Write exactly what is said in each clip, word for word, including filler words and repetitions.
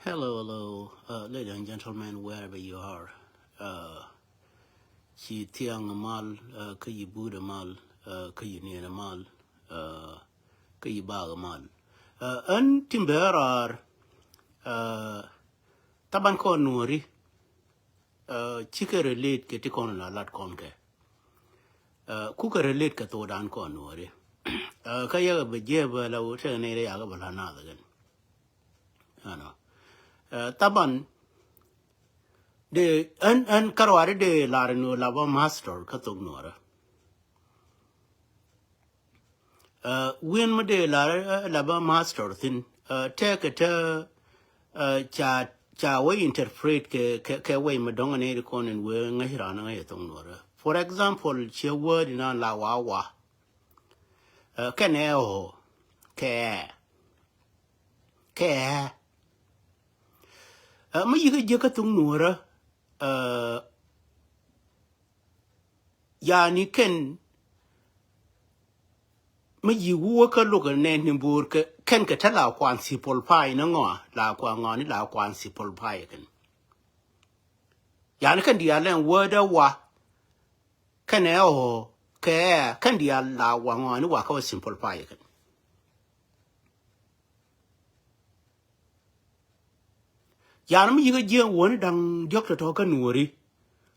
Hello, hello, uh, ladies and gentlemen, wherever you are. Uh, ci thiaŋ mal, uh, kä yi buudä mal, uh, kä yi niɛn mal, uh, kä yi baak mal. Uh, ɛn tin bɛ raar, uh, taban kɔn nuɔri, uh, cikɛ relate kɛ ti kɔn la lat kɔn kɛ. Uh, kukɛ relate kɛ thokdan kɔn nuɔri. Uh, kä yɛ bɛ jiɛ bɛ la wut tɛk ni ri yakɛ bɛ la nath again. Ɛnɔ. Uh, taban de ɛn ɛn kärɔari de lar ni la bä master kä thok nuɔrä. Uh, win mi de lar, uh, la bä master thin, uh, tɛkɛ tɛ, uh, ca ca wä interpret kɛ kɛ kɛ wei mi dɔŋ ni ri kɔn in wee ŋäc ran ŋäc thok nuɔrä. For example, ciɛ word in an la wa wa. Uh, kɛn ɛ ɔ kɛ kɛ uh, mi yikä jiɛ kä thok nuɔrä. Uh, yani kɛn mi yi wuwä kä luk nɛ ni bo̱o̱r kɛ kɛn kɛ te la kuan simplify ni ŋɔa la kuan ŋɔa ni la kuan simplify kɛn. Yani kɛn diaal ɛn word ɛ wa kɛn ɛ ɔ kɛ ɛ kɛn diaal la wa ŋɔa ni wa kä wä simplify kɛn. Yan mi yikä jiɛn wäni da̱ŋ diɔ̱k tɔ̱tɔ̱ kä nuɔri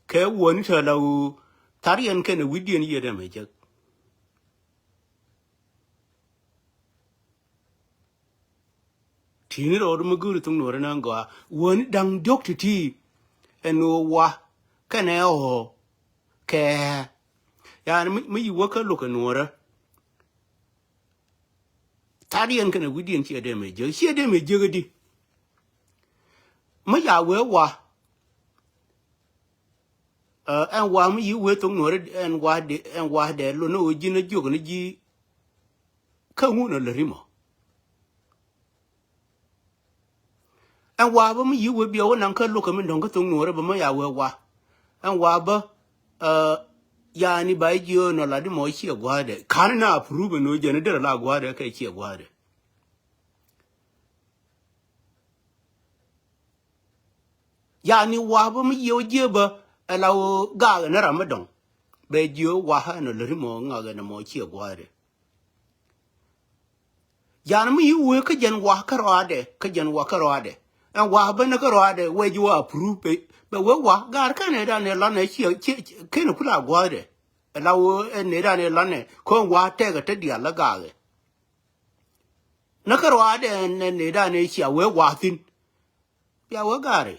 kɛ wäni tɛ la ɣöö thar yɛn kɛnɛ wi̱cdiɛn yiëë dee mɛ jek. Ti̱i̱ni rɔɔdu mi go̱o̱ri thuŋ nuɔri nä gɔaa wäni da̱ŋ diɔ̱k ti̱ti̱ ɛn ɣöö wa kɛnɛ ɣɔɔ kɛ. Yan mi yi wä kä lo̱k ɛ nuɔrä. Thar yɛn kɛnɛ wi̱cdiɛn ciɛ dee mɛ jiäk ciɛ dee mɛ jiäk di. Mi ya wee wa. Ɛn wa mi yi wee thok nuɔri ɛn wa dee ɛn wa dee lo ni ɣöö ji̱n a jiök ni ji̱. Kä ŋun a lät rimɔ. Ɛn wa bä mi yi wee biɛ wä naŋ kä lo̱k kɛ mi dɔ̱ŋ kä thok nuɔri bä mi ya wee wa. Ɛn wa bä yani ba jiö nɔ la di mɔ ciɛ gua̱a̱dɛ ka̱n na approve ni wee jɛn derɛ la gua̱a̱dɛ kɛ ciɛ gua̱a̱dɛ. Yani wa bä mi yiëë wä jiö bä ɛ la wä gaak ɛn ram mi dɔ̱ŋ. Bɛ jiö wa ɛn ɔ lät rimɔ ŋak ɛn ɔ mɔ ciɛ gua̱a̱dɛ. Yan mi yi wee kä jɛn wa kä rɔadɛ kä jɛn wa kä rɔadɛ. Ɛn wa bä ni kä rɔadɛ wee jiö wa approve bɛ wee wa gaar kɛn ɛ dan ɛ lan ɛ ciɛ ciɛ kɛn ɛ kula gua̱a̱dɛ. Ɛ la wä ɛ nɛ dan ɛ lan ɛ kɔn wa tɛk ɛ te diaal la gaak ɛ. Ni kä rɔadɛ ɛ nɛ dan ɛ cia wee wa thi̱n. Bia wee gaari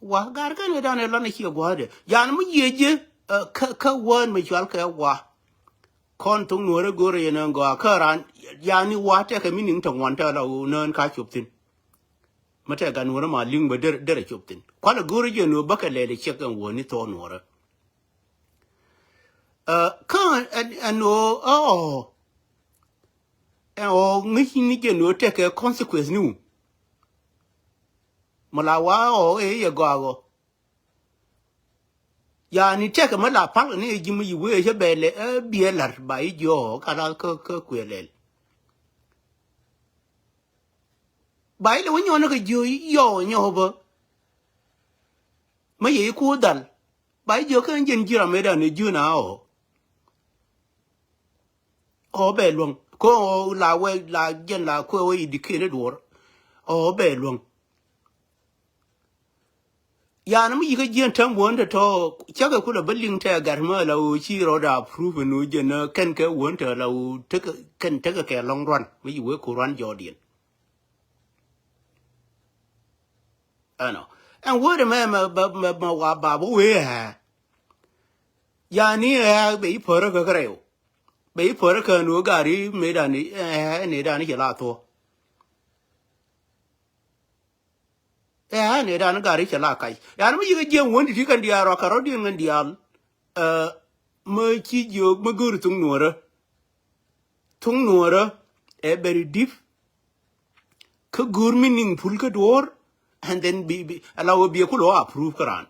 wa gaari kɛn ɛ dan ɛ lan ɛ ciɛ gua̱a̱dɛ yan mi yiëë ji̱. Kä kä wään mi cual kɛ wa. Kɔn thok nuɔrä go̱rɛ yɛn ɛn gɔaa kä ran yani wa tɛkɛ mi niŋ te ŋuan te la ɣöö nään ka cop thi̱n. Mi tɛk gan nuɔrä ma li̱ŋ bä derɛ derɛ cop thi̱n kualɛ go̱rɛ jɛ nuɔr bäkɛ lɛl ɛ ciɛk ɛn wäni thok nuɔrä. Kä ɛn ɛn ɣöö ɛ ɣɔɔ ɛn ɣɔɔ ŋäc ni jɛ nuɔr tɛkɛ consequence ni wun. Mi la wa ɣɔɔ ëë yɛ gɔaa ɣɔɔ. Yani tɛkɛ mi la pal ni ji̱ mi yi wee cä bɛl ɛ biɛ la̱r ba yi jiɔ ka la kä kä kuɛ lɛl. Ba yi lɛ wä nyɔn ni kɛ jiö yɔ nyɔ bä. Mi yɛ yi ku dhal ba yi jiö kɛ jiɛn ji̱ ram mëë dan ni jiö na ɔ. Ɔ bɛ luäŋ ko ɔ la wɛ la jɛn la kuɛ wä yi di̱ kiɛn i̱ duɔr. Ɔ bɛ luäŋ. Yan mi yikä jiɛn täm wän te tɔ cakɛ kulɛ bä liŋ tɛ gat mä la ɣöö ci rɔɔdɛ approve ni wä jɛn kɛn kɛ wän te la ɣöö tekɛ kɛn tekɛ kɛ lɔŋ ruan mi yi wee ku ruan jɔɔdiɛn. Ɛnɔ ɛn wee de mɛ mɛ mɛ wa ba bä wee ɛ. Yani ɛ bɛ yi pärä kä kärɛw. Bɛ yi pärä kä ni wä gari mëë dan ɛ ni dan cɛ la thuɔ. Ɛ ni dan gari cɛ la kac yani mi yikä jiɛn wän ti ti kɛn diaal rɔ kɛ rɔ diɛn kɛn diaal. Ɛ mi ci jiök mi go̱o̱ri thuŋ nuɔrä. Thuŋ nuɔrä ɛ very deep. Kä go̱o̱r mi niŋ pul kä duɔ̱ɔ̱r. And then bi bi ala wä biɛ kulɛ wä approve kä raan.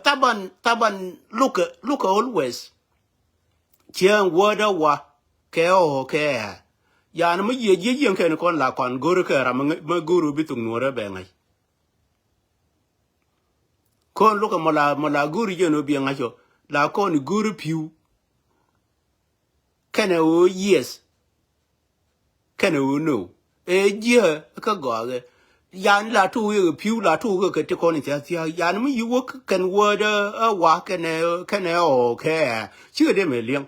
Taban taban lukɛ lukɛ always. Ciɛ word a wa kɛ ɔ kɛ ɛ. Yan mi yiëë jiɛ yiëŋ kɛn kɔn la kɔn go̱o̱ri kɛ ram mi go̱o̱ri bi thok nuɔrɛ bɛ ŋa̱c. Kɔn lukɛ mɔ la mɔ la go̱o̱ri jɛn ɔ bi ŋa̱c ɔ la kɔn go̱o̱ri pi̱w. Kɛnɛ ɣöö yes. Kɛnɛ ɣöö no. Ɛ jiɛ kä gɔakɛ. Yan la tok yɛ pi̱w la tok kɛ ti kɔn in thia̱k thia̱k yan mi yi wä kɛn wä dɛ ɛ wa kɛnɛ kɛnɛ ɔ kɛ. Cikɛ dee mɛ liɛŋ.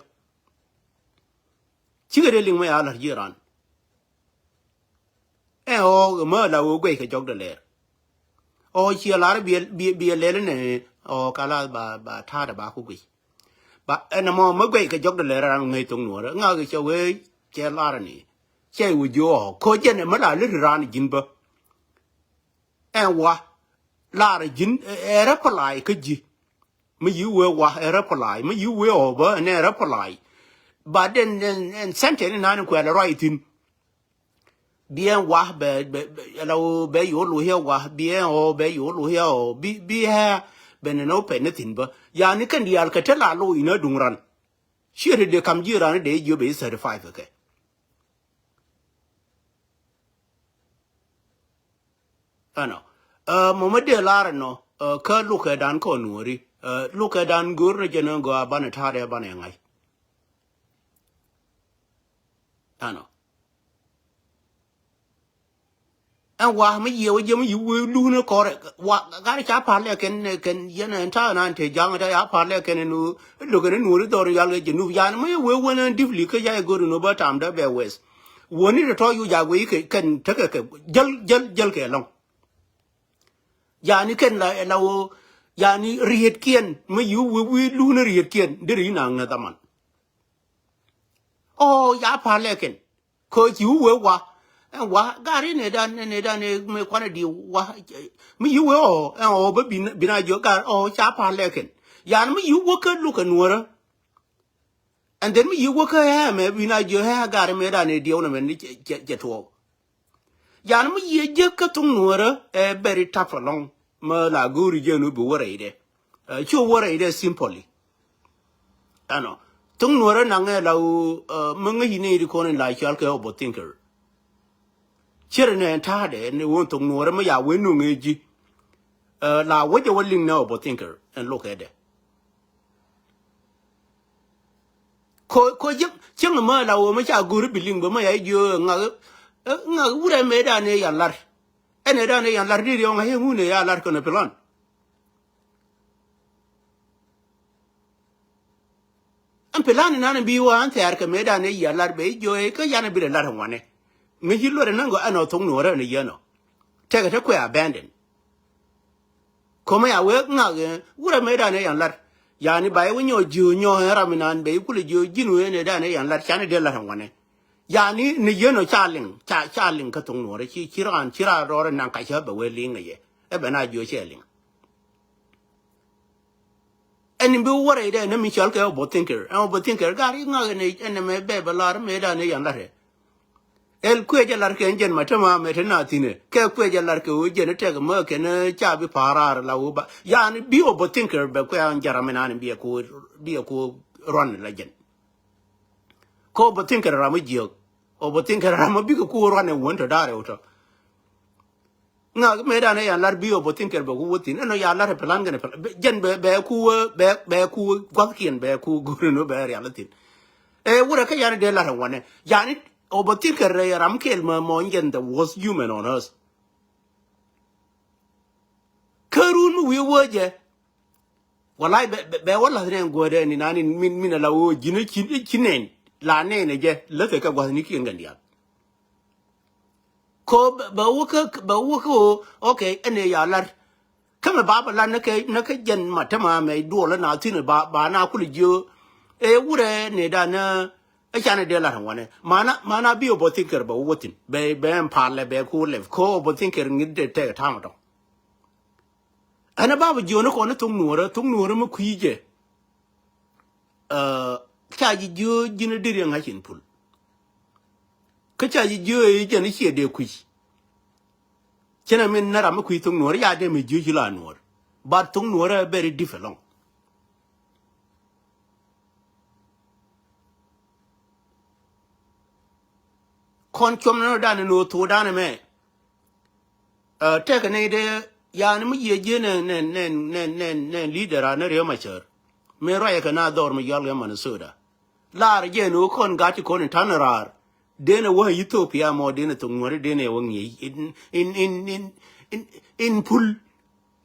Cikɛ dee liŋ mɛ ya la̱r ji̱ ran. Ɛ ɣɔɔ mɛ la ɣöö guɛc kɛ jɔk dɛ lɛɛr. Ɣɔɔ ciɛ lar biɛ biɛ lɛl nɛ ɣɔɔ kala ba ba ta̱a̱dɛ ba ku guic. Ba ɛn ɛmɔ mɛ guɛc kɛ jɔk dɛ lɛɛr ran ŋäc thok nuɔrɛ ŋak cɛ wee cɛ lar ni. Cɛ wee ji̱ ɣɔɔ koc jɛn ɛmɛ la lir ran ji̱n bä. Ɛn wa lar ji̱n ɛ rɛ pɛlay kä ji̱. Mi yi wee wa ɛ rɛ pɛlay mi yi wee ɣɔɔ bä ɛn ɛ rɛ pɛlay. Ba den ɛn sɛntɛn inan kuɛl ɛ ruac thi̱n. Biɛ wa bɛ bɛ bɛ la wo bɛ yo lo hiɛ wa biɛ o bɛ yo lo hiɛ o bi bi hɛ bɛ ne no pɛ ne thin bä yani kɛn dial kɛ te la lo ina duŋ ran. Ciɛ te de kam ji̱ ran de jiö bɛ thirty five kɛ. Ɛnɔ mɔmɔ de lar ɛnɔ kä lukɛ dan kɔ nuɔri lukɛ dan go̱r ni jɛ ni gɔ a banɛ ta̱rɛ banɛ ŋa̱c. Ɛnɔ. Ɛn wa mi yiɛ wä jiɛ mi yi wee luuni kɔrɛ wa gari ca par lɛ kɛn kɛn yɛn ɛn ta nan te jaŋ ta ya par lɛ kɛn ɛn lok ɛn nuuri dhɔr yal kɛ jɛ nup yan mi wee wän ɛn dipli kä ya ɛ gori nup bä tam dä bɛ wes. Wä ni tɔ yu ja wee kɛ kɛn tekɛ kɛ jäl jäl jäl kɛ lɔŋ. Yani kɛn la la wä yani riet kiɛn mi yi wee wee luuni riet kiɛn diri yi na ŋɛ dhaman. Ɔ ya par lɛ kɛn. Kɛ ci wee wa ɛn wa gari ne dan ne dan ne me kwanɛ di wa mi yi wee ɔ ɛn ɔ bä bin bin a jiɔ gar ɔ ca pa lɛkɛn. Yan mi yi wee kä lukɛ nuɔrä. And then mi yi wee kä ɛ mɛ bin a jiɔ ɛ gari me dan ne diɛw ne mɛ ni cɛ cɛ tuɔw. Yan mi yi jek kä thok nuɔrä ɛ bɛri tap alɔŋ. Mä la go̱o̱ri jɛ nu bi wä rɛydɛ. Cu wä rɛydɛ simply. Ɛnɔ thok nuɔrä naŋɛ la wu mä ŋäc ni di kɔn in la cual kɛ overthinker. Cir nɛ ta̱a̱dɛ ni wun thok nuɔrä mä ya wen nuŋ ɛ ji̱. La wä jɛ wä liŋ nɛ overthinker ɛn lokɛ dɛ. Ko ko jiŋ cieŋ mä la wä mä ca go̱o̱ri bi liŋ bä mä ya jiö ŋak ŋak wurɛ mɛ dan ɛ yan lar. Ɛn ɛ dan ɛ yan lar di riɔŋ a yɛ ŋun ɛ ya lar kɔn ɛ plan. Ɛn plan nan bi wä an thɛɛr kɛ mëë dan ɛ yia lar bɛ i̱ jiö ɛ kä yan ɛ bi lɛ lar ɛ ŋuanɛ. Ŋäc i̱ luɔt ɛ näŋ gɔ ɛn ɔ thok nuɔrä ɛn ɛ yɛn ɔ. Tɛkɛ te kuɛ abandon. Ko̱mɛ ya wee ŋak ɛ wurɛ mëë dan ɛ yan lar. Yani ba ɛ wä nyɔɔ jiö nyɔɔ ɛ ram inan bɛ i̱ kulɛ jiö ji̱n wee ɛn ɛ dan ɛ yan lar canɛ dee lar ɛ ŋuanɛ. Yani ni yien ɔ ca liŋ ca ca liŋ kä thok nuɔrä ci ci raan ci raan rɔɔrä naŋ kac ɛ bɛ wee liŋ ɛ yɛ ɛ bɛ na jiö cɛ liŋ. Ɛn in bi wä rɛy dɛ ni mi cɔl kɛ overthinker ɛn overthinker gar i̱ ŋak ɛn ɛn ɛmɛ bɛ bɛ lar mɛ dan i̱ yan lat ɛ. Ɛl kuɛ jɛ lar kɛ ɛn jɛn ma te ma mɛ te na thinɛ kɛ kuɛ jɛ lar kɛ wä jɛn i̱ tɛk mɛ kɛn ca bi pa̱a̱r raar la wä ba yani bi overthinker bɛ kuɛ an jɛn ram inan in bi ɛ ku bi ɛ ku ruan la jɛn. Kä overthinker ram mi jiök. Overthinker ram mi bikɛ ku ruan ɛ wän tɔ da̱rɛ wä tɔ. Ŋak mëë dan ɛ yan lar bi overthinker bɛ ku wä thin ɛnɔ ya lar ɛ plan kɛn ɛ plan jɛn bɛ bɛ ku wä bɛ bɛ ku wä gua̱thkiɛn bɛ ku go̱ri nɔ bɛ rial thin. Ɛ wurɛ kä yan dee lar ɛ wanɛ yani overthinker ɛ ram kɛl mɛ mɔ jɛn the worst human on earth. Kä run mi wi̱i̱ wä jɛ. Walai bɛ bɛ wä lath nɛn guädɛ ni nani min min ala wä ji̱n ci ci nɛn la nɛn jɛ läthɛ kɛ gua̱thni kiɛn kɛn diaal. Ko bɛ wä kä bɛ wä kä wä okay ɛn ɛ ya lar. Kä mɛ ba bɛ lar ni kɛ ni kɛ jɛn ma te ma mɛ duɔl na thin ba ba na kul jiö. Ɛ wurɛ ni dan ɛ canɛ dee lar wanɛ mana mana bi overthinker bɛ wä thin bɛ bɛ ɛn palɛ bɛ ku lɛf ko overthinker ŋit dee tɛ tam dɔŋ. Ɛn a bapɛ jiɔni kɔn ni thok nuɔrä thok nuɔrä mi kui̱ jɛ. Ca ji̱ jiö ji̱n a diri a ŋa̱c in pul. Kä ca ji̱ jiö i̱ jɛn i̱ ciɛ dee kui̱. Cɛn a min na ram mi kui̱ thok nuɔrä ya dee mi jiö ci la nuɔr. But thok nuɔrä a very different lɔŋ. Kɔn cuɔm ni dan ni thok dan mɛ. Ɛ, tɛkɛ ni dee yani mi yiëë ji̱ nɛ, nɛ, nɛ, nɛ, nɛ, nɛ leader a ni Riek Machar. Mi ruacɛ kɛ na dhɔr mi yɔl kɛ Minnesota. Lar jɛ ni wä kɔn gat ti kɔn in ta̱n raar. Denɛ wä Ethiopia mɔ denɛ thok Nuɔri denɛ wä ŋi̱eec in, in, in, in, in, in pul.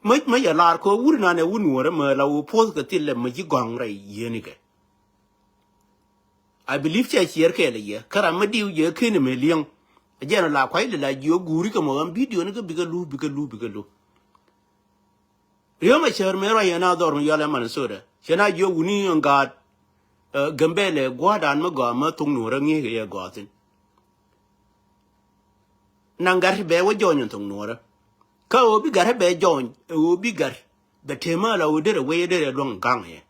Mä, mä yɛ lar kɔ wur nanɛ wun Nuɔri mä la wä poth kɛ thilɛ mä ji̱ gɔ̱a̱ŋ rɛy yieni kɛ. I believe cɛ ciɛɛr kɛɛl ɛ yɛ kä ram mi diw jɛ ken mɛ liɛŋ. Jɛn la kuay lɛ la jiö guuri kɛ mɔ ɣän video ni kä bikɛ lu, bikɛ lu, bikɛ lu. Riek Machar mɛ ruac yɛn a dhɔr mi yɔl ɛ Minnesota. Cɛ na jiö wuni yɛn gaat, ɛ, Gambɛlɛ gua̱a̱dan mi gɔaa mi thok Nuɔrä ŋi̱i̱kɛ yɛ gɔaa thin. Naŋ gat bɛ wä jɔny yɛn thok Nuɔrä. Kä ɣöö bi gat bɛ jɔny, ɛ ɣöö bi gat. Bɛ tëë mä la ɣöö derɛ wee derɛ luäŋ gaŋ yɛ.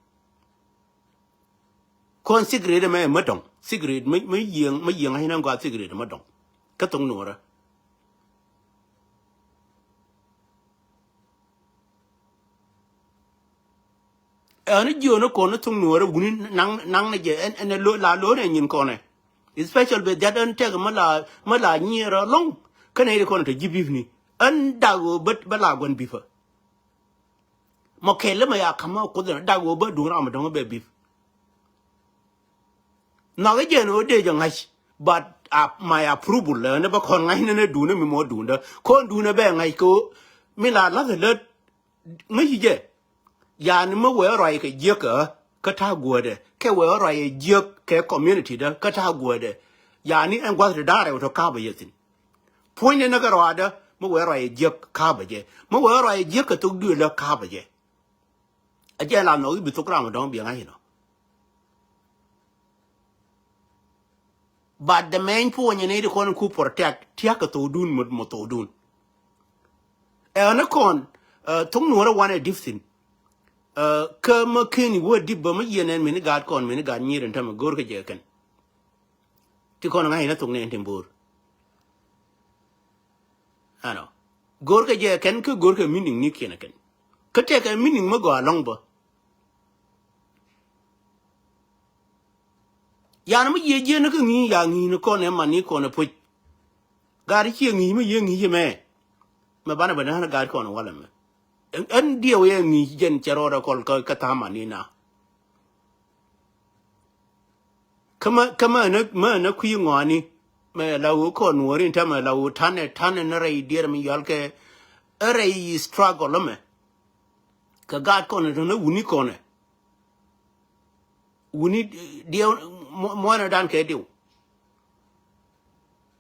Kɔn secret mɛ mä dɔŋ. Secret mä, mä yiëŋ, mä yiëŋ a hinɛ gɔaa secret mä dɔŋ. Kä thok Nuɔrä. Ɛn jiön kɔn thok Nuɔrä wuni naŋ, naŋ ni jɛ ɛn, ɛn lo, la lo ni nyin kɔnɛ. Especially bɛ jat ɛn tɛk mä la, mä la nyier alɔŋ. Kä nɛ ri kɔn te ji̱ bipni. Ɛn dak ɣöö bä, bä la gua̱n bipä. Mɔ kɛl mɛ ya ka̱m a kuoth in a dak ɣöö bä duŋ ram a dɔ̱ŋ bɛ bip. Nhɔk i̱ jɛn ɣöö dee jɛ ŋa̱c, but, uh, my approval, uh, ni bä kɔn ŋa̱c ni ni duundä mi mɔ duundä. Kɔn duundä bɛ ŋa̱c kɛ ɣöö mi la la̱th lät ŋäci jɛ. Yani mi wee ruac kɛ jiäk kä, kä ta̱a̱ guädɛ. Kɛ wee ruac kɛ jiäk kɛ community dä, kä ta̱a̱ guädɛ. Yani ɛn gua̱th ti da̱a̱ rɛw tɔ ka̱a̱pä yɛ thi̱n. Puɔ̱nydɛ ni kɛ ruaadä, mi wee ruac jiäk ka̱a̱pä jɛ. Mi wee ruac jiäk kɛ thok duël lä ka̱a̱pä jɛ. A jɛ la nhɔk i̱ bi thok ram a dɔ̱ŋ bi ŋa̱c inɔ. But the main point ni ti kɔn ku protect, tia̱k kɛ thokdun mɔ, mɔ thokdun. Ɛ ni kɔn, ɛ, thok Nuɔrä wanɛ dip thin. Ɛ, kä mä ken i̱ wä dip bä mä yiɛn ɛn mini gaat kɔn, mini gaat nyier in tämɛ go̱r kä jɛ kɛn. Ti kɔn ŋa̱c inɛ thok ni ɛn tin bo̱o̱r. Ɛnɔ. Go̱r kɛ jɛ kɛn kä go̱r kɛ meaning ni kiɛn kɛn. Kä tɛkɛ meaning mä gɔaa lɔ̱ŋ bä. Yan mi yiëë jiɛn kä ŋi̱i̱c ya ŋi̱i̱c ni kɔn ɛ man ni kɔn ɛ puc. Gat ciɛ ŋi̱i̱c mi yiëë ŋi̱i̱c mɛ. Mɛ banɛ bɛ nään gat kɔn ɛ walɛ mɛ. Ɛn, ɛn diɛw yɛ ŋi̱i̱c jɛn cɛ rɔɔdɛ kɔl kä, kä tha̱a̱ŋ man ni na. Kä mä, kä mä ni, mä ni kui̱ ŋɔaani. Mɛ la ɣöö kɔn Nuɔ̱ɔ̱ri in täämɛ la ɣöö ta̱nɛ, ta̱nɛ ni rɛy diɛɛr mi yɔal kɛ. Ɛ rɛy struggle mɛ. Kɛ gaat kɔn in tɔ̱nɛ wuni kɔnɛ. Wuni diɛw muɔ̱ɔ̱nɛ dan kɛ diw.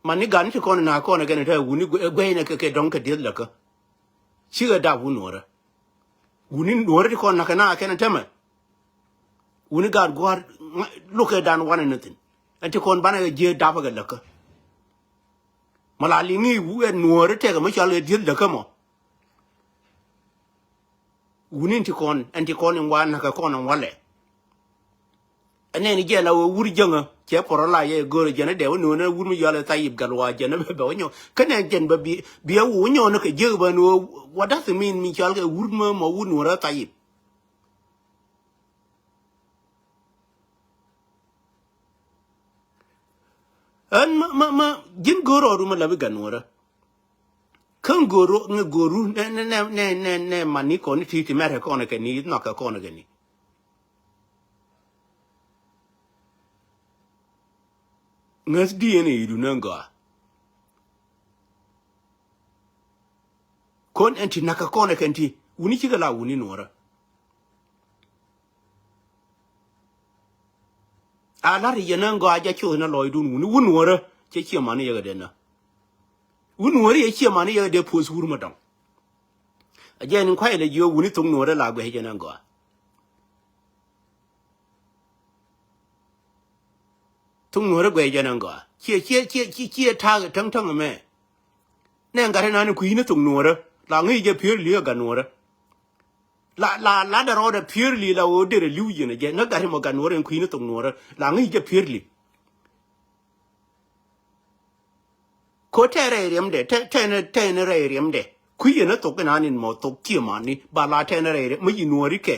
Man ni gat ni ti kɔn in na kɔnɛ kɛn in täämɛ wuni guɛy, guɛy nɛ kɛ, kɛ dɔ̱ŋ kɛ dieth lɛ kä. Cikɛ dap wun Nuɔ̱ɔ̱rä. Wuni Nuɔ̱ɔ̱rä ti kɔn nakä na kɛn in täämɛ. Wuni gaat gua̱a̱r, ŋa-, lo̱kɛ dan wanɛ ni thi̱n. Ɛn ti kɔn banɛ kɛ jiee dapä kɛ läkä. Mɔ la liŋi wu ɛ Nuɔ̱ɔ̱rä tɛkɛ mi cɔal kɛ dieth läkä mɔ. Wuni ɛn ti kɔn, ɛn ti kɔn in wanɛ kɛ kɔn in walɛ. Ɛn nɛn jɛ la wä wur jäŋä, cɛ pɔrɔ la yɛ go̱o̱rä jɛn ɛ dee wä nuɔ̱ɔ̱rä wur mi yɔal ɛ Thayip Gatluak jɛn ɛ bɛ, bɛ wä nyɔ. Kä nɛn jɛn bɛ bi, bi ɛ wä nyɔ ni kɛ jiek bä nuɔ̱ɔ̱rä, what does it mean mi cɔal kɛ wur mi mɔ wur Nuɔ̱ɔ̱rä Thayip? Ɛn ma, ma, ma, ji̱n go̱o̱r rɔɔdu ma lapi gat Nuɔ̱ɔ̱rä. Kä go̱o̱ru, ŋɛ go̱o̱ru, nɛ, nɛ, nɛ, nɛ, nɛ, nɛ, man ni kɔn ni ti, ti mɛrɛ kɔn kɛ ni, nhɔkɛ kɔn kɛ ni. Ŋäth D N A idu nɛ gɔaa. Kɔn ɛn ti nakä kɔn ɛ kɛn ti wuni cikɛ la wuni Nuɔ̱ɔ̱rä. A lar yɛ nɛ gɔaa jɛ coth nɛ lɔcdun wuni wun Nuɔ̱ɔ̱rä cɛ ciɛ mani yɛ kɛ dee nä. Wun Nuɔ̱ɔ̱rä yɛ ciɛ mani yɛ kɛ dee puɔth wur mɛ dɔŋ. A jɛ ni kuay lɛ jiɔ wuni thok Nuɔ̱ɔ̱rä la guɛ jɛ nɛ gɔaa. Thok Nuɔ̱ɔ̱rä guɛc jɛn ɛn gɔaa. Ciɛ, ciɛ, ciɛ, ciɛ, ciɛ ta̱a̱ täŋ täŋ ɛmɛ. Nɛ gat ɛn an kui̱ ni thok Nuɔ̱ɔ̱rä. La ŋäc jɛ pier li ɛ gat Nuɔ̱ɔ̱rä. La, la, la dɛ rɔɔdɛ pier li la ɣöö derɛ li̱w yɛn ɛ jɛ. Nä gat ɛmɔ gat Nuɔ̱ɔ̱rä ɛn kui̱ ni thok Nuɔ̱ɔ̱rä. La ŋäc jɛ pier li. Ko tɛ rɛy riɛmdɛ, tɛ, tɛ ni, tɛ ni rɛy riɛmdɛ. Kui̱ yɛn ni thok ɛn an in mɔ thok ciɛ man ni. Ba la tɛ ni rɛy riɛm, mi yi Nuɔ̱ɔ̱ri kɛ.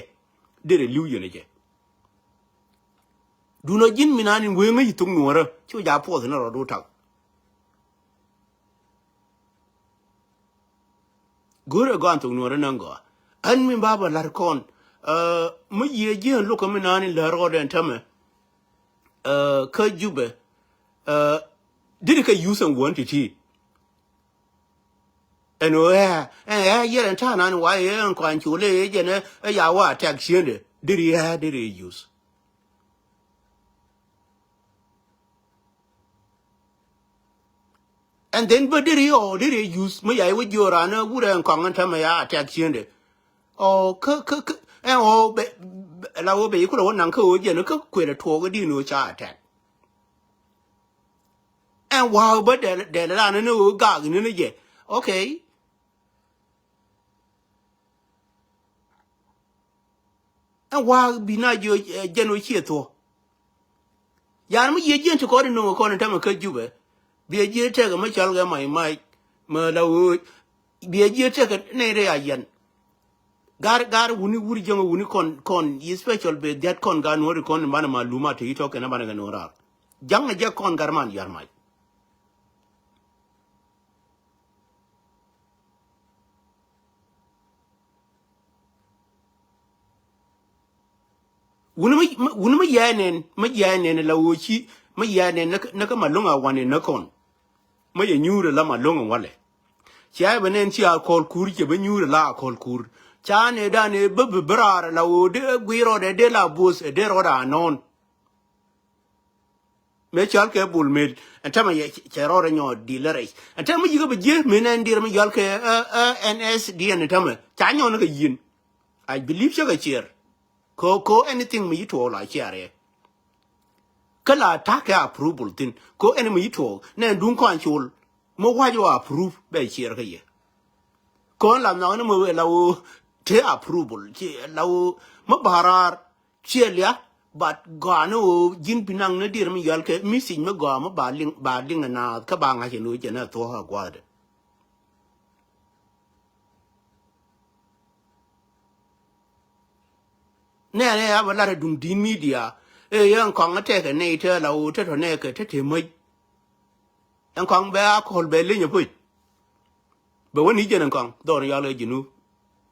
Derɛ li̱w yɛn ɛ jɛ. Dunɔ ji̱n mi nan in wee ŋäc thok Nuɔ̱ɔ̱rä ci wä ja puɔth ni rɔɔdu tak. Go̱rɛ gɔaa thok Nuɔ̱ɔ̱rä ni gɔaa. Ɣän mi ba bä la̱r kɔn. Ɛ, mi yiëë ji̱ ɣän lo̱kä mi naan in lär rɔɔdɛ ɛn tämɛ. Ɛ, kä Jubɛ. Ɛ, deri kɛ use ɛn wuɔ̱n ti̱ti̱. Ɛn ɣöö ɛ, ɛ, ɛ, yɛr ɛn ta̱a̱ naan wa ɛ ɛn kɔaŋ col ɛ jɛn ɛ, ɛ ya wa attack cieŋdɛ. Deri ɛ, deri use. And then bä deri ɔ, deri use mi ya iwä jiö raan ɛ wurɛ ɛn kɔaŋ ɛn tämɛ ya attack cieŋdɛ. Ɔ, kä, kä, kä, ɛn ɔ, bɛ, bɛ, la wä bɛ ikulɛ wä naŋ kä ɣöö jɛn kä kuël ɛ tuɔɔk ɛ di̱n ɣöö ca attack. Ɛn wa̱a̱ bä dɛl, dɛl raan ni ɣöö gaak ni ni jɛ. Okay. Ɛn wa̱a̱ bi na jiö, ɛ, jɛn ɣöö ciɛ thuɔ̱. Yan mi yiëë jiɛn ti kɔn in no̱o̱ŋ kɔn in tämɛ kä Jubɛ. Biɛ jiëë tɛkɛ mi cɔl kɛ mac mac. Mɛ la ɣöö. Biɛ jiëë tɛkɛ nɛy rɛy a yɛn. Gar, gar wuni wur jäŋ wuni kɔn, kɔn, yi special bɛ dhiat kɔn gar nuɔ̱ɔ̱ri kɔn in banɛ ma luma te yi tɔk kɛn banɛ kɛ no̱o̱ŋ raar. Jaŋ a jɛ kɔn gar man yar mac. Wuni mi, mi, wuni mi yɛ nɛn, mi yɛ nɛn la ɣöö ci, mi yɛ nɛn ni kä, ni kä Malöŋ a wanɛ ni kɔn. Mi yɛ nyuur la Malöŋ a walɛ. Cia bɛ nɛn ci a kɔl kur, cɛ bɛ nyuur la a kɔl kur. Ca nɛ dan ɛ bä bi bi raar la ɣöö dee gui̱r rɔɔdɛ dee la bo̱o̱th ɛ dee rɔɔdɛ a nɔɔn. Mëë cɔal kɛ Bol Mel, ɛn tämɛ yɛ cɛ rɔɔdɛ nyɔɔt dilɛ rɛc. Ɛn tämɛ mi yikä bi jiɛ mëë nɛn dir mi cɔal kɛ, ɛ, ɛ, N S D N ɛn tämɛ. Ca nyɔɔn ni kɛ yi̱n. I believe cä kɛ ciɛɛr. Ko, ko anything mi yi tuɔɔk la ciɛɛr yɛ. Kä la ta̱a̱ kɛ approval thi̱n. Ko ɛn mi yi tuɔɔk nɛ duŋ kɔn col. Mi wa̱c wä approve bɛ ciɛɛr kä yɛ. Ko ɛn la nhɔk ni mi wee la woo te approval. Ci la woo mi ba̱raar ciɛ liak. But gɔaa ni woo ji̱n bi naŋ ni dier mi yɔal kɛ message mi gɔaa mi ba liŋ, ba liŋ naath kä ba ŋa̱c ɛn woo jɛ ni thuɔ̱k a gua̱a̱thdɛ. Nɛɛnɛ a bä lat a duŋ di̱i̱t media. Ëë yɛ ɛn kɔaŋ a tɛkɛ nɛy te la ɣöö te tɔ nɛɛkɛ te te mäc. Ɛn kɔaŋ bɛ a kɔl bɛ leny a puc. Bɛ wä ni jɛn ɛn kɔaŋ dhɔr yɔal kɛ Junub.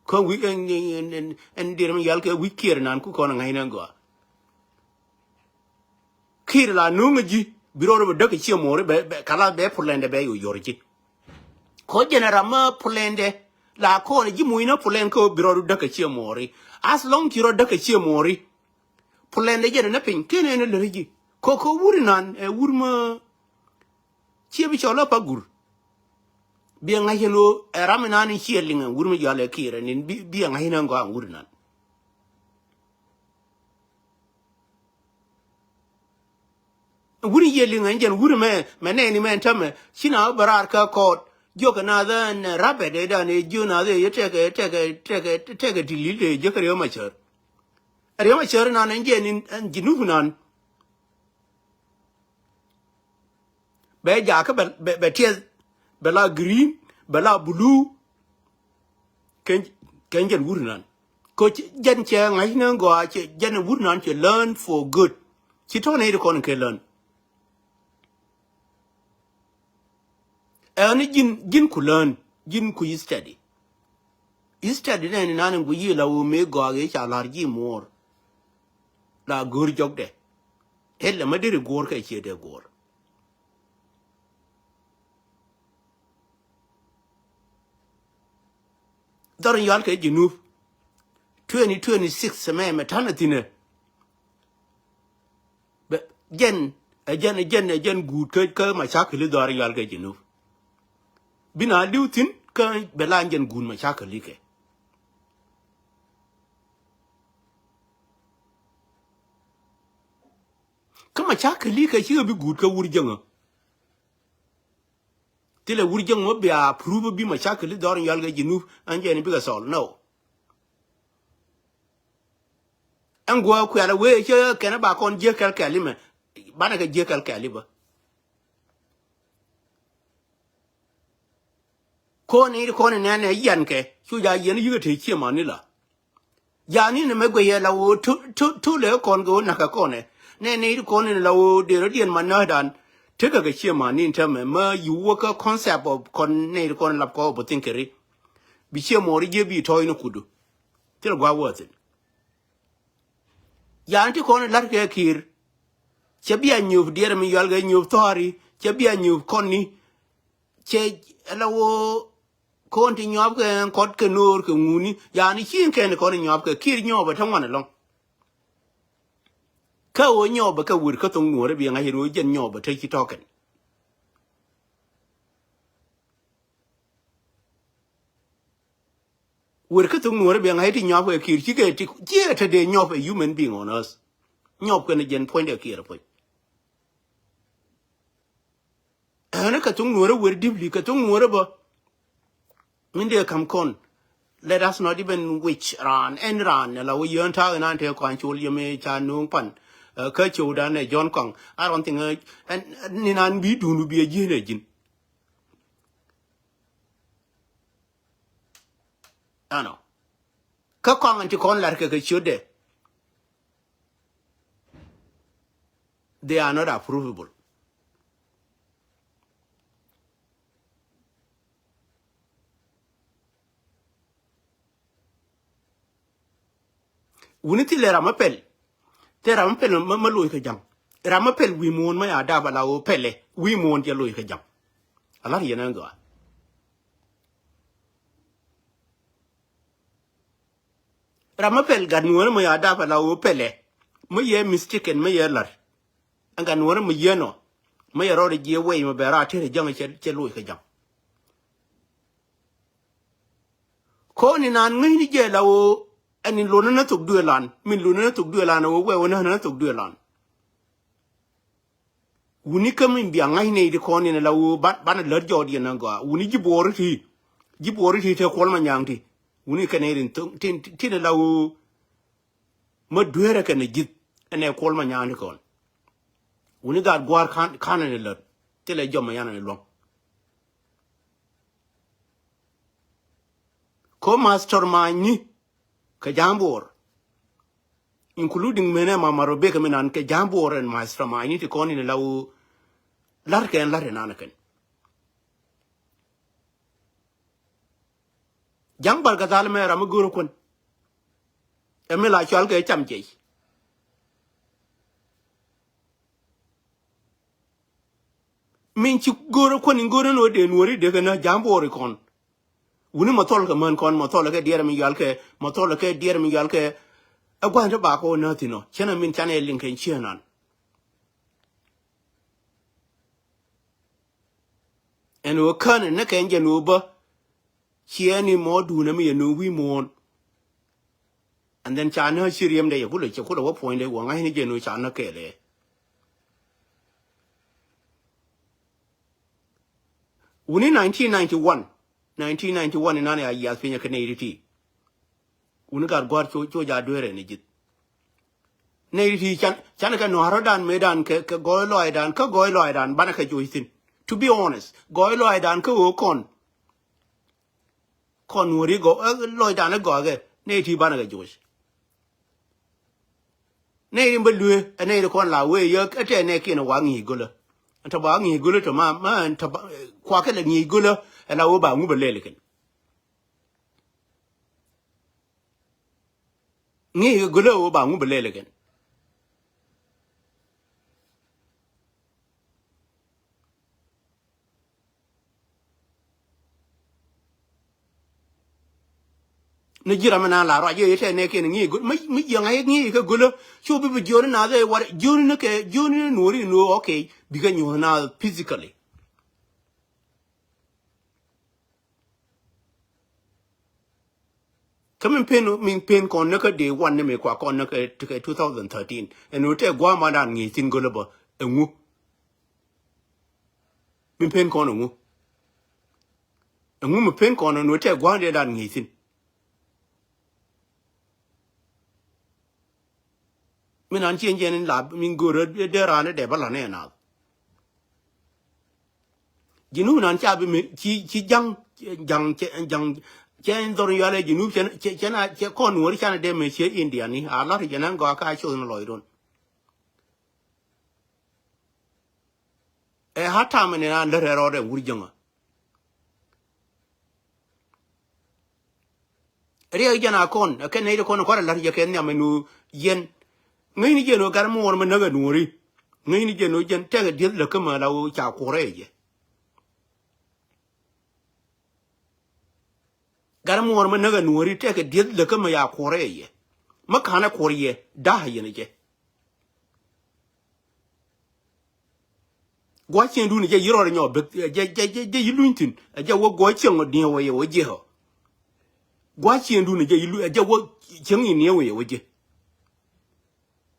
Kä wi̱c ɛn, ɛn, ɛn, ɛn, ɛn dier mi yɔal kɛ wi̱c Kiir nan ku kɔn a ŋa̱cnɛ gɔaa. Kiir la nuŋ ji̱ bi rɔɔd bɛ däk kɛ ciɛ muɔɔri bɛ, bɛ kala bɛ pulɛndɛ bɛ yo̱r ji̱. Ko jɛn ram ma pulɛndɛ la kɔn ji̱ muc na pulɛn kä bi rɔɔd däk kɛ ciɛ muɔɔri. As long ci rɔɔd däk kɛ ciɛ muɔɔri. Pulɛndɛ jɛn ni piny ken ɛn lär ji̱. Ko, ko wur inan ɛ wur ma ciɛ bi cɔl a pa gur. Bi ɛ ŋa̱c ɛn ɣöö ɛ ram inan in ciɛ liŋ ɛ wur ma yɔal ɛ Kiir ɛn in bi, bi ɛ ŋa̱c ɛn ɣöö ɛ wur inan. Wur in yiëë liŋ ɛn jɛn wur mɛ, mɛ nɛɛni mɛ ɛn tämɛ ci na wä bɛ raar kä kɔɔt. Jiökɛ naath ɛn rapɛ dee dan ɛ jiö naath ɛ yɛ tɛkɛ, tɛkɛ, tɛkɛ, tɛkɛ ti li̱l ɛ jiökɛ Riek Machar. Riek Machar nan ɛn jɛn in, ɛn Junub nan. Bɛ jakä bɛ, bɛ, bɛ tiɛth, bɛ la green, bɛ la blue. Kɛn, kɛn jɛn wur nan. Ko ci, jɛn cɛ ŋa̱c ni gɔaa cɛ, jɛn wur nan cɛ learn for good. Ci tɔ̱ nɛy ti kɔn kɛ learn. Ɛn ji̱n, ji̱n ku learn, ji̱n ku study. Study nɛn inan in guic yi la wä mëë gɔaa ɣee ca la̱r ji̱ muɔɔr. La go̱o̱r jɔkdɛ. Ëë lɛ ma deri guɔ̱ɔ̱r kɛ ciɛ dee guɔ̱ɔ̱r. Dhɔr in yɔal kɛ Junub. Twenty twenty-six mɛ mɛ ta̱n a thi̱n ɛ. Bɛ, jɛn, ɛ jɛn, ɛ jɛn, ɛ jɛn guut kä, kä macakili dhɔr in yɔal kɛ Junub. Bi na li̱w thi̱n kä bɛ la jɛn guut macakili kɛ. Kä macakili kɛ cikɛ bi guut kä wur jäŋä. Thilɛ wur jäŋ mɔ bia prove bi macakili dhɔr in yɔal kɛ Junub ɛn jɛn bikɛ solve, no. Ɛn guɔ kuɛl a wee cä kɛn a ba kɔn jiäk kɛl kɛl imɛ. Banɛ kɛ jiäk kɛl kɛl ibä. Kɔn i̱ kɔn inɛn ɛ yian kɛ cu ja yian yikɛ te ciɛ mani la. Jani ni mɛ guiyɛ la woo tu, tu, tu lɛ kɔn kɛ woo nakä kɔnɛ. Nɛ ni ti kɔn ni la woo derä diɛn ma näädan. Tekɛ kɛ ciɛ ma ni tɛmɛ mɛ yi wä kä concept of kɔn ni ti kɔn lap kɔ bä thin kɛ ri. Bi ciɛ mɔɔri jiɛ bi tɔɔy ni kudu. Thil gua̱a̱ wäthin. Yan ti kɔn lar kɛ Kiir. Cɛ bia nyup diɛɛr mi yual kɛ nyup thɔɔri. Cɛ bia nyup kɔn ni. Cɛ ala wo kɔn ti nyuap kɛ kɔt kɛ noor kɛ ŋuni. Yan ci kɛn kɔn nyuap kɛ Kiir nyuɔp ɛ tä ŋuan ɛlɔŋ. Kä ɣöö nyɔɔbä kɛ wër kä thoŋ nuɔ̱ɔ̱rä bi ŋa̱c in ɣöö jɛn nyɔɔbä te ci tɔ̱kɛn. Wër kä thoŋ nuɔ̱ɔ̱rä bi ŋa̱c ti nyɔɔp kɛ Kiir cikɛ ti ciɛ te dee nyɔɔp ɛ human being on earth. Nyɔɔp kɛn jɛn puɔ̱nydɛ Kiir puɔ̱ny. Ɛn kɛ thoŋ nuɔ̱ɔ̱rä wër deeply kɛ thoŋ nuɔ̱ɔ̱rä bä. Min dee kam kɔn. Let us not even wish raan ɛn raan ala wä yön ta̱a̱ inan te kɔn col yɛ mëë ca no̱o̱ŋ pan. Kä cio̱wdan ɛ John Kɔŋ. I don't think ɛn ninan bi duundu bi ɛ ji̱n ɛ ji̱n. Ɛnɔ. Kä Kɔŋ ɛn ti kɔn lar kɛ kɛ ciötdɛ. They are not approvable. Wuni thilɛ ram mi pɛl. Thilɛ ram mi pɛl mi loc kɛ ja̱ŋ. Ram mi pɛl wi̱i̱ muɔ̱ɔ̱n mi ya dap ala ɣöö pɛlɛ wi̱i̱ muɔ̱ɔ̱n cɛ loc kɛ ja̱ŋ. A la̱r yɛn ɛn gɔaa. Ram mi pɛl gat nuɔ̱ɔ̱n mi ya dap ala ɣöö pɛlɛ mi yɛ mistaken mi yɛ la̱r. Ɛn gat nuɔ̱ɔ̱n mi yɛ nɔ mi yɛ rɔɔd jiɛ wɛy mi bɛ raar tëë ja̱ŋ cɛ loc kɛ ja̱ŋ. Kɔn inan ŋäcni jɛ la ɣöö ɛn in lon ni thok duëëlan min lon ni thok duëëlan ɣöö wɛ ɣöö ni thok duëëlan. Wuni kä min bia ŋa̱c nɛy ti kɔn in la ɣöö banɛ lät jɔɔt yɛn ɛ gɔaa wuni ji̱ buɔɔri ti ji̱ buɔɔri ti te kuɔl ma nyaŋ ti wuni kɛ nɛy rin tin la ɣöö mä dueerä kɛn ɛ ji̱th ɛn ɛ kuɔl ma nyaŋ ti kɔn. Wuni gaat gua̱a̱r ka̱n ɛn ɛ lät thilɛ jɔm ma yan ɛn ɛ luɔ̱ŋ. Ko master manyni kɛ ja̱a̱ŋ bo̱o̱r including menɛ mama Rebecca mi nan kɛ ja̱a̱ŋ bo̱o̱r ɛn master manyni ti kɔn in la wu la̱r kɛn la̱r in nan kɛn. Ja̱a̱ŋ Barkadhal mɛ ram mi go̱o̱r kuän. Ɛ mi la cual kɛ cam jiɛc. Min ci go̱o̱rä kuäni go̱o̱rä ni wä dee nuɔ̱ɔ̱ri dee kɛ nä ja̱a̱ŋ bo̱o̱ri kɔn. Wuni ma thɔl kɛ män kɔn ma thɔl kɛ diɛɛr mi yual kɛ ma thɔl kɛ diɛɛr mi yual kɛ. Ɛ gua̱n ti ba kɛ wä nä thin ɔ cɛn ɛ min can ɛ liŋ kɛ ciɛ nan. Ɛn wä kän ɛ nä kɛ jɛn wä bä. Ciɛ ni mɔ duun ɛ mi yɛ ni wi̱i̱ muɔ̱ɔ̱n. And then ca nä ci riɛmdɛ yɛ kulɛ cɛ kulɛ wä puɔ̱nydɛ wä ŋa̱cni jɛ nu ca nä kɛɛlɛ. Wuni nineteen ninety-one, nineteen ninety-one inan ya yiath pinyɛ kɛ nɛy ti ti. Wuni gat gua̱r co co ja dueerɛ ni ji̱th. Nɛy ti ti can can kɛ nua̱rä dan me dan kɛ kɛ gɔɔy lɔac dan kä gɔɔy lɔac dan banɛ kɛ joc thin. To be honest gɔɔy lɔac dan kä ɣöö kɔn. Kɔn nuɔ̱ri gɔw ɛ lɔcdan ɛ gɔakɛ nɛy ti banɛ kɛ joc. Nɛy rin bä luee ɛ nɛy ri kɔn la wee yɛ ɛ tɛ nɛ kiɛn ɛ wa ŋi̱i̱c gölä. Ɛn tɛ ba ŋi̱i̱c gölä tɔ ma ma ɛn tɛ ba kuakɛ lɛ ŋi̱i̱c gölä ɛ la wee ba ŋu bɛ lɛl kɛn. Ŋi̱i̱c gölä wee ba ŋu bɛ lɛl kɛn. Ni ji̱ ram mi naan la ruac yee tɛn nɛ kiɛn ŋi̱i̱c göl mi jiɛŋ a yek ŋi̱i̱c kɛ gölä. Cu bi bi jiöni naath ɛ wat jiöni ni kɛ jiöni ni nuɔ̱ɔ̱ri ni nuɔ̱ɔ̱r ɔkɛ bikɛ nyuɔ̱th naath physically. Kä min pen min pen kɔn ni kä day one ni mi kua kɔn ni kä ti kɛ two thousand thirteen ɛn ɣöö tɛ gua̱a̱ ma dan ŋi̱i̱c thi̱n gölä bä ɛŋu. Min pen kɔn ɛŋu. Ɛŋu mi pen kɔn ɛn ɣöö tɛ gua̱a̱ dee dan ŋi̱i̱c thi̱n. Mi nan ci ɛn jɛn in la min go̱o̱rä dee raan dee bä la̱t ni ɛn naath. Ji̱ nu nan ca bi mi ci ci ja̱ŋ ja̱ŋ cɛ ja̱ŋ cɛ in dhɔr in yualɛ ji̱ nu cɛ cɛ cɛ na cɛ kɔn nuɔ̱ɔ̱ri canɛ dee mi ciɛ India ni a la̱t jɛ nan gɔaa ka coth ni lɔcdun. Ɛ ha̱t tam ɛn in an lät ɛ rɔɔdɛ wur jäŋä. Riɛk jɛn a kɔn ɛ kɛn nɛy ti kɔn kua̱r ɛ la̱t yɛ kɛ nhiam ɛn ɣöö yɛn ŋäcni jɛn ɣöö gat muɔɔr mi näk ɛ nuɔɔri. Ŋäcni jɛn ɣöö jɛn tɛkɛ dieth lɛ kä mɛ la ɣöö ca kuɔrɛ yɛ jɛ. Gat muɔɔr mi näk ɛ nuɔɔri tɛkɛ dieth lɛ kä mɛ ya kuɔrɛ yɛ. Mi ka̱n ɛ kuɔr yɛ da̱a̱ yɛn ɛ jɛ. Gua̱c ciëŋdun jɛ yi rɔɔd nyɔ beth jɛ jɛ jɛ jɛ yi luny thi̱n. Jɛ wä gua̱c ciëŋ diɛ wä yɛ wä jiɛ ɔ. Gua̱c ciëŋdun jɛ yi luny jɛ wä ciëŋ in niɛ wä yɛ wä jiɛ.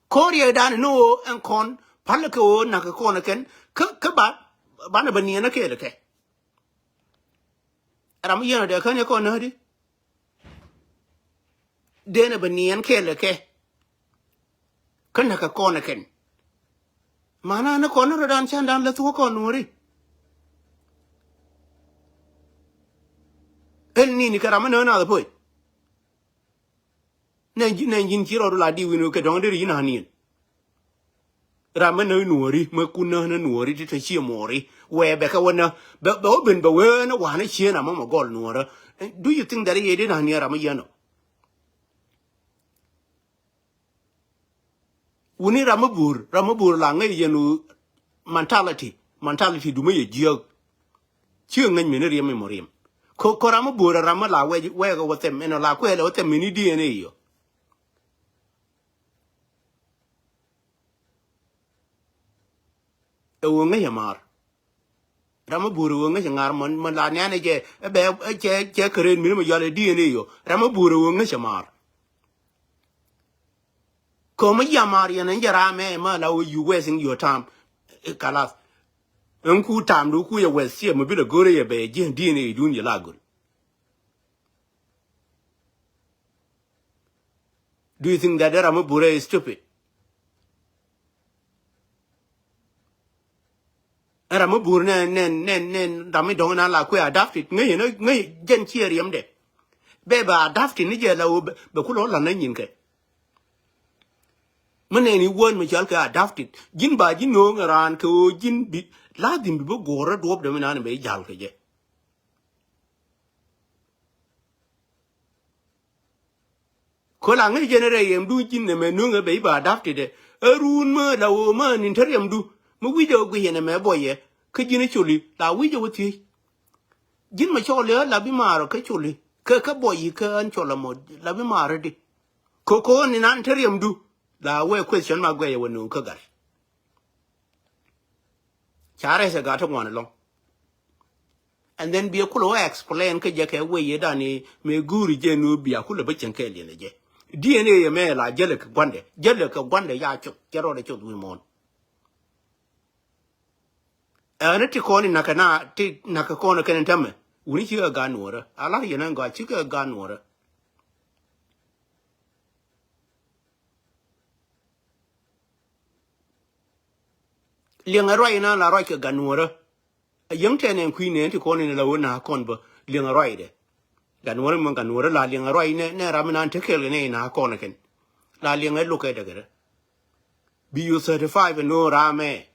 Ko̱r yɛ dan ni wä ɛn kɔn pal kɛ wä nak kɔn kɛn kä kä ba banɛ bɛ niɛ na kɛɛl kɛ. Ram yɛn ɔ dee kän yɛ kɔn nähdi. Denɛ bɛ niɛn kɛɛl kɛ. Kä näk kɛ kɔn kɛn. Mana ni kɔn ni rɔ dan can dan lɛ thuɔ̱k kɔn nuɔri. Ɛn nini kɛ ram mi nöö nath poc. Nɛ ji̱n ci rɔɔdu la di wi̱n kɛ dɔ̱ŋ deri yi na̱h niɛn. Ram mi nä nuɔri mi kun nä nä nuɔri ti te cie muɔri. Wee bɛ kɛ wä nä bɛ bɛ wä ben bɛ wee nä wanä cie na mɔmɔ gɔl nuɔrä. Do you think that yɛ di na̱h niɛn ram mi yɛn ɔ? Wuni ram mi buur ram mi buur la ŋäc yɛn wu mentality mentality dumä yɛ jiääk. Ci ŋäc mini riɛm imɔ riɛm. Ko ko ram mi buur ram mi la wɛc wɛɛk wä thɛm ɛn ɔ la kuɛɛl wä thɛm mini D N A yɔ. Ɛ ɣöö ŋäcä maar. Ram mi buur ɛ ɣöö ŋäcä ŋaar mɔ mɔ la nianɛ jɛ ɛ bɛ ɛ cɛ cɛ käreen mini mɔ yɔal ɛ D N A yɔ ram mi buur ɛ ɣöö ŋäcä maar. Kä mɔ yia maar yɛn ɛn jɛ ram ɛ ma la ɣöö you wasting your time. Ɛ kalas. Ɛn ku time du ku yɛ wɛth ciɛ mɔ bi lɛ go̱rɛ yɛ bɛ yɛ jiɛn D N A dun yɛ la go̱r. Do you think that ram mi buur ɛ stupid? Ram mi buur nɛ nɛ nɛ nɛ ram mi dɔŋ na la kuɛ adapted ŋäc yɛn ŋäc jɛn ciɛ riɛmdɛ. Bɛ bɛ adapted ni jɛ la wä bɛ kulɔ la nä nyin kɛ. Mi nɛn i̱ wään mi cɔal kɛ adapted ji̱n ba ji̱ no̱o̱ŋ raan kɛ ɣöö ji̱n bi ladhim bi bi guɔ̱ɔ̱r rɔ duɔ̱ɔ̱pdɛ mi naan bɛ i̱ ja̱l kɛ jɛ. Köl a ŋäc jɛn rɛy riɛmdu ji̱n nɛmɛ nuŋ ɛ bɛ i̱ ba adapted ɛ. Ɛ ruun mä la ɣöö mä ni̱n te riɛmdu mi wi̱c ɛ guic ɛn ɛmɛ buɔyɛ kä ji̱n ɛ coli la wi̱c ɛ wä thiec. Ji̱n mɛ cɔɔl i̱ ɣä la bi maarä kä coli kä kä buɔyi kä ɣän cɔl ɛmɔ la bi maarä di. Kä kä ɣän inan te riɛmdu la wee question ma guɛy ɛ wä nuŋ kä gat. Ca rɛc ɛ gat ti ŋuan ɛlɔ̱ŋ. And then bia kulɛ wä explain kä jɛ kɛ wee yɛ dan i̱ mëë guuri jɛ nu bia kulɛ bä cieŋ kɛ liɛn ɛ jɛ. D N A yɛ mɛ la jälɛ kɛ guandɛ jälɛ kɛ guandɛ ya cuth cɛ rɔɔdɛ cuth wi̱i̱ muɔ̱ɔ̱n. Ɛn ti kɔn in nakä na ti nakä kɔn kɛn in tämɛ wuni cikɛ gan nuɔrä a lar yɛn ɛn gɔaa cikɛ gan nuɔrä. Liɛŋɛ ruac inan la ruac kɛ gan nuɔrä. A yäŋ tɛn ɛn kui̱ nɛn ti kɔn in la wä na kɔn bä liɛŋɛ ruacdɛ. Gan nuɔrä mɛ gan nuɔrä la liɛŋɛ ruac nɛ nɛ ram inan te kɛl kɛ nɛ in na kɔn kɛn la liɛŋɛ lukɛ däkɛ rɛ. Bi yu thirty five ɛn no̱o̱ŋ ram ɛ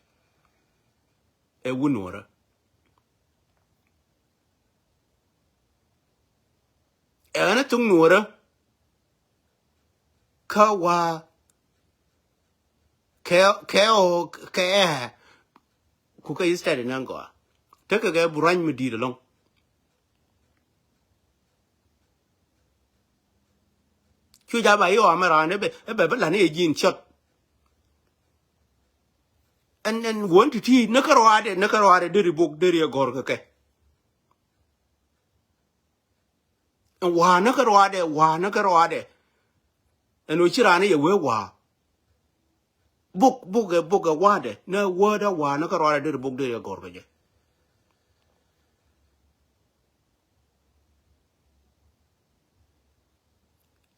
ɛ wun nuɔrä. Ɛn ɛ thuk nuɔrä. Kä wa kɛ kɛ ɔ kɛ ɛ ku kɛ instead in ɛn gɔaa tekɛ kɛ burany mi di̱i̱t ɛlɔ̱ŋ. Cu ja ba i̱ ɣɔam ɛ raan ɛ bɛ ɛ bɛ bi lan i̱ ji̱n cɔt. Ɛn ɛn wuɔ̱n ti̱ti̱ näkä ruaadɛ näkä ruaadɛ deri bok deri ɛ gɔ̱r kɛ kɛ. Ɛn wa̱a̱ näkä ruaadɛ wa̱a̱ näkä ruaadɛ. Ɛn ɣöö ci raan i̱ yɛ wee wa̱a̱. Buk buk ɛ buk ɛ wa̱a̱dɛ nä wädä wa̱a̱ näkä ruaadɛ deri bok deri ɛ gɔ̱r kɛ jɛ.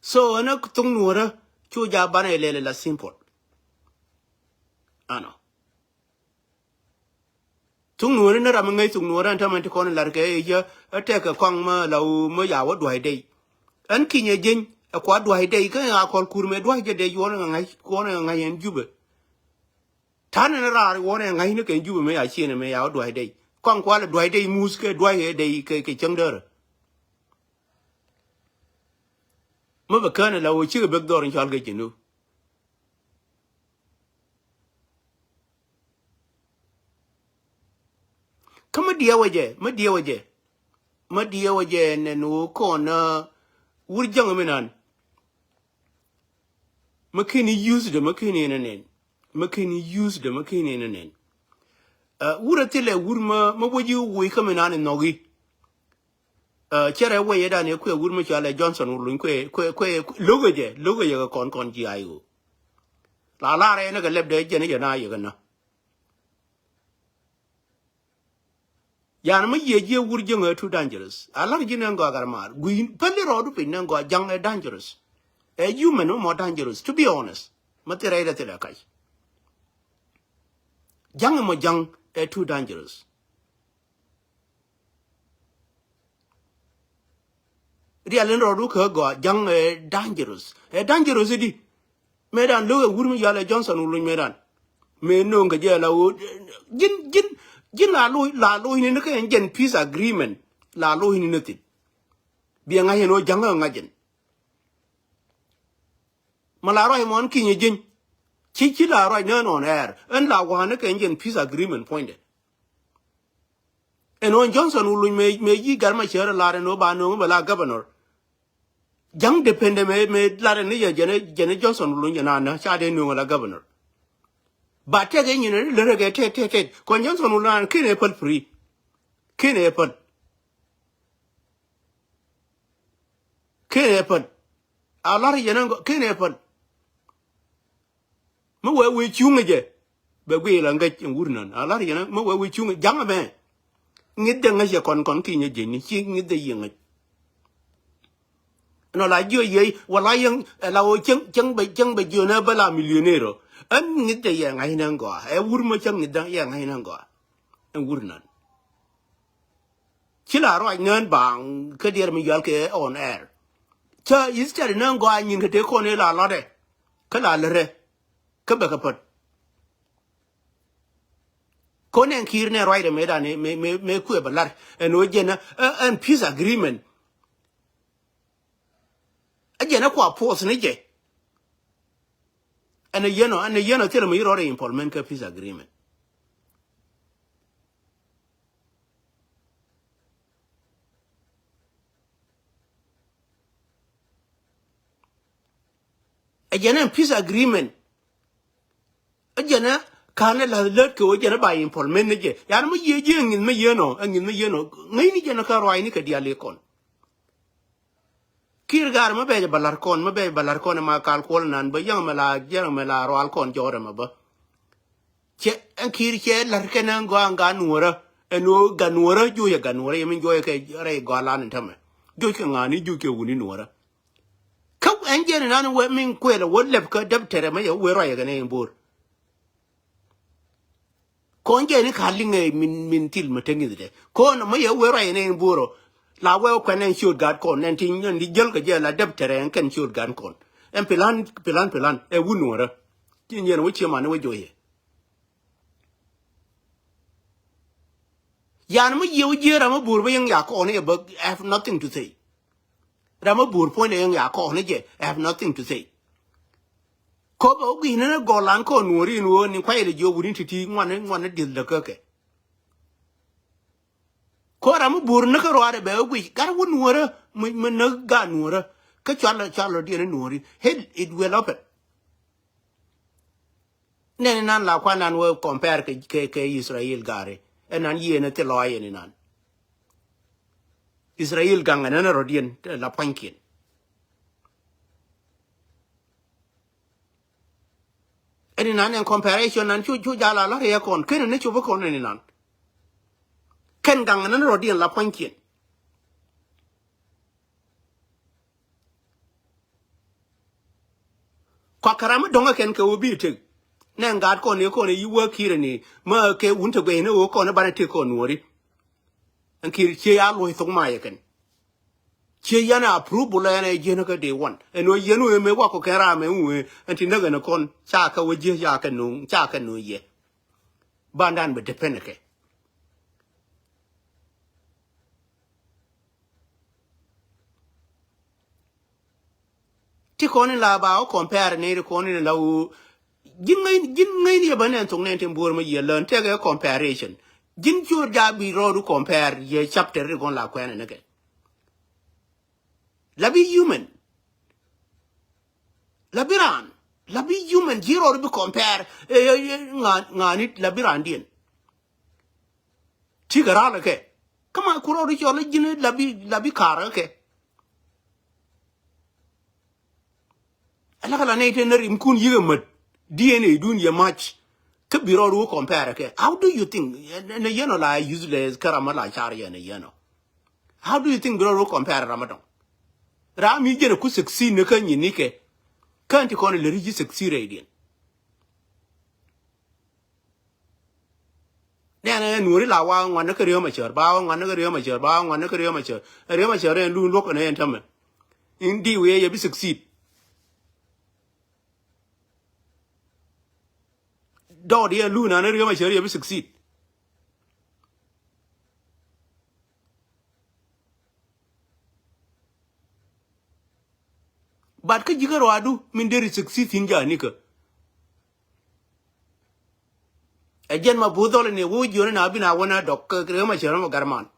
So ɛn ɛ thuk nuɔrä cu ja banɛ lɛl ɛ la simple. Ɛnɔ. Thuk nuɔri ni ram mi ŋäc thuk nuɔri ɛn tämɛ ti kɔn in lar kɛ i̱ cä ɛ tɛk kɛ kɔaŋ mä la wu mä ya wä dua̱c dɛy. Ɛn kinyɛ jieny ɛ kua dua̱c dɛy kä ŋa kɔl kur mɛ dua̱c jɛ dɛy yuɔn ŋa ŋa̱c kuɔn ŋa ŋa̱c ɛn jupɛ. Ta̱n ɛn raar yuɔn ɛ ŋa̱c ni kɛ jupɛ mɛ ya cienɛ mɛ ya wä dua̱c dɛy kɔaŋ kua lɛ dua̱c dɛy muth kɛ dua̱c ɛ dɛy kɛ kɛ cäŋ därä. Mi bɛ kään ala wä cikɛ bek dhɔr in cɔal kɛ Jinub. Kä mi diɛwä jɛ, mi diɛwä jɛ, mi diɛwä jɛ nɛn wä kɔn, uh, wur jäŋ mi nan. Mi kin i̱ use dɛ, mi kin i̱ nɛ nɛn. Mi kin i̱ use dɛ, mi kin i̱ nɛ nɛn. Uh, wur a thilɛ wur ma, ma wä ji̱ wui kä mi nan in nhɔki. Uh, cɛ rɛ wä yɛ dan yɛ kuɛ wur mi cɔalɛ Johnson Wuluny kuɛ, kuɛ, kuɛ, lo̱kɛ jɛ, lo̱kɛ jɛ kɛ kɔn kɔn ji̱ a i̱ ɣöö. La lar ɛn kɛ lɛp dee jɛn jɛ na yɛ kɛ na. Yan mi yiëë jiɛ wur jäŋ ɛ too dangerous. A la̱r ji̱ nɛ ŋɔak gat maar. Gui̱n päli rɔɔdu piny nɛ ŋɔak, ja̱ŋ ɛ dangerous. Ɛ human mi mɔ dangerous, to be honest. Mi thil rɛy dɛ thil ɛ kac. Ja̱ŋ ɛ mɔ ja̱ŋ ɛ too dangerous. Rial in rɔɔdu kä gɔaa, ja̱ŋ ɛ dangerous. Ɛ dangerous idi. Mëëdan lo̱k ɛ wur mi yual ɛ Johnson Wuluny mëëdan. Mëë no̱o̱ŋ kɛ jɛ la ɣöö ji̱n, ji̱n, ji̱n la lo̱c, la lo̱c ni ni kɛ ɛn jɛn peace agreement. La lo̱c ni ni thi̱n. Biɛ ŋa̱c ɛn ɣöö ja̱ŋ ɛ ŋa̱c ɛn. Ma la ruac mɔn ki̱nyɛ ji̱ny. Ci, ci la ruac ni ɛn ɣɔn ɛɛr. Ɛn la wa̱a̱ ni kɛ ɛn jɛn peace agreement puɔ̱nydɛ. Ɛn ɣän Johnson Wuluny mëë, mëë ji̱ Gat Maciär lar ɛn ɣöö ba nööŋ bɛ la governor. Ja̱ŋ dependent mëë, mëë lar ɛn ni jɛ jɛn, jɛn Johnson Wuluny jɛ naan nä ca dee nööŋ la governor. Ba tɛk ɛ nyin ɛ lär ɛ kɛ tɛt, tɛt, tɛt. Kɔn Johnson Wuluny naan ken ɛ päl free. Ken ɛ päl. Ken ɛ päl. A lar yɛn ɛn gɔaa, ken ɛ päl. Mi wee wee cuŋ jɛ. Bɛ guiy la ŋäc in wur nän. A lar yɛn mi wee wee cuŋ ja̱ŋ ɛmɛ. Ŋi̱th dee ŋäc yɛ kɔn kɔn ki̱ny ɛ jiɛcni ci ŋi̱th dee yiëë ŋäc. Nɔ la jiö yiëë wala yɛn ɛ la wee cäŋ cäŋ bɛ cäŋ bɛ jiö nɛ bä la millionaire ɔ. Ɛn ŋi̱th dee yɛ ŋa̱c nɛ gɔaa ɛ wur mɔ cäŋ ŋi̱th dee yɛ ŋa̱c nɛ gɔaa. Ɛn wur nän. Ci la ruac nään baaŋ kä diɛɛr mi yual kɛ on air. Cä history nään gɔaa nyin kɛ tëë kɔn ëë la lɔtdɛ. Kä la lärɛ. Kä bɛ kɛ pät. Kɔn ɛn ki̱i̱r nɛ ruacdɛ mëëdan mëë, mëë, mëë kuɛ bɛ lar. Ɛn ɣöö jɛn ɛ, ɛ, ɛn peace agreement. Ɛ jɛn ɛ kua poth ni jɛ. Ɛn ɛ yɛn ɔ, ɛn ɛ yɛn ɔ thilɛ mi ci rɔɔdɛ implement kä peace agreement. Ɛ jɛn ɛn peace agreement. Ɛ jɛn ɛ ka̱n ɛ la̱th lät kɛ ɣöö jɛn ɛ ba implement ni jɛ. Yan mi yiëë ji̱ ɛ ŋi̱th mi yiëë nɔ, ɛ ŋi̱th mi yiëë nɔ. Ŋäcni jɛn ɛ kä ruaacni kɛ diaal i̱ kɔn. Kiir Gaar mi bɛc bä la̱r kɔn, mi bɛc bä la̱r kɔn ɛ ma kal kuɔl nan bä yäŋ mɛ la, yäŋ mɛ la rual kɔn jɔɔt ɛmɛ bä. Cɛ ɛn Kiir cɛ la̱r kɛn ɛn gɔaa ɛn gat nuɔrä. Ɛn ɣöö gat nuɔrä joc ɛ gat nuɔrä yɛ min juɔc kɛ rɛy gɔaa lan in tämɛ. Joc kɛ ŋa̱a̱ni joc kɛ wuni nuɔrä. Kä ɛn jɛn inan wee min kuɛl ɛ wä lɛp kä däp tɛrɛ mɛ yɛ wee ruac ɛ kɛn ɛ in bo̱o̱r. Kɔn jɛ ni ka liŋ ɛ min, min thil mɛ te ŋi̱thdɛ. Kɔn mɛ yɛ wee ruac ɛn ɛ in bo̱o̱r ɔ. La wee kuɛn ɛn ciöt gat kɔn ɛn ti, ɛn ti jäl kɛ jɛ la däp tɛrɛ ɛn kɛn ciöt gat kɔn. Ɛn pilan, pilan, pilan. Ɛ wun nuɔrä. Ci nyɛn wä cie man wä joyɛ. Yan mi yiëë wä jiëë ram mi bo̱o̱r bä yɛn ya kɔn ɛ bä, I have nothing to say. Ram mi bo̱o̱r puɔ̱nydɛ yɛn ya kɔn ɛ jɛ, I have nothing to say. Kɔ bɛ wä gui̱n ni gɔlan kɔn nuɔri in wä ni kuay lɛ jiök wuni ti̱ti̱ ŋuan, ŋuan di̱th lɛ käkɛ. Kɔ ram mi bo̱o̱r ni kä ruaadɛ bɛ wä gui̱c gat wä nuɔrä mi, mi näk gat nuɔrä. Kä cual, cual lɔ diɛn nuɔri. Hell, it will open. Nɛn inan la kuan nan wee compare kɛ, kɛ, kɛ Israel gari. Ɛn nan yieen ɛ thil lɔac ɛn inan. Israel gaŋ ɛn ɛn rɔ̱diɛn la pua̱nykiɛn. Ɛn inan ɛn comparison nan cu, cu jal a lɔ̱r yɛ kɔn. Ken ni cop kɔn ɛn inan. Kɛn gaŋ ɛn ɛn rɔ̱diɛn la pua̱nykiɛn. Kua kɛ ram mi dɔ̱ŋ ɛ kɛn kɛ wä bi tek. Nɛ ŋa̱a̱t kɔn ni kɔn yi wä Kiir ni. Mä kɛ wun te guɛy ni wä kɔn ni banɛ tek kɔn nuɔri. Ɛn Kiir cie ya luɔ̱c thok ma yɛ kɛn. Cie yan a approve bulɛ yan ɛ jiɛn kä day one. Ɛn wä yɛn wä mɛ wakɔ kɛn ram mɛ wä ɛn ti näk ɛn kɔn. Ca kɛ wä jiɛ ca kɛ nuŋ, ca kɛ nuŋ yɛ. Bandan bɛ depend kɛ. kɔn in la ba wä compare ni ri kɔn in la wä. Ji̱n ŋäc, ji̱n ŋäc ni yɛ bä nɛn thok nɛn tin buɔr ma yɛ län tɛkɛ comparison. Ji̱n cuɔr ja bi rɔɔdu compare yɛ chapter ri kɔn la kuɛn ni kɛ. La bi human. La bi raan. La bi human ji̱ rɔɔdu bi compare. Eh, eh, eh, ŋa, ŋa ni la bi raan diɛn. Ti kɛ ral kɛ. Kama ku rɔɔdu cɔl ji̱n la bi, la bi kar kɛ. Ala kala nɛy te na rim kun yik emät D N A dun yɛ mac. Kä bi rɔɔdu wä compare kɛ. How do you think? Nɛ yɛn ɔ la useless kä ram a la car yɛn ɛ yɛn ɔ. How do you think bi rɔɔdu wä compare ram a dɔŋ? Ram mi jɛn ɛ ku succeed ni kä nyin ni kɛ. Kä ɛn ti kɔn ɛ lɛ ri ji̱ succeed rɛy diɛn. Nɛn ɛ nuɔri la wa ŋuan ni kä Riek Machar, ba wa ŋuan ni kä Riek Machar, ba wa ŋuan ni kä Riek Machar. Riek Machar ɛn lun luɔk ɛn ɛn tämɛ. In di wee yɛ bi succeed. Dɔɔd yɛ lun an Riek Machar yɛ bi succeed. But kä ji̱ kä rɔadu min deri succeed in ja nikä. Ɛ jɛn ma bu dhɔl ni wuu jiɔni na bi na wä na dɔk kɛ Riek Machar mɔ garman.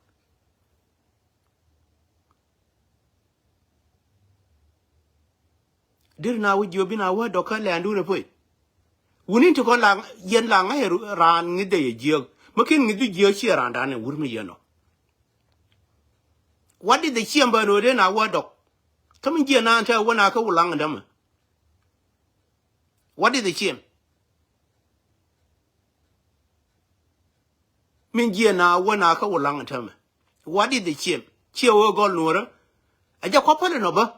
Dir na wä jiɔ bi na wä dɔk kä lɛndun ɛ puɔy. Wuni ti kɔn la yɛn la ŋa̱c raan ŋi̱th dee yɛ jiääk. Mä ken ŋi̱th du jiääk ciɛ raan dan ɛ wur mi yɛn ɔ. What is the shame bä nöödɛ na wä dɔk? Kä min jiɛ naan tɛ wä na kä wulaŋ dämɛ. What is the shame? Min jiɛ na wä na kä wulaŋ tämɛ. What is the shame? Ciɛ wä gɔl nuɔrä. A jɛ kɔpä lɛ nɔ bä.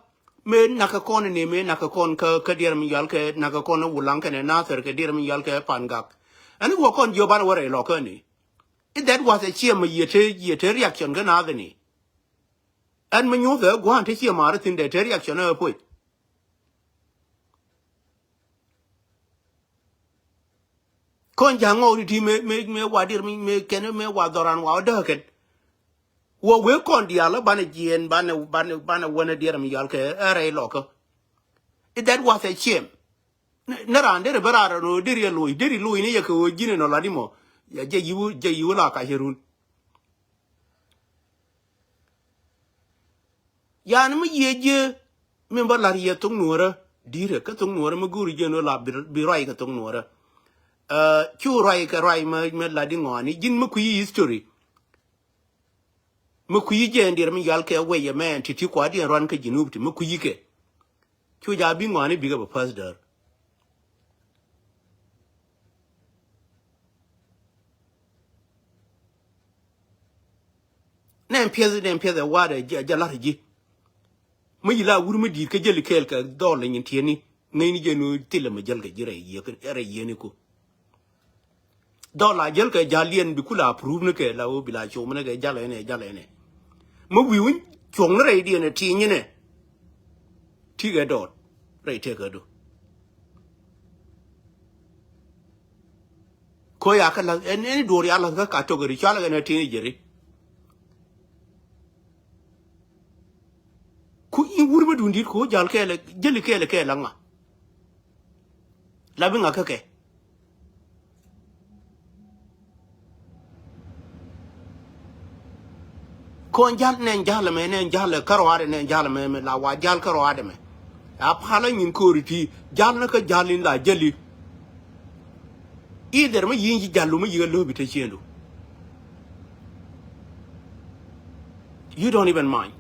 Mëë nakä kɔn ni mëë nakä kɔn kä, kä diɛr mi yal kɛ nakä kɔn wulaŋ kɛnɛ nathɛr kɛ diɛr mi yal kɛ pan gak. Ɛn wä kɔn jiɔ ban wä rɛy lɔ kä ni. If that was a shame yɛ te, yɛ te reaction kä nathɛ ni. Ɛn mi nyuthɛ gua̱a̱n te shame marä thin dɛ te reaction ɛ puɔc. Kɔn ja̱ ŋɔɔri ti mëë, mëë, mëë wa dier, mëë, mëë kɛn, mëë wa dhɔran wa wä dääkɛn. Wä wee kɔn diaal banɛ jiɛɛn, banɛ, banɛ, banɛ wänɛ dier mi yɔal kɛ ɛ rɛy lɔkä. If that was a shame. Ni, ni raan derɛ bä raan rɔ derɛ loc, derɛ loc ni yɛ kɛ ɣöö ji̱n ɛnɔ lat imɔ. Ya jɛ yiwu, jɛ yiwu la kac run. Yani mi yiëë jië min bä la̱r yɛ thok nuɔ̱ɔ̱rä di̱rɛ kä thok nuɔ̱ɔ̱rä mi go̱o̱ri jiɛ ni la bi, bi ruac kɛ thok nuɔ̱ɔ̱rä. Cu ruac kɛ ruac mi, mi lat di ŋɔaani ji̱n mi kui̱ history. Mi kui̱ jiɛ ɛn diɛr mi yual kɛ wec ɛmɛ ɛn ti̱ti̱ kua̱diɛn ruan kä Jinub ti mi kui̱ kɛ. Cu ja bi ŋɔaani bikɛ bɛ päth däär. Nɛ ɛn piɛth, nɛ ɛn piɛth ɛ wa̱a̱dɛ jɛ, jɛ la̱t ji̱. Mi yi la wur mi di̱i̱t kä jäli kɛɛl kɛ dhɔl lɛ nyin tiɛni. Ŋäcni jɛ nu thilɛ mi jäl kɛ ji̱ rɛy yiëë, rɛy yiëëni ku. Dhɔl la jäl kɛ jal yɛn bi kula approve ni kɛ la wä bi la com ni kɛ jal ɛnɛ, jal ɛnɛ. Mi wi̱i̱ wä cuɔ̱ŋ ni rɛy diɛn ɛ ti̱i̱ nyinɛ. Ti̱i̱ kɛ dɔɔt rɛy tëkädu. Ko ya kä la̱th ɛn, ɛn duɔ̱ɔ̱r ya la̱th kä ka tök ri cual kɛ nɛ ti̱i̱ ni jeri. Ku in wur mi duundit ku jal kɛɛl, jäli kɛɛl kɛɛl aŋa. La bi ŋa kä kɛ. Kɔn jal nɛn jal mɛ, nɛn jal kä rɔadɛ, nɛn jal mɛ, mɛ la wa jal kä rɔadɛ mɛ. A palä nyin ko̱ri ti jal ni kä jal in la jäli. Either mi yi̱i̱ŋ ji̱ jalu mi yi̱i̱ŋ a lo̱o̱pi te ciëndu. You don't even mind.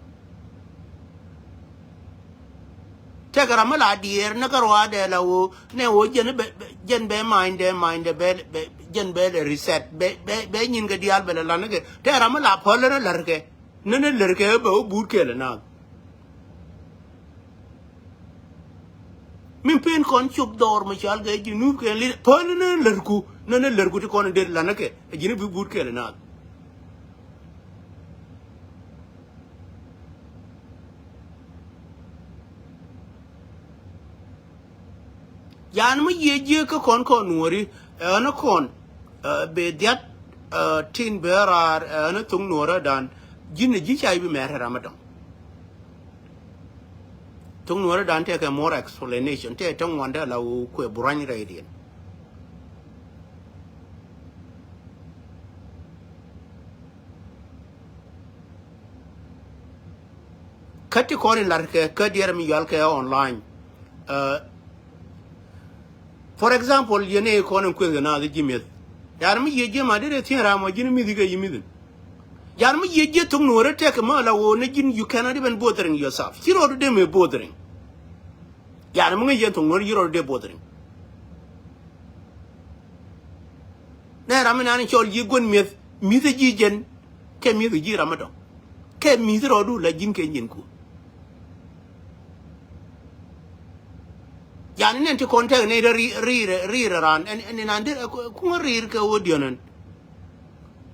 Tɛkɛ ram mi la diɛɛr ni kä ruaadɛ la ɣöö nɛ ɣöö jɛn bɛ, bɛ, jɛn bɛ mind dɛ, mind dɛ bɛ, bɛ, jɛn bɛ lɛ reset, bɛ, bɛ, bɛ nyin kɛ diaal bɛ lɛ lan ni kɛ. Tɛkɛ ram mi la päl ni lär kɛ. Ni ni lär kɛ bɛ wä buut kɛɛl ɛ naath. Min pen kɔn cop dhɔr mi cal kɛ Jinub kɛ li päl ni lärku, ni ni lärku ti kɔn in det lan ni kɛ. Ɛ ji̱n bi buut kɛɛl ɛ naath. Yan mi yiëë jiëë kä kɔn kɔn nuɔ̱ɔ̱ri, ɛ ɣän kɔn, ɛ, bɛ dhiat, ɛ, tin bɛ raar, ɛ, ɣän thok nuɔ̱ɔ̱rä dan, ji̱n ɛ ji̱ ca i̱ bi mɛr ram ɛ dɔ̱ŋ. Thoŋ Nuäärä dan tëëkɛ more explanation, tëë thoŋ ŋuan dee la wä kuɛ burany rɛydiɛn. Kä ti kɔn in lar kɛ kä diɛɛr mi yual kɛ online. Uh, for example, yɛn ɛ kɔn in kueth kɛ naath ji̱ mi̱eth. Yar mi yiëë ji̱ ma dee dee thi̱n ram wa ji̱n mi̱th kɛ yi mi̱thin. Yar mi yiëë ji̱ Thoŋ Nuäärä tɛk kɛ mä la wä ni ji̱n, you cannot even bothering yourself. Ci rɔɔdu dee mi bothering. Yar mi ŋäc yɛn Thoŋ Nuäärä yi rɔɔdu dee bothering. Nɛ ram mi naan cɔl yi guän mi̱eth, mi̱th ji̱ jɛn. Kɛ mi̱eth ji̱ ram mi dɔ̱ŋ. Kɛ mi̱th rɔɔdu la ji̱n kɛ nyin ku. Yani nɛn ti kɔn tɛk ni ri, ri, ri, ri ran. Ɛn, ɛn, ɛn, ɛn, kuŋä rir kɛ wä diɔnɛn.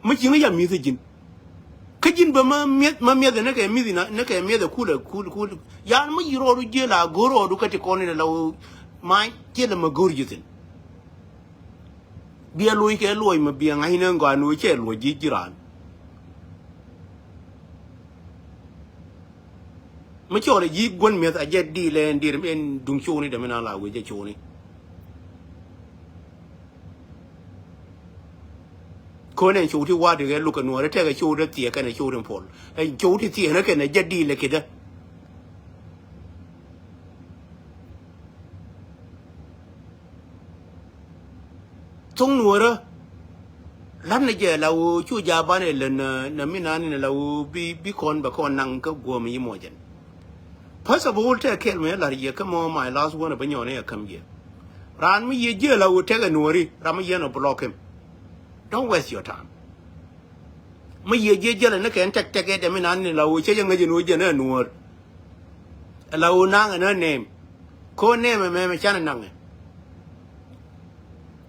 Mi ci ŋä ya mi̱th ji̱n. Kä ji̱n bä ma mi̱eth, ma mi̱eth ni kɛ mi̱eth na, ni kɛ mi̱eth kul, kul, kul. Yan ma yi rɔɔdu ji̱ la go̱r rɔɔdu kä ti kɔn ni la wä ma ji̱ la ma go̱r ji̱ thin. Biɛ luɔc kɛ luɔc ma biɛ ŋa̱cnɛ ŋɔan wä cɛ luɔc ji̱ ji̱ ran. Mi cɔɔl ji̱ guän mi̱eth a jɛ di̱i̱l ɛn di̱i̱r ɛn duŋ cuni dämi na la wec jɛ cuni. Kön ɛn coti wa̱a̱ ti kɛ luk kɛ Nuäärä tɛkɛ coti thiɛk kɛnɛ coti puɔl. Ɛn coti thiɛk ni kɛnɛ jɛ di̱i̱l ɛ kidä. Thoŋ Nuäärä. La̱t ni jɛ la wä cu ja̱a̱ banɛ lä nä, nä mi nani ni la wä bi, bi kɔn bɛ kɔn naŋ kä guɔ̱m yi mɔcɛn. First of all, tɛ kɛl mi lar yɛ kä mɔ my last one bä nyɔni a käm yɛ. Raan mi yɛ jiɛ la wä tɛkɛ Nuääri, ram mi yɛn a block him. Don't waste your time. Mi yɛ jiɛ jiɛ la ni kɛn tɛk tɛk ɛ dɛ mi nani ni la wä cɛ jɛ ŋäc ni wä jɛ ni a Nuäär. Ɛ la wä naŋ ɛ ni a name. Ko name ɛ mɛmɛ canɛ naŋ ɛ.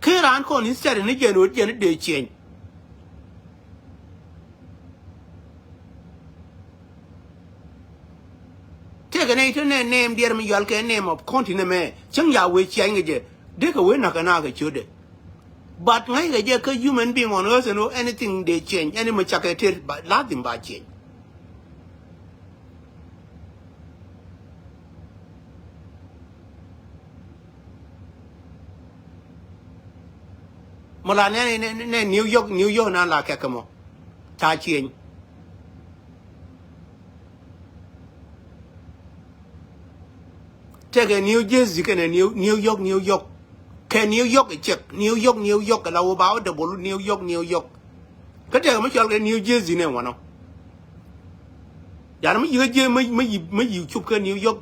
Kä raan kɔn instead ni jɛn wä jɛn dee cieny. Tëëkɛ nɛy te nɛ name diɛɛr mi yual kɛ name of continent mɛ cäŋ ya wee ciany kɛ jɛ. Dee kɛ wee na̱k kɛ naak kɛ ciötdɛ. But ŋa̱ckɛ jɛ kä human being on earth and anything they change, any mi cakɛ ter ba lazim ba change. Mɔ la nɛ, nɛ, nɛ New York, New York na la kɛkɛ mɔ. Ca change. Tɛkɛ New Jersey kɛnɛ New, New York, New York. Kɛ New York cɛk, New York, New York, la wä ba wä double New York, New York. Kä tɛkɛ mi cɔal kɛ New Jersey nɛ wanɔ. Yan mi yikä jiɛ mi, mi yi, mi yi cup kä New York.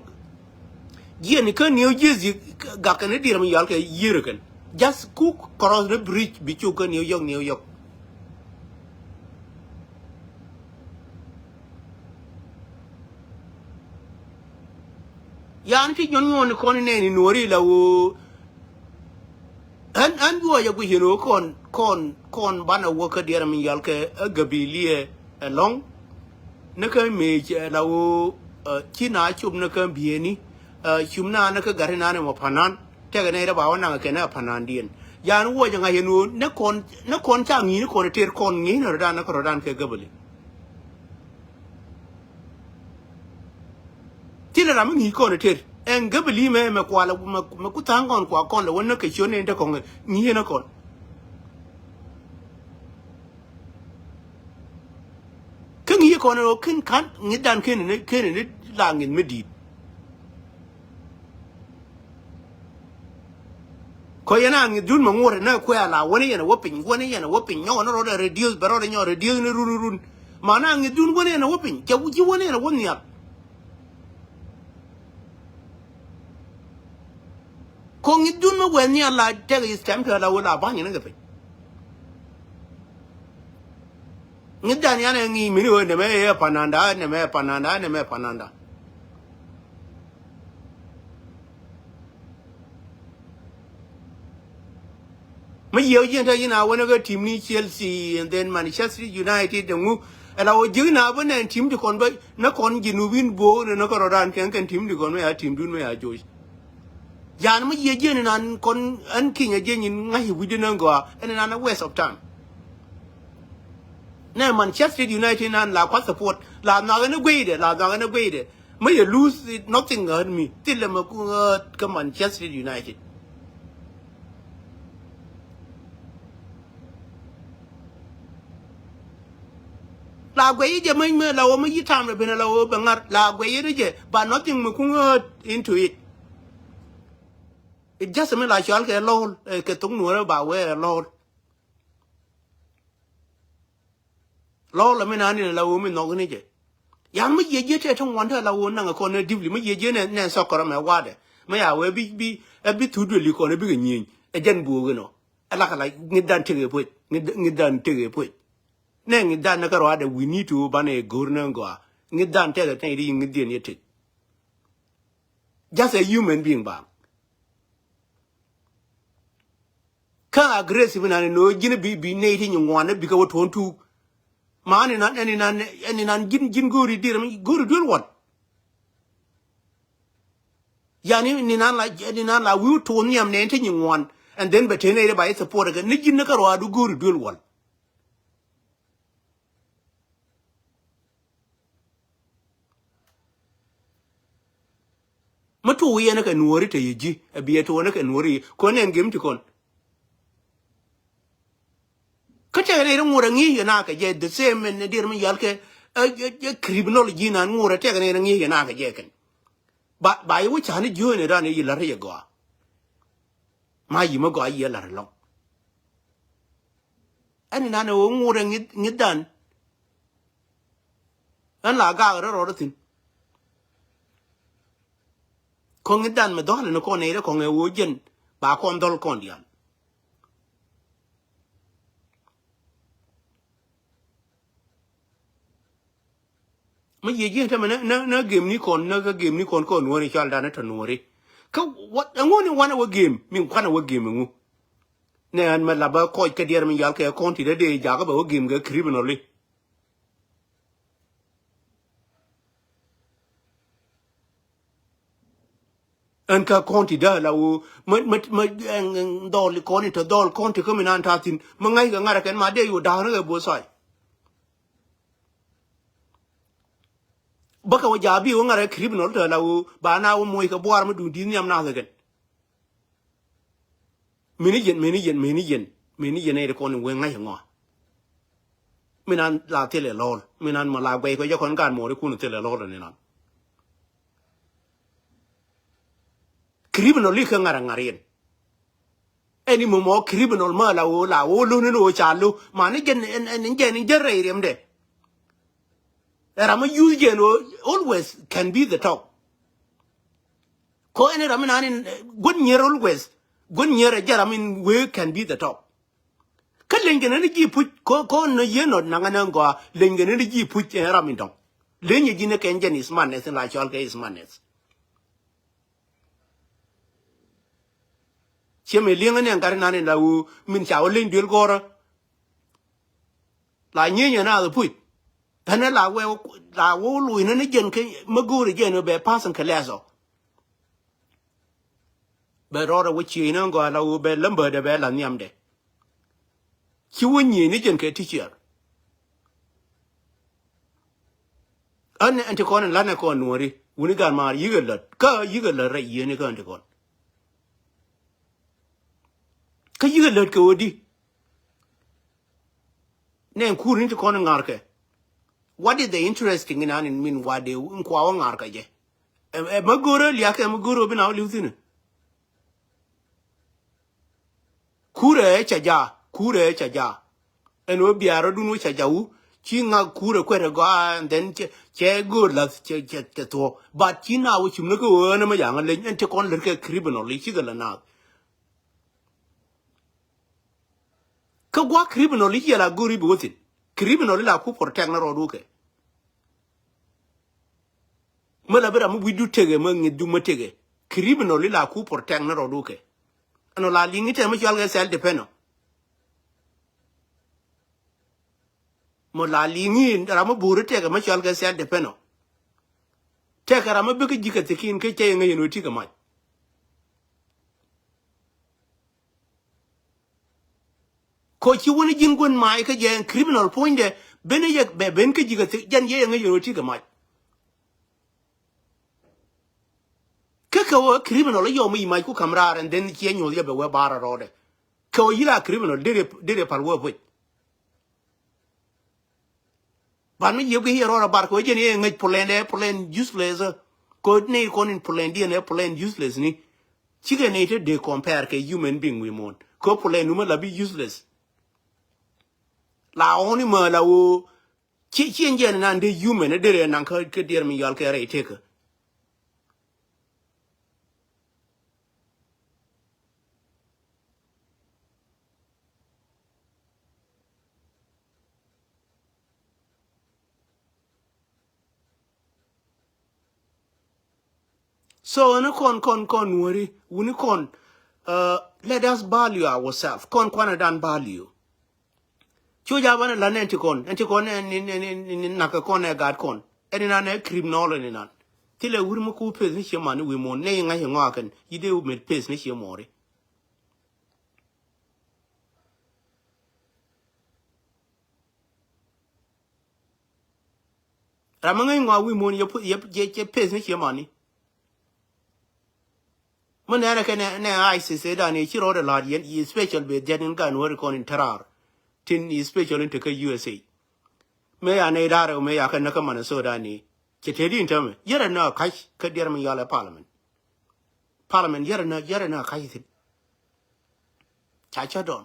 Jiɛn kä New Jersey gak kɛn i̱ diɛɛr mi yual kɛ yiër kɛn. Just ku cross the bridge bi cup kä New York, New York. Yan ti nyɔn nyɔn kɔn nɛni Nuääri la wä. Ɣän, ɣän juɔcɛ guic ɛn ɣöö kɔn, kɔn, kɔn banɛ wä kä diɛɛr mi yal kɛ ɛ gabiliɛ ɛlɔ̱ŋ. Ni kä mëë cɛ la ɣöö, ɛ, ci na cop ni kä bieyni, ɛ, cum na ni kä gat inan ɛmɔ pa̱nan. Tɛkɛ nɛy rɛ ba wä naŋ kɛn ɛ pa̱nandiɛn. Yan wuɔcɛ ŋa̱c ɛn ɣöö ni kɔn, ni kɔn ca ŋi̱i̱c ni kɔn ɛ tëër kɔn ŋi̱i̱c ni rɔ̱dan ni kä rɔ̱dan kɛ gabali. Thilɛ ram mi ŋi̱i̱c kɔn ɛ tëër. Ɛn gabali mɛ, mɛ kualɛ, mɛ, mɛ ku tha̱a̱ŋ kɔn kua kɔn lɛ wä ni kɛ ciöt ni in te kɔŋ ɛ ŋi̱i̱c ɛn ɛ kɔn. Kä ŋi̱i̱c kɔn ɛ ɣöö ken ka̱n ŋi̱thdan ken ni, ken ni la ŋi̱th mi di̱i̱t. Kɔ yɛn a ŋi̱dun mɛ ŋuɔ̱t ɛn ɛ kuɛ a la wäni yɛn a wä piny, wäni yɛn a wä piny, nyɔk ɛn rɔɔdɛ reduce, bɛ rɔɔdɛ nyɔk reduce ni run run. Ma na ŋi̱dun wäni yɛn a wä piny, cɛ ji̱ wäni yɛn a wä nhial. Kɔ ŋi̱dun mɛ wɛn nhial la tɛk is time to la wä la ba̱ny ni kɛ piny. Ŋi̱thdan yan ɛ ŋi̱i̱c mini ɣöö nɛmɛ ɛ pananda, nɛmɛ ɛ pananda, nɛmɛ ɛ pananda. Mi yiëë jiɛn te yin a wänä kä team ni Chelsea and then Manchester United and ŋu. Ɛ la wä ji̱k na bä nɛn team ti kɔn bä nä kɔn ji̱ nu win bo̱o̱k nä nä kä rɔ̱dan kɛn kɛn team ti kɔn mɛ ya team dun mɛ ya joc. Yan mi yiëë jiɛn inan kɔn ɛn kinyɛ jiɛn in ŋa̱c i̱ wi̱cdɛ nä gɔaa ɛn inan a waste of time. Nɛ Manchester United inan la kuath support la nhɔakɛ ni gueydɛ, la nhɔakɛ ni gueydɛ. Mä yɛ lose it, nothing hurt me. Thilɛ mɛ ku hurt kä Manchester United. La guɛy jɛ mä, mä la wä mä yi tam rɛ ben la wä bɛ ŋar. La guɛy jɛ, but nothing mɛ ku hurt into it. It just mi la cɔal kɛ lol, eh, kɛ thok nuɔrɛ ba wee lol. Lol mi nani la wä mi nhɔk ni jɛ. Yan mi jiɛ jiɛ tɛ tɔŋ wan tɛ la wä naŋ kɔn ne dipli mi jiɛ jiɛ nɛ, nɛ sɔkɔrɔ mɛ wadɛ. Mi ya wee bi, bi, ɛ bi thut dueli kɔn ɛ bikɛ nyieny. Ɛ jɛn buɔk inɔ. Ɛ lak la ŋi̱dan tëk ɛ puec. Ŋi̱dan tëk ɛ puec. Nɛ ŋi̱dan ni kɛ ruadɛ, we need to banɛ go̱r ni gɔaa. Ŋi̱dan tëk ɛ tɛny ri ŋi̱diɛn yɛ tëk. Just a human being ba. Kä aggressive nan ni no̱o̱ ji̱n bi, bi ney ti nyi ŋuan ni bikɛ wä tuɔ̱n tuuk. Ma ni nan, ɛn ni nan, ɛn ni nan ji̱n, ji̱n go̱o̱ri dir mi go̱o̱ri duel wal. Yani ni nan la, ni nan la wi̱i̱ tuɔ̱n nhiam ney ti nyi ŋuan. And then bɛ te ney ti ba yi support again. Ni ji̱n ni kä ruaadu go̱o̱ri duel wal. Mi tuuk yɛn kɛ nuɔri te yɛ ji̱, ɛ bi ɛ tuɔɔni kɛ nuɔri, kɔn nɛn gem ti kɔn. Kä tɛkɛ nɛy ri ŋuɔrɛ ŋi̱i̱c kɛ na kɛ jɛ the same, ni dier mi yal kɛ, ɛ, ɛ, ɛ, criminology nan ŋuɔrɛ tɛkɛ nɛy ri ŋi̱i̱c kɛ na kɛ jɛ kɛn. Ba, ba yi wä cani jiööni dan yi lar yɛ gɔaa. Ma yi mi gɔaa yi lar lɔŋ. Ɛn inan ɛ wä ŋuɔrɛ ŋi̱th, ŋi̱th dan. Ɛn la gak rɛ rɔɔdä thi̱n. Kɔŋ i̱ dan mi dhɔl ni kɔn nɛy rɛ kɔŋ ɛ ɣöö jɛn ba kɔn dhɔl kɔn diaal. Mi yiëë ji̱n tämɛ nä, nä, nä gem ni kɔn, nä kä gem ni kɔn kɔn nuɔ̱ɔ̱ri cɔal dan ni tɔ nuɔ̱ɔ̱ri. Kä what, ɛŋu ni wanɛ wä gem, min kuanɛ wä gem ɛŋu. Nɛ ɛn mɛ la bä kɔc kä diɛɛr mi yal kɛ kɔn ti dee dee jakä bɛ wä gem kɛ criminal i̱. Ɛn kä kɔn ti dee la wä mä, mä, mä, ɛn, ɛn dhɔl kɔn ti dhɔl kɔn ti kä mi nan ta̱thi̱n. Mä ŋa̱c kɛ ŋa̱rä kɛn ma dee yu da̱a̱n kɛ both side. Bä kɛ wä ja̱a̱ bi wä ŋa̱rä criminal tɛ la wä ba na wä moc kɛ buar mä duun di̱t nhiam nath kɛn. Mini yɛn, mini yɛn, mini yɛn, mini yɛn ɛ ri kɔn in wee ŋa̱c ŋɔa. Min an la thilɛ lɔl, min an ma la guɛy kɔ jɛ kɔn gan mɔri kun thilɛ lɔl ni nan. Criminal li kä ŋa̱r a ŋa̱r yɛn. Ɛn imɔ mɔ criminal ma la wo, la wo lo ni lo ca lo. Ma ni jɛn, ɛn, ɛn jɛn, jɛn rɛy riɛmdɛ. Ɛ ram ma use jɛn wo, always can be the top. Ko ɛn ram in an in, eh, guɔ̱n nyier always. Guɔ̱n nyier ɛ jɛ ram in wee can be the top. Kä leny kɛ ni ji̱ puc, ko, ko ni yien nɔ naŋ ɛn gɔaa, leny kɛ ni ji̱ puc ɛn ram in dɔŋ. Leny ji̱ ni kɛn jɛn is madness, in la cɔal kɛ is madness. Ciɛ mi li̱eŋä ni ɛn gat inan in la wu, min ca wä leny duel gɔrä. La nyieny ɛn a the puc. Ɛn ɛ la wɛ, la wä luc ni ni jɛn kɛ mä go̱o̱ri jɛn bɛ pass in kɛ lɛs ɔ. Bɛ rɔɔdɛ wä ciëëc ni gɔaa la wä bɛ lämbädɛ bɛ la nhiamdɛ. Ci wä nyiëëc ni jɛn kɛ teacher. Ɣän ɛn ti kɔn in la̱t nɛ kɔn nuɔ̱ɔ̱ri wuni gan maar yikɛ lät kä yikɛ lät rɛy yiëëni kä ɛn ti kɔn. Kä yikɛ lät kɛ ɣöö di. Nɛ in kuur ni ti kɔn in ŋa̱rkɛ. What is the interesting in an in min wa de in kua wä ŋa̱rkɛ jɛ. Ɛ, ɛ mä go̱rä liakɛ, ɛ mä go̱rä bi na wä li̱w thi̱n. Kurɛ ɛ ca ja, kurɛ ɛ ca ja. Ɛn wä biarä dun wä ca ja wu. Ci ŋak kurɛ kuɛt ɛ gɔaa, and then cɛ, cɛ go̱o̱r lath cɛ, cɛ, cɛ thuɔ. But ci na wä cum ni kä wä ɛn ɛ mä yaŋ ɛ leny ɛn ti kɔn lät kɛ criminal i̱ cikɛ lɛ naath. Kä gua̱a̱k criminal i̱ ciɛ la go̱o̱r i̱ bi wä thi̱n. Criminal i̱ la ku protect ni rɔɔdu kɛ. Mä la bi ram mi wi̱cdu tekɛ, mä ŋi̱thdu mä tekɛ. Criminal i̱ la ku protect ni rɔɔdu kɛ. Ɛn ɔ la li̱ŋ i̱ tɛm mi cɔal kɛ self defense ɔ. Mɔ la li̱ŋ i̱ ram mi bo̱o̱ri tekɛ mi cɔal kɛ self defense ɔ. Tekɛ ram mi bikɛ ji̱ kɛ thi̱ki̱n kä cɛ yɛ ŋäc ɛn ɣöö ti̱kɛ mac. Ko ci wun ji̱n guän mac kä jɛ criminal puɔ̱nydɛ ben yɛ bɛ ben kä ji̱ kɛ thi̱k jɛn yɛ yɛ ŋäc ɛn ɣöö ti̱kɛ mac. Kä kɛ wä criminal i̱ yɔm i̱ mac ku ka̱m raar, and then ciɛ nyuɔth yɛ bɛ wee bar a rɔɔdɛ. Kɛ wä yila criminal dee dee pal wee puc. Ban mi yiëp kɛ hiɛ rɔɔdɛ bar kɛ wä jɛn iɛ ŋäc plan dɛ plan useless. Kɛ wä nɛy kɔn in plan diɛn ɛ plan useless ni. Cikɛ nɛy te dee compare kɛ human being wi̱i̱ muɔ̱ɔ̱n kɛ wä plan numä la bi useless. La ɣɔn imä la wä ci ci in jɛn inan dee human ɛ dee rɛ naŋ kä diɛr mi yɔal kɛ rɛy tekä. So ni kɔn kɔn kɔn nuɔri wuni kɔn. Uh, let us value ourselves. Kɔn kuanɛ dan value. Cu ja banɛ la nɛn ti kɔn ɛn ti kɔn ɛn ni ni ni ni ni nak kɔn ɛ gat kɔn ɛn ni nan ɛ krip nɔl ɛn ni nan. Ti lɛ wuri mi ku peth ni cie mani wi̱i̱ muɔ̱ɔ̱n ni ŋa̱c ɛ ŋɔakɛn yi dee met peth ni cie muɔri. Ram mi ŋäc ŋɔak wi̱i̱ muɔ̱ɔ̱n yɛ yɛ yɛ peth ni cie mani. Mi nɛnɛ kɛ nɛ nɛ ISIS ëë dan i̱ ci rɔɔdɛ la̱t yɛn i̱ special bɛ diɛt in gan wä ri kɔn in tɛrar. Tin i̱ special in tekä USA. Mëë ya nɛy da̱rɛ mëë ya kɛ näkä Minnesota ni. Cɛ tëë di in tämɛ yɛrɛ nä ka̱c kä diɛr mi yɔal ɛ parliament. Parliament yɛrɛ nä yɛrɛ nä ka̱c thi̱n. Ca cä dɔn.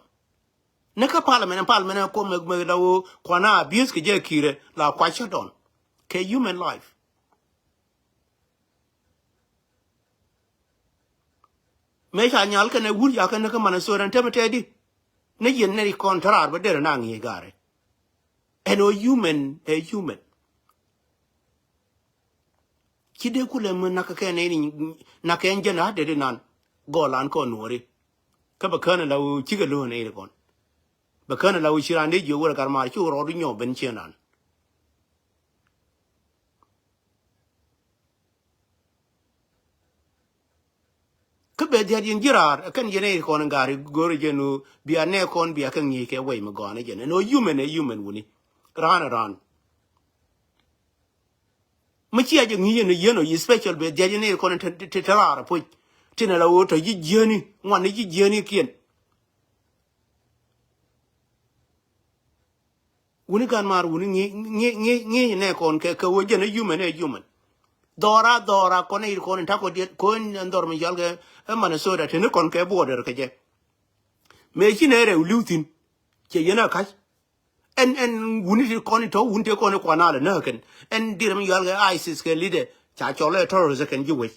Ni kä parliament, parliament ɛ kuɔm mɛ mɛ la woo kuana abuse kɛ jɛ ki̱i̱rɛ la kua cä dɔn. Kɛ human life. Mëë ca nyal kɛnɛ wur ca kɛn ni kä Minnesota ni temɛ tɛɛdi. Ni yɛn ni kɔn tɛ raar bä derɛ na ŋi̱i̱c gaari. Ɛn ɔ human ɛ human. Ci dee kulɛ mi nak kɛ nɛy ni nak kɛ ɛn jɛn a dee di nan. Gɔlan kɔn nuɔri. Kä bɛ kään la woo cikɛ lo̱o̱n nɛy ni kɔn. Bɛ kään la woo ci raan dee jiök wurɛ gat maar ci wä rɔɔdu nyɔɔk ben cieŋ nan. Kä bɛ dhiat yɛn ji̱ raar ɛ kɛn yɛn ɛ kɔn in gaari go̱o̱rɛ jɛn ɣöö bia nɛ kɔn bia kɛ ŋi̱i̱c kɛ wɛy mi gɔ̱a̱n ɛ jɛn ɛn ɣöö human ɛ human wuni. Raan ɛ raan. Mi cia jɛ ŋi̱i̱c ɛn ɣöö yɛn ɔ yi special bɛ dhiat yɛn ɛ kɔn in te te te raar ɛ puc. Tin ɛ la ɣöö tɔ ji̱ jiääni ŋuan ni ji̱ jiääni kiɛn. Wuni gan maar wuni ŋi̱i̱c ŋi̱i̱c ŋi̱i̱c ŋi̱i̱c nɛ kɔn kɛ kɛ wä jɛn ɛ human ɛ human. Dhɔra dhɔra kɔn ɛ yir kɔn in takɔ diet kɔn in dhɔr mi yɔal kɛ ɛ Minnesota teni kɔn kɛ border kɛ jɛ. Mëë ci nɛ rɛw li̱w thi̱n cɛ yɛn ɛ ka̱c. Ɛn ɛn wuni ti kɔn in tɔ̱ wuni ti kɔn in kuan alɛ näk kɛn ɛn dirɛ mi yɔal kɛ ISIS kɛ leader ca cɔl ɛ terrorist kɛn ji̱ wec.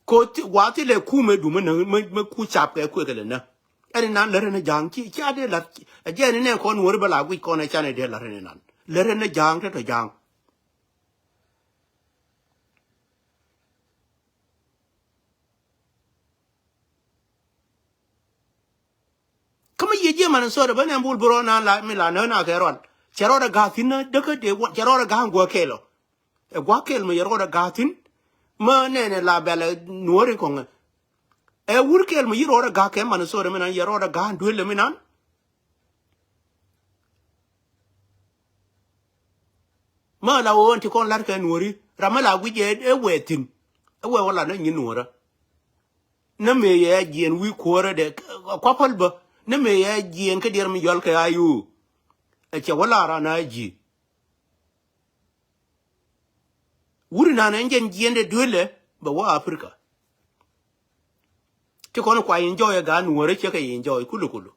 Ko ti wa ti lɛ kumɛ dumä nä mä mä ku cap kɛ kuɛ kɛ lɛ nä. Ɛn nan lärɛ ni ja̱a̱ŋ ci ci a dee la̱t. A jɛ ni nɛ kɔn wä ri bä la guic kɔn ɛ canɛ dee lärɛ ni nan lärɛ ni ja̱a̱ŋ te tɔ ja̱a̱ŋ. Kä mi yiëë jiɛ man in sɔɔdɛ bä nɛ bul bi rɔɔd naan la mi la nään a kɛ rɔɔd cɛ rɔɔdɛ ga̱a̱ thi̱n nä däkä dee wä cɛ rɔɔdɛ ga̱a̱ guɔ kɛɛl ɔ. Ɛ gua̱a̱ kɛɛl mi yɛ rɔɔdɛ ga̱a̱ thi̱n. Mä nɛnɛ la bɛl ɛ nuɔ̱ɔ̱ri kɔŋɛ. Ɛ wur kɛɛl mi yi rɔɔdɛ ga̱a̱ kɛ man in sɔɔdɛ mi nan yɛ rɔɔdɛ ga̱a̱ duël ɛ mi nan. Mä la ɣöö ɛn ti kɔn la̱t kɛ nuɔ̱ɔ̱ri ram mi la guic ɛ ɛ wɛɛ thi̱n. Ɛ wɛɛ wä la nä nyin nuɔ̱ɔ̱rä. Nä mëë yɛ jiɛn wi̱i̱ kuäärä dɛ kua päl bä nä mëë yɛ jiɛn kä diɛr mi yɔl kɛ a yo̱o̱. Ɛ cɛ wä la ran a ji̱. Wuri nan ɛn jɛn jiɛn dɛ duëlɛ bɛ wä Africa. Ti kɔn kua enjoy ɛ gaat nuɔ̱ɔ̱rä cɛ kɛ enjoy kulu kulu.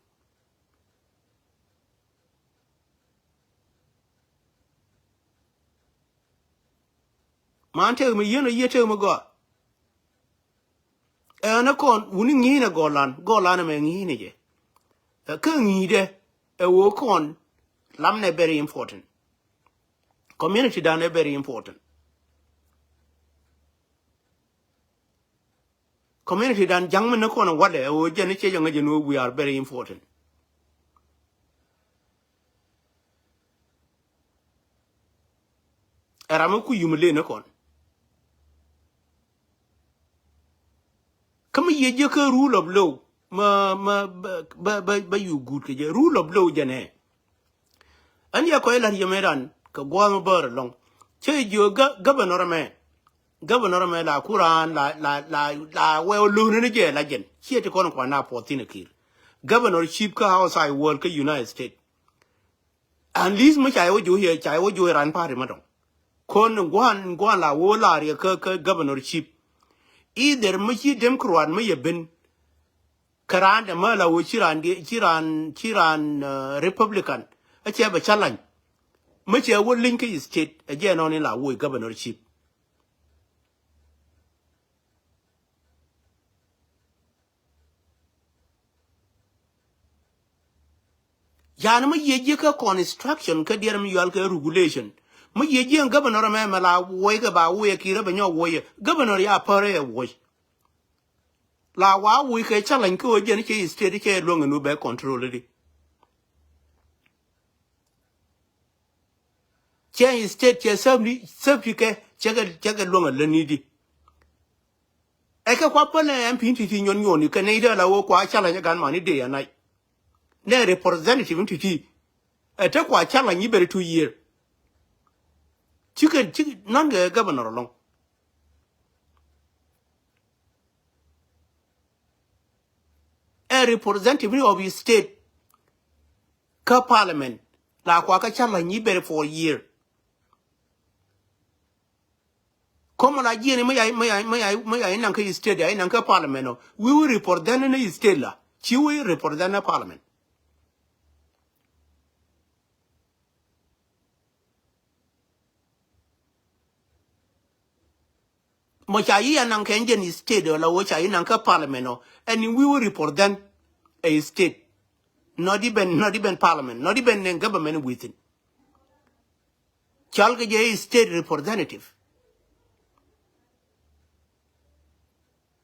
Man tek mi yien ɔ yiëë tek mi gɔaa. Ɛn ɛ kɔn wuni ŋi̱i̱n ɛ gɔlan gɔlan ɛmɛ ŋi̱i̱n ɛ jɛ. Ɛ kä ŋi̱i̱dɛ ɛ woo kɔn lamnɛ very important. Community dan ɛ very important. Community dan ja̱ŋ mi ni kɔn ɛ walɛ ɛ woo jɛn i̱ ciɛ jɛ ŋäc jɛ ni woo we are very important. Ɛ ram mi ku yum len ni kɔn. Kä mi yiëë jiäkä rule of law ma ma ba ba ba ba yu guut kɛ jɛ rule of law jɛnɛ. Ɛn yɛ kɔc la̱t yɛ mëë ran kɛ gua̱a̱th mi bäär ɛlɔ̱ŋ. Cä jiök gä-, governor mɛ. Governor mɛ la kuran la, la, la, la wɛw luni ni jɛ la jɛn. Ciɛ ti kɔn kua na puɔth thin a kir. Governorship kä outside world kä United States. At least mi ca yɛ wä jiök yɛ, ca yɛ wä jiök yɛ ran party ma dɔŋ. Kɔn guan, guan la wä la riɛ kä, kä governorship. Either mi ci Democrat mi yɛ ben. Kä raan dɛ mä la wä ci raan di, ci raan, ci raan, uh, Republican. A cɛ bɛ challenge. Mä cɛ wä liny kä state, a jɛ nɔni la wä governorship. Yani mä yie jiɛ kä construction kä diɛr mi yual kä regulation. Mä yie jiɛ governor mɛ mɛ la wä kɛ ba wä kir bɛ nyɔ wä. Governor ya pär ɛ wä. La wa wi̱i̱ kɛ challenge kä ɣöö jɛn cɛ state cɛ luäŋ ɛn wä bɛ control di. Cɛ state cɛ safety, safety kɛ cɛ kɛ, cɛ kɛ luäŋ ɛ läni di. Ɛ kɛ kua pälɛ M P ti ti nyuɔn nyuɔn kɛ nɛy dee la ɣöö kua challenge ɛ gan mani day and night. Nɛ representative ti ti. Ɛ te kua challenge i̱ bɛr two year. Cikɛ, cikɛ nɔn kɛ governor alɔŋ. Ɛ representative ni of his state kä parliament la kua kä challenge i̱ bɛr for year. Kɔmɔ la jiɛni mi ya, mi ya, mi ya, mi ya inaŋ kä state ya inaŋ kä parliament ɔ. Wi̱i̱ wi̱i̱ represent ni state la ci wi̱i̱ represent ni parliament. Mɔ ca yi anaŋ kɛ jɛn state ɔ la wä ca yi naŋ kä parliament ɔ. Ɛn in wi̱i̱ wä represent ɛ state. Not even, not even parliament, not even government within. Cɔl kɛ jɛ state representative.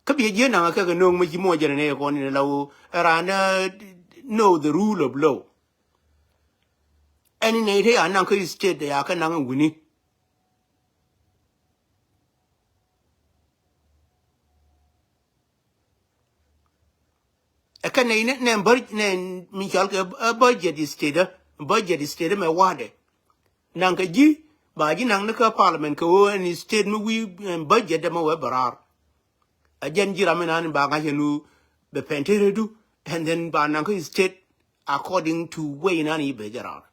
Kä biɛ jiɛ naŋ kɛ kɛ no̱o̱ŋ mɛ ci muɔ jɛn nɛ kɔn in la wä ɛ raan know the rule of law. Ɛn in nɛ ite ya naŋ kä state ya kɛ naŋ in wini. Ɛ kɛ nɛy nɛ, nɛ bär, nɛ mi cɔal kɛ, ɛ, budget state, ɛ, budget state mɛ wa̱dɛ. Naŋ kɛ ji̱ ba ji̱ naŋ ni kä parliament kɛ ɣöö ɛn state mi wi̱i̱, ɛ, budget dɛ mɛ wee bɛ raar. Ɛ jɛn ji̱ ram mi naan ba ŋa̱c ɛn ɣöö bɛ pɛn tëë rɛdu, and then ba naŋ kä state according to way naan i̱ bɛ jɛ raar.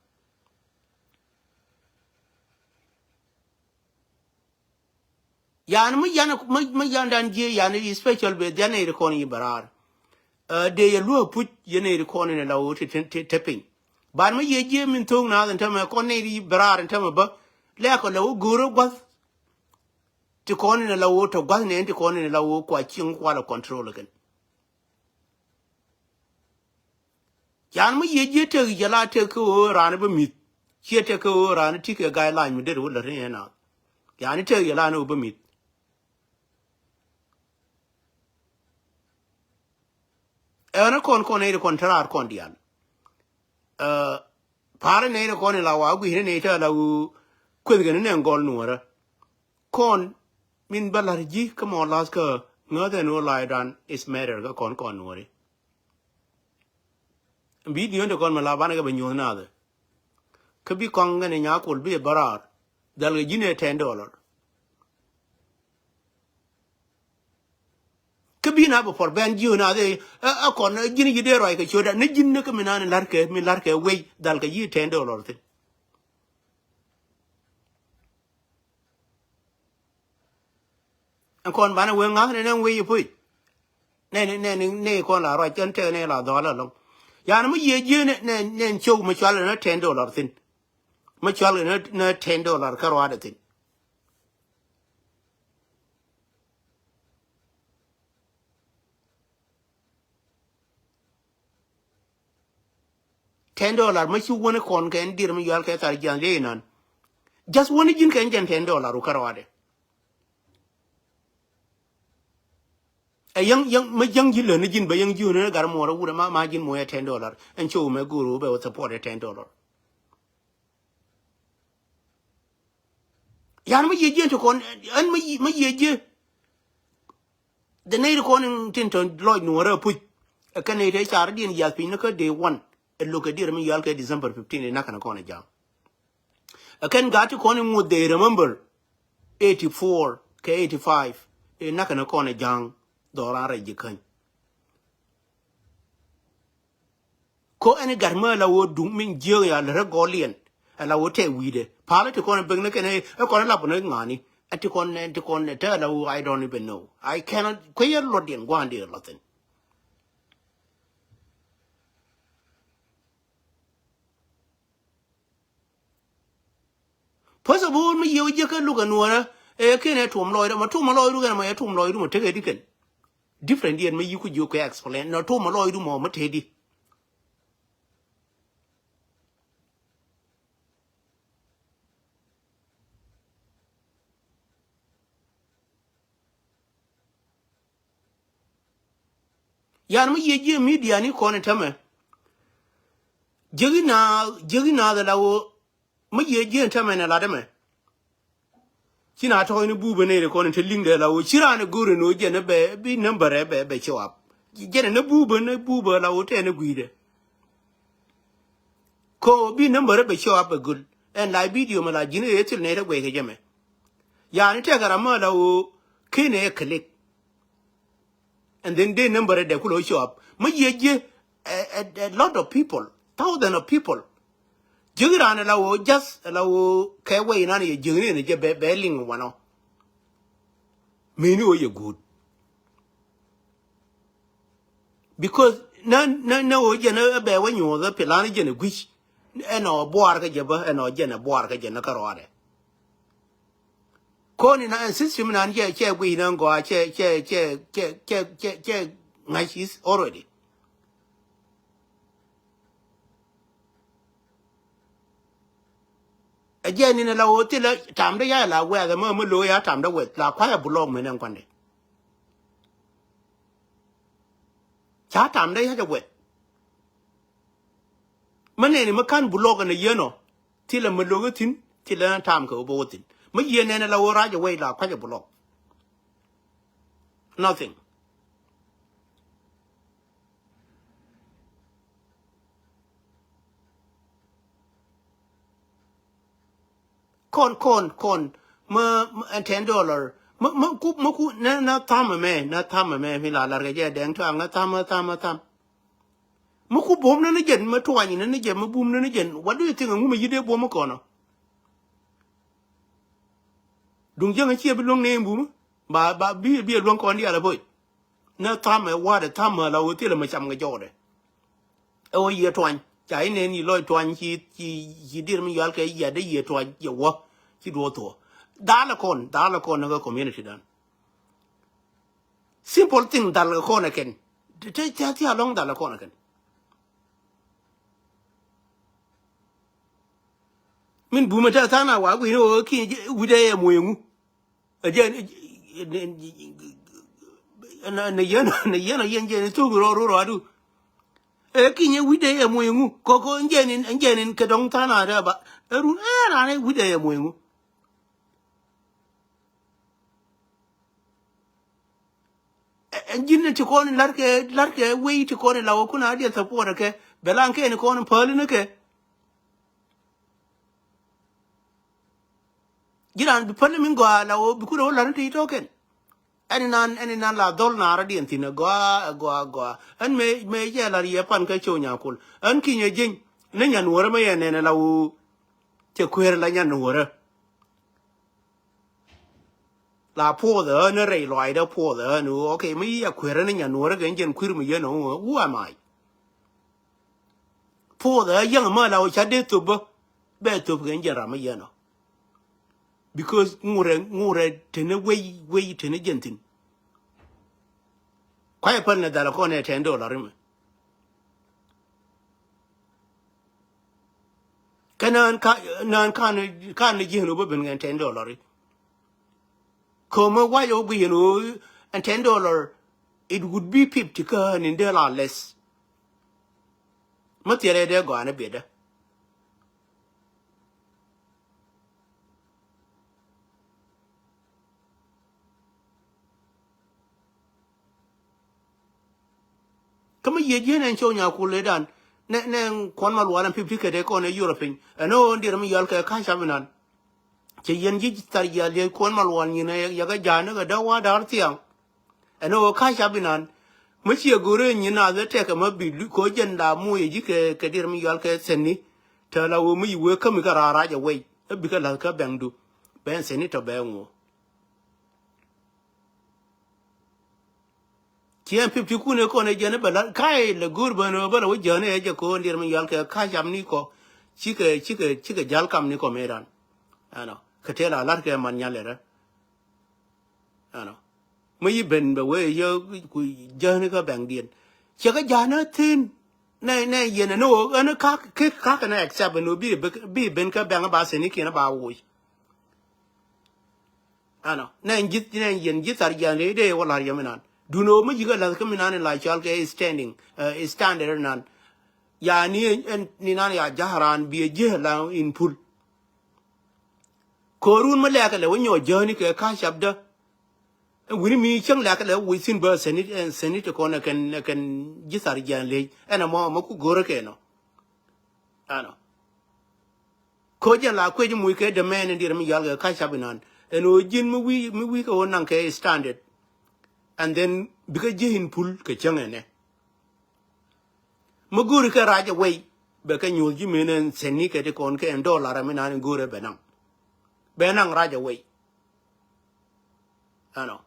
Yan mi yan, mi, mi yan dan jiɛ yan i̱ special bɛ yan i̱ kɔn i̱ bɛ raar. Ɛ, dee yɛ luä puc yɛn i̱ kɔn in la wä ti, ti, ti, ti piny. Ban mi yɛ jiɛ min tho̱o̱k naath in tämɛ kɔn i̱ bɛ raar in tämɛ bä. Lɛ kɔ la wä go̱o̱rä gua̱th. Ti kɔn in la wä tɔ gua̱th nɛn ti kɔn in la wä kua cieŋ kua la control kɛn. Yan mi yiëë ji̱ tek yɛ la tek kä ɣöö raan bä mi̱th. Ciɛ tek kä ɣöö raan ti kɛ guideline mi det wä lät ni ɛn a. Yan tek yɛ la ni wä bä mi̱th. Ɛn kɔn kɔn nɛy ti kɔn te raar kɔn diaal. Ɛ, pa̱a̱r nɛy ti kɔn in la wa gui̱c ni nɛy te la ɣöö kueth kɛ ni nɛn gɔl nuɔ̱ɔ̱rä. Kɔn min bä la̱r ji̱ kä mɔ la̱th kä ŋäth ɛn ɣöö la̱a̱cdan is matter kä kɔn kɔn nuɔ̱ɔ̱ri. Bi diön ti kɔn mi la banɛ kɛ bɛ nyuɔ̱th naath. Kä bi kɔŋ kɛn i̱ nyakul bi bä raar dhal kɛ ji̱n ɛ ten dollar. Kä bi na bɛ puɔr bɛn ji̱ naath ɛ, ɛ kɔn ji̱n ji̱ dee ruac kɛ ciötda ni ji̱n ni kä mi naan in la̱rkɛ, mi la̱rkɛ wec dhal kɛ ji̱ ten dollar thi̱n. Ɛn kɔn banɛ wee ŋa̱th nɛ nɛ wee i̱ puc. Nɛ nɛ nɛ nɛ kɔn la ruac kɛn tɛk nɛ la dhɔl alɔŋ. Yan mi yiëë jiee nɛ nɛ nɛ cok mi cual nɛ ten dollar thi̱n. Mi cual nɛ nɛ ten dollar kä ruaadɛ thi̱n. Ten dollar ma ci wäni kɔn kɛ in dir mi yual kɛ thar jiath liey inan. Just wäni ji̱n kɛ in jɛn ten dollar wä kä ruaadɛ. Ɛ yäŋ yäŋ ma yäŋ ji̱ lön ni ji̱n bɛ yäŋ ji̱ wäni gar muɔrä wurɛ ma ma ji̱n muɔyɛ ten dollar. Ɛn ci wä mɛ go̱o̱r wä bɛ wä support ɛ ten dollar. Yan ma yiëë ji̱ ɛn ti kɔn ɛn ma yiëë ji̱. Dhɛ nɛy ti kɔn in tin tɔ lɔc nuɔrä puc. Ɛ kɛn nɛy te car diɛn yath piny ni kä day one. Ɛ lo̱k kɛ diɛr mi yual kɛ December fifteen in nakä ni kɔn ɛ jam. Ɛ kɛn gat ti kɔn imuth, they remember eighty four kɛ eighty five. Ɛ nakä ni kɔn ɛ ja̱a̱ŋ dhɔran rɛy ji̱ käny. Ko ɛn i̱ gat mä ala wä duŋ min jiääk ya lät rɛ gɔliɛn. Ala wä tɛ wi̱i̱dɛ pal ti kɔn i̱ bek ni kɛn ɛ kɔn ilap ni ŋa̱ni. Ɛ ti kɔn ɛ ti kɔn ɛ tɛ ala wä, I don't even know. I cannot kuɛ yɛ luɔt diɛn gua̱a̱n diɛn lɔthin. First of all, mi yiëë wä jiäkä luk ɛ nuɔrä ɛ kɛn ɛ tuɔm lɔcdä ma tuɔm lɔcdu kɛn ma yɛ tuɔm lɔcdu ma tekɛ di kɛn. Different diɛn mi yiku jiök kɛ explain nɔ tuɔm lɔcdu mɔ mi tedi. Yan mi yiëë jiɛ media ni kɔn in tämɛ. Jiäk inaath, jiäk inaath ala wä mi yiëë jiɛ in tämɛ ni lat ɛmɛ. Ci na tɔ̱ɔ̱c ni buubä ni ri kɔn in te liŋdɛ ala wä ci raan in go̱r in wä jɛn bɛ bi number ɛ bɛ bɛ show up. Jɛn ni buubä ni buubä ala wä tɛn ni gui̱dɛ. Ko bi number ɛ bɛ show up ɛ gul ɛn la video mɛ la ji̱n ɛ thil ni rɛ guɛy kɛ jɛ mɛ. Yani tɛkɛ ram mɛ la wä ken ɛ click. And then dee number ɛ dɛ kulɛ wä show up mɛ yiëë jiɛ a, a, a lot of people, thousand of people. Jiäk raan ɛ la wä just ɛ la wä kɛ wä inan yɛ jiäk ni ɛn jɛ bɛ bɛ liŋ wanɔ. Meni wä yɛ guut. Because na na na wä jɛn ɛ bɛ wä nyuɔth ɛ pilan jɛn ɛ gui̱c. Ɛnɔ buar kä jɛ bä ɛnɔ jɛn ɛ buar kä jɛ ni kä rɔɔdɛ. Kɔn inan system inan cɛ cɛ guic inan gɔaa cɛ cɛ cɛ cɛ cɛ cɛ cɛ ŋa̱c is already. Ɛ jɛ nin ala wä thilɛ tamdä ya̱ la wɛth ɛmɛ mi lo̱ ya tamdä wɛth la kua̱c a bulɔk men ɛn kuandɛ. Ca tamdä ya̱ jɛ wɛth. Mi nɛni mi ka̱n bulɔk ɛn a yien ɔ thilɛ mi lo̱k ithin thilɛ ɛn tam kɛ wä bä wä thin mi yien nɛn ala wä rac away la kua̱c a bulɔk. Nothing. Kɔn kɔn kɔn mä mä ɛn ten dollar mä mä ku mä ku nä nä tham mɛ nä tham mɛ mi la lar kɛ jɛ dɛŋ tuaŋ nä tham tham tham. Mä ku buɔ̱m nä ni jɛn mä tuany nä ni jɛn mä bum nä ni jɛn. What do you think? Ŋu mä yi̱t dee buɔ̱m kɔnɔ. Duŋ jäŋ ciɛ bi luäŋ ni bum ba ba bi bi luäŋ kɔn dial a boy. Nä tham ɛ wa̱a̱dɛ tham ɛ la wä thilɛ mä cam kɛ jɔɔdɛ. Ɛ wä yiëë tuany ca inɛn yi lɔc tuany ci ci ci dir mi yual kɛ yiat dee yiëë tuany yɛ wä ci duɔth thuɔ. Dhal ɛ kɔn dhal ɛ kɔn ni kä community dan. Simple thing dhal ɛ kɔn ɛ kɛn. Te te te alɔŋ dhal ɛ kɔn ɛ kɛn. Min bumɛ te than a wa guini wä ki wi̱dɛ yɛ mueŋu. Ɛ jɛn nɛ yɛn nɛ yɛn ɔ yɛn jɛn thuk rɔ rɔ rɔ adu. Ɛ kinyɛ wi̱cdɛ ɛ mueŋu koko jɛn in jɛn in kɛ dɔŋ than a rɛ ba ɛ run ɛ ran ɛ wi̱cdɛ ɛ mueŋu. Ɛ ji̱n ti kɔn in la̱rkɛ la̱rkɛ wei ti kɔn in la wä kun a diɛ support kɛ bɛ lan kɛ in kɔn in päl in kɛ. Ji̱n raan bi päl min gɔaa la wä bi kun wä la̱r in ti tɔ̱ kɛn. Ɛn inan ɛn inan la dhɔl naar adiɛn thi̱n ɛ gɔaa ɛ gɔaa ɛ gɔaa. Ɛn mëë mëë jɛ la̱r yɛ pan kä cow nyakul ɛn ki̱nyɛ ji̱ny ni nyan wärä mä yɛ nɛn ɛ la wä. Cɛ kueer la nyan wärä. La puɔth ɛ ɣän rɛy lɔaacdä puɔth ɛ ɣän ɣöö okay mi yiya kueer ni nyan wärä kɛ jɛn kui̱r mi yɛn ɛ ɣöö who am I? Puɔth ɛ ɣän yäŋ mä la wä ca dee thop bä bɛ thop kɛ jɛn ram mi yɛn ɔ. Because ŋurɛ ŋurɛ teni wei wei teni jɛn thi̱n. Kuayɛ päl ni dhal kɔn ɛ ten dollar imɛ. Kä nään ka nään kan kan ni ji̱n wä ben ŋɛn ten dollar. Ko̱mä wac wä gui̱n wä ɛn ten dollar. It would be fifty kä ni del a less. Mä thiɛrɛ dee gɔaa ni biɛtdä. Kä mi yiëë ji̱n ɛn cɔw nyakul ëëdan Nɛ, nɛ kuɔn Malual ɛn fifty kɛ dee kɔn ɛ Europe piny. Ɛn ɣöö ndiɛr mi yɔal kɛ Cash App inan. Cɛ yɛn ji̱ thar jial yɛ kuɔn Malual nyin ɛ yɛ kɛ ja̱a̱n ni kɛ däk wa̱a̱ da̱r thiaŋ. Ɛn ɣöö Cash App inan. Mi ciɛ go̱rɛ nyin a dhɛ tɛkɛ ma bi lu-, ko̱ jɛn la muc ɛ ji̱ kɛ, kɛ ndiɛr mi yɔal kɛ sɛn ni. Tɛ la ɣöö mi yi wee kämi kɛ raar rac ɛ wei. Ɛ bikɛ la̱th kä bɛŋdu. Bɛ ɛn sɛn ni tɔ bɛ ŋuɔ. Ciɛ ɛn fifty kun ɛ kɔn ɛ jɛn ɛ bɛ la ka̱y lɛ go̱o̱r bän ɛ bä la wä jään ɛ jɛ ko̱o̱n diɛr mi yɔal kɛ Cash App ni kɔ. Cikɛ, cikɛ, cikɛ jal kam ni kɔ mëë dan. Ɛnɔ. Kɛ tëë la lar kɛ man nyal ɛ rɛ. Ɛnɔ. Mi yi ben bɛ wee yɛ ku jään kä bɛŋ diɛn. Cɛ kɛ jään ɛ thi̱n. Nɛ, nɛ yɛn ɛ ni ɣöö ɛn kak, kek kak ɛn ɛ accept ɛn ɣöö bi, bi ben kä bɛŋ ɛ ba sɛn ni kiɛn ɛ ba woc. Ɛnɔ, nɛ ji̱th, nɛ yɛn ji̱ thar jian rɛy dee wä la̱r yɛ mi nan. Duno mi ji̱ kɛ la̱th kä mi nan in la cɔal kɛ standing, eh, standard nan. Ya ni, ɛn, ni nan ya ja̱ raan bi ɛ ji̱ la in pull. Ko̱run mi lɛɛkɛ lɛ wä nyɔɔ jäni kɛ Cash App dä. Ɛn wi̱ni mi cäŋ lɛɛkɛ lɛ wä wi̱i̱ thi̱n bä sɛn it, ɛn sɛn it kɔn ɛ kɛn, ɛ kɛn ji̱ thar jian ley. Ɛn ɛmɔ, ɛmɔ ku go̱rä kɛ nɔ. Ɛnɔ. Ko̱ jɛn la kuec muc kɛ dämɛn in diɛr mi yɔal kɛ Cash App inan. Ɛn ɣöö ji̱n mi wi̱i̱, mi wi̱i̱ kɛ ɣöö naŋ kɛ standard. And then bikɛ ji̱ in pull kɛ cäŋ ɛnɛ. Mi go̱o̱ri kɛ rac away. Bɛ kɛ nyuɔ̱th ji̱ men ɛn sɛn ni kɛ ti kɔn kɛ ɛn dollar ɛm inan in go̱o̱rɛ bɛ naŋ. Bɛ naŋ rac away. Ɛnɔ.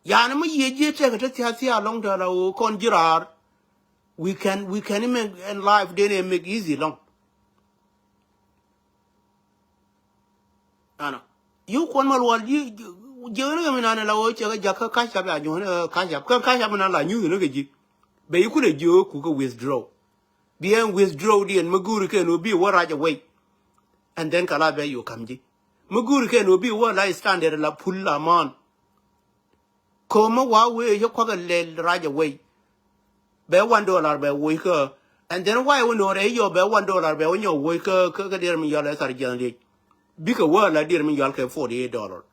Yan mi yiëë ji̱ tɛk tä thia̱ thia̱ lɔŋ tɔ̱ la ɣöö kɔn ji̱ raar. We can, we can make in life den ɛ make easy lɔŋ. Ɛnɔ. Yi kuɔn Malual ji̱, ji̱, ji̱ ni kɛ mi nan la ɣöö cɛ kɛ jakä Cash App ya juɔ̱n ɛ Cash App. Kä Cash App mi nan la nyuth ni kɛ ji̱. Bɛ yi kulɛ ji̱ ɣöö ku kɛ withdraw. Bi ɛn withdraw diɛn mi go̱o̱ri kɛn ɣöö bi wä rac away. And then kala bɛ yo̱o̱ ka̱m ji̱. Mi go̱o̱ri kɛn ɣöö bi wä la standard la pull amount. Ko̱mä wa wee yɛ kuak ɛ lɛl rac away. Bɛ one dollar bɛ woc kä. And then wa yɛ wä no̱o̱rɛ yɔ bɛ one dollar bɛ wä nyɔ woc kä, kä, kä diɛr mi yɔl ɛ thar jiɛn liec. Bikɛ wä la diɛr mi yɔl kɛ forty eight dollar.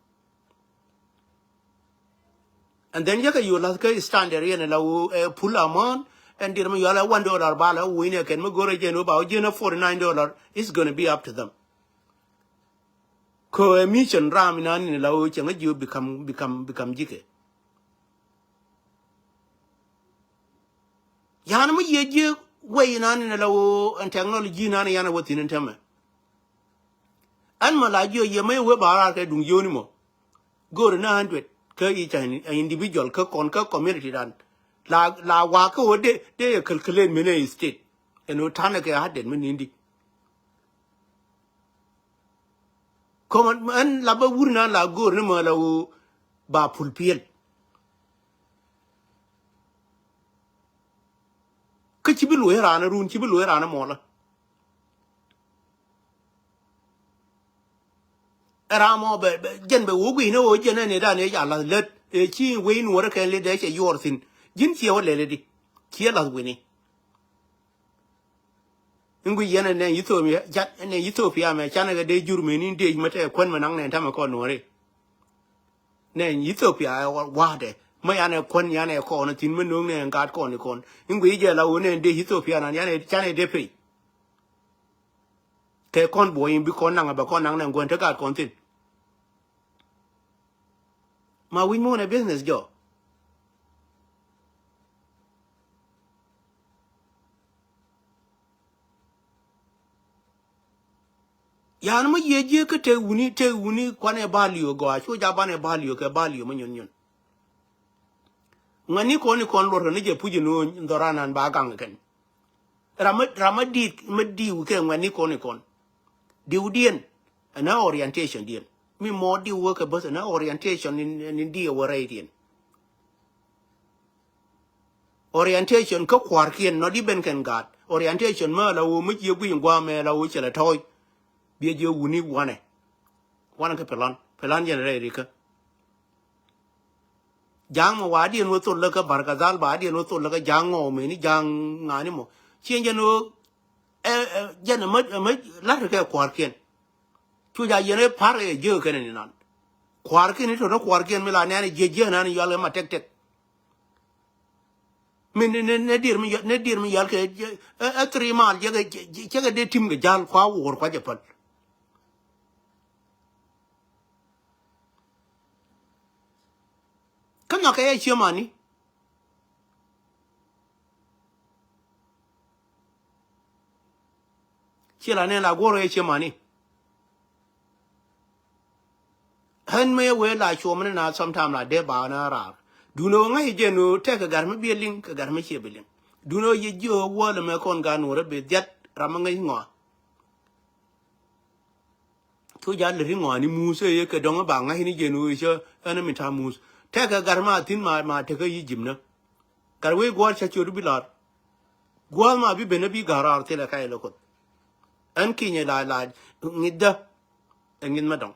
And then yɛ kɛ yo̱o̱ la̱th kä standard yɛn la wä, eh, pull amount. And diɛr mi yɔl ɛ one dollar ba la wä woc ni ɛ kɛn mi go̱rɛ jɛn wä ba wä jiɛn ɛ forty nine dollar. It's gonna be up to them. Kö ɛ mission ram inan in la ɣöö cɛ ŋä jiö bikam, bikam, bikam jikɛ. Yan mi yiëë jië wei inan in la ɣöö ɛn technology inan yan a wä thi̱n in tämɛ. Ɛn mɔ la jiö yië mä yɛ wee ba raar kɛ duŋ jiöni mɔ. Go̱o̱ri ni hundred kä each an individual kä kɔn kä community dan. La, la wakä ɣöö dee, dee yɛ calculate mɛnɛ state. Ɛn ɣöö ta̱nɛ kɛ hundred mi ni̱n di. Kɔmɛ ɛn la bä wur nan la go̱o̱r ni mɛ la ɣöö ba pul piɛl. Kä ci bi luɔ̱c raan run, ci bi luɔ̱c raan mɔlä. Ɛ ram mɔ bɛ, bɛ, jɛn bɛ wä gui̱n ni ɣöö jɛn ɛn ɛ dan ɛ ca la̱th lät ɛ ci wec nuɔrä kɛn lɛ dee cɛ yuɔr thi̱n. Ji̱n ciɛ wä lɛl ɛ di ciɛ la̱th wi̱ni. In gui yɛn ɛ nɛ Ethiopia, jat ɛ nɛ Ethiopia mɛ canɛ kɛ dee jur mɛ ni dee mɛ tɛ kuän mɛ naŋ nɛ tamɛ kɔn nuɔri. Nɛ Ethiopia ɛ wa̱a̱dɛ mɛ yanɛ kuän yanɛ kɔn thi̱n mɛ no̱o̱ŋ nɛ gat kɔn ikɔn. In gui jɛ la wä nɛ dee Ethiopia nan yanɛ canɛ dee pay. Kɛ kɔn buɔy in bi kɔn naŋ ɛ bɛ kɔn naŋ nɛ guän te gat kɔn thi̱n. Ma wi̱c muɔ̱ɔ̱n ɛ business jɔ. Yan mi yiëë jiëë kä tëë wuni, tëë wuni kuanɛ value gɔaa cu ja banɛ value kɛ value mi nyun nyun. Ŋuɛ̈tni kɔn ikɔn luɔr kɛ ni jɛ puc in ɣöö dhɔran an ba gaŋ kɛn. Ram mi, ram mi diit, mi diiw kɛ ŋuɛ̈tni kɔn ikɔn. Diiwdiɛn ɛn ɛ orientation diɛn. Mi mɔ diiw wä kɛ bäth ɛn ɛ orientation in, in diiw wä rɛydiɛn. Orientation kä kua̱rkiɛn, not even kɛn gaat. Orientation mä la wä mi ciɛ guic in gua̱a̱mɛ la wä cɛ lɛ tɔ̱ɔ̱c. Biɛ jiɛ wuni wanɛ. Wanɛ kɛ plan. Plan jɛn rɛy rikä. Ja̱a̱ŋ mɔ wa̱a̱ diɛn wä thol lä kä Barkadhal ba diɛn wä thol lä kä ja̱a̱ŋ ŋɔw meni ja̱a̱ŋ ŋa̱ni mɔ. Ciɛ jɛn wä, ɛ, ɛ, jɛn ɛmä, ɛmä la̱t kɛ kua̱rkiɛn. Cu ja yɛn ɛ pa̱r ɛ jiäk kɛn ni nan. Kua̱rkiɛn i̱ tɔ̱tɔ̱ kua̱rkiɛn mi la nɛn ɛ jiäk jiäk nan yɔal kɛ ma tɛk tɛk. Min ni, ni, ni dier mi yɔl, ni dier mi yɔl kɛ, ɛ, ɛ, three mile, jɛ kɛ, jɛ, jɛ, jɛ kɛ dee tim kɛ jal kua wuɔr kua jɛ päl. Kä nhɔkɛ yɛ ciömani. Ci la nɛn la guɔ̱r ɛ ciemani. Ɣän mëë wee la cuɔmni na sometime la dee ba na raar. Duundɛ ɣöö ŋäc jɛn ɣöö tɛkɛ gat mi biɛ liŋ kɛ gat mi ciɛ bi liŋ. Duundɛ ɣöö yɛ jiök ɣöö wäl ɛmɛ kɔn gat nuɔrɛ bi dhiat ram mi ŋäc ŋɔa. Cu jal lät i̱ ŋɔaani muus ëë yɛ kɛ dɔ̱ŋ i̱ ba ŋa̱c ni jɛn ɣöö cä ɛn mi ta̱a̱ muus. Tɛkɛ gat ma thi̱n ma, ma tekɛ yi jimnä. Gat wec gua̱a̱r cä ciöt bi la̱r. Gua̱a̱th ma bi ben ɛ bi ga̱r raar thilɛ kac lɛ Kuoth. Ɛn kinyɛ la, la ŋi̱thdä ɛ ŋi̱th mä dɔ̱ŋ.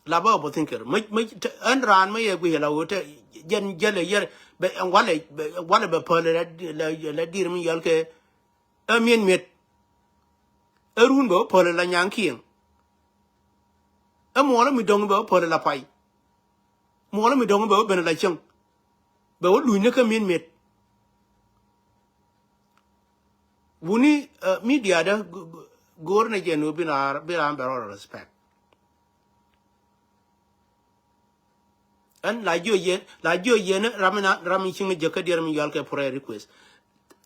La bä bä thin kɛ rɔ. Mä, mä, te, ɛn raan mä yɛ guic la ɣöö te jɛn jäl ɛ yɛr bɛ, ɛn walɛ, bɛ, ɛn walɛ bɛ päl ɛ la, la, la di̱i̱r mi yɔl kɛ ɛ mi̱et mi̱et. Ɛ run bɛ wä päl ɛ la nyaŋ kiɛŋ. Ɛ muɔlä mi dɔ̱ŋ bɛ wä päl ɛ la pay. Muɔlä mi dɔ̱ŋ bɛ wä ben ɛ la cäŋ. Bɛ wä lunyni kä mi̱et mi̱et. Wuni, ɛ, media dä g-, g-, go̱o̱r ni jɛ nu bi raan, bi raan bɛ rɔ respect. Ɛn la jiö yɛ, la jiö yɛ ni ram mi na, ram mi ciŋ jɛ kä diɛr mi yɔal kɛ prayer request.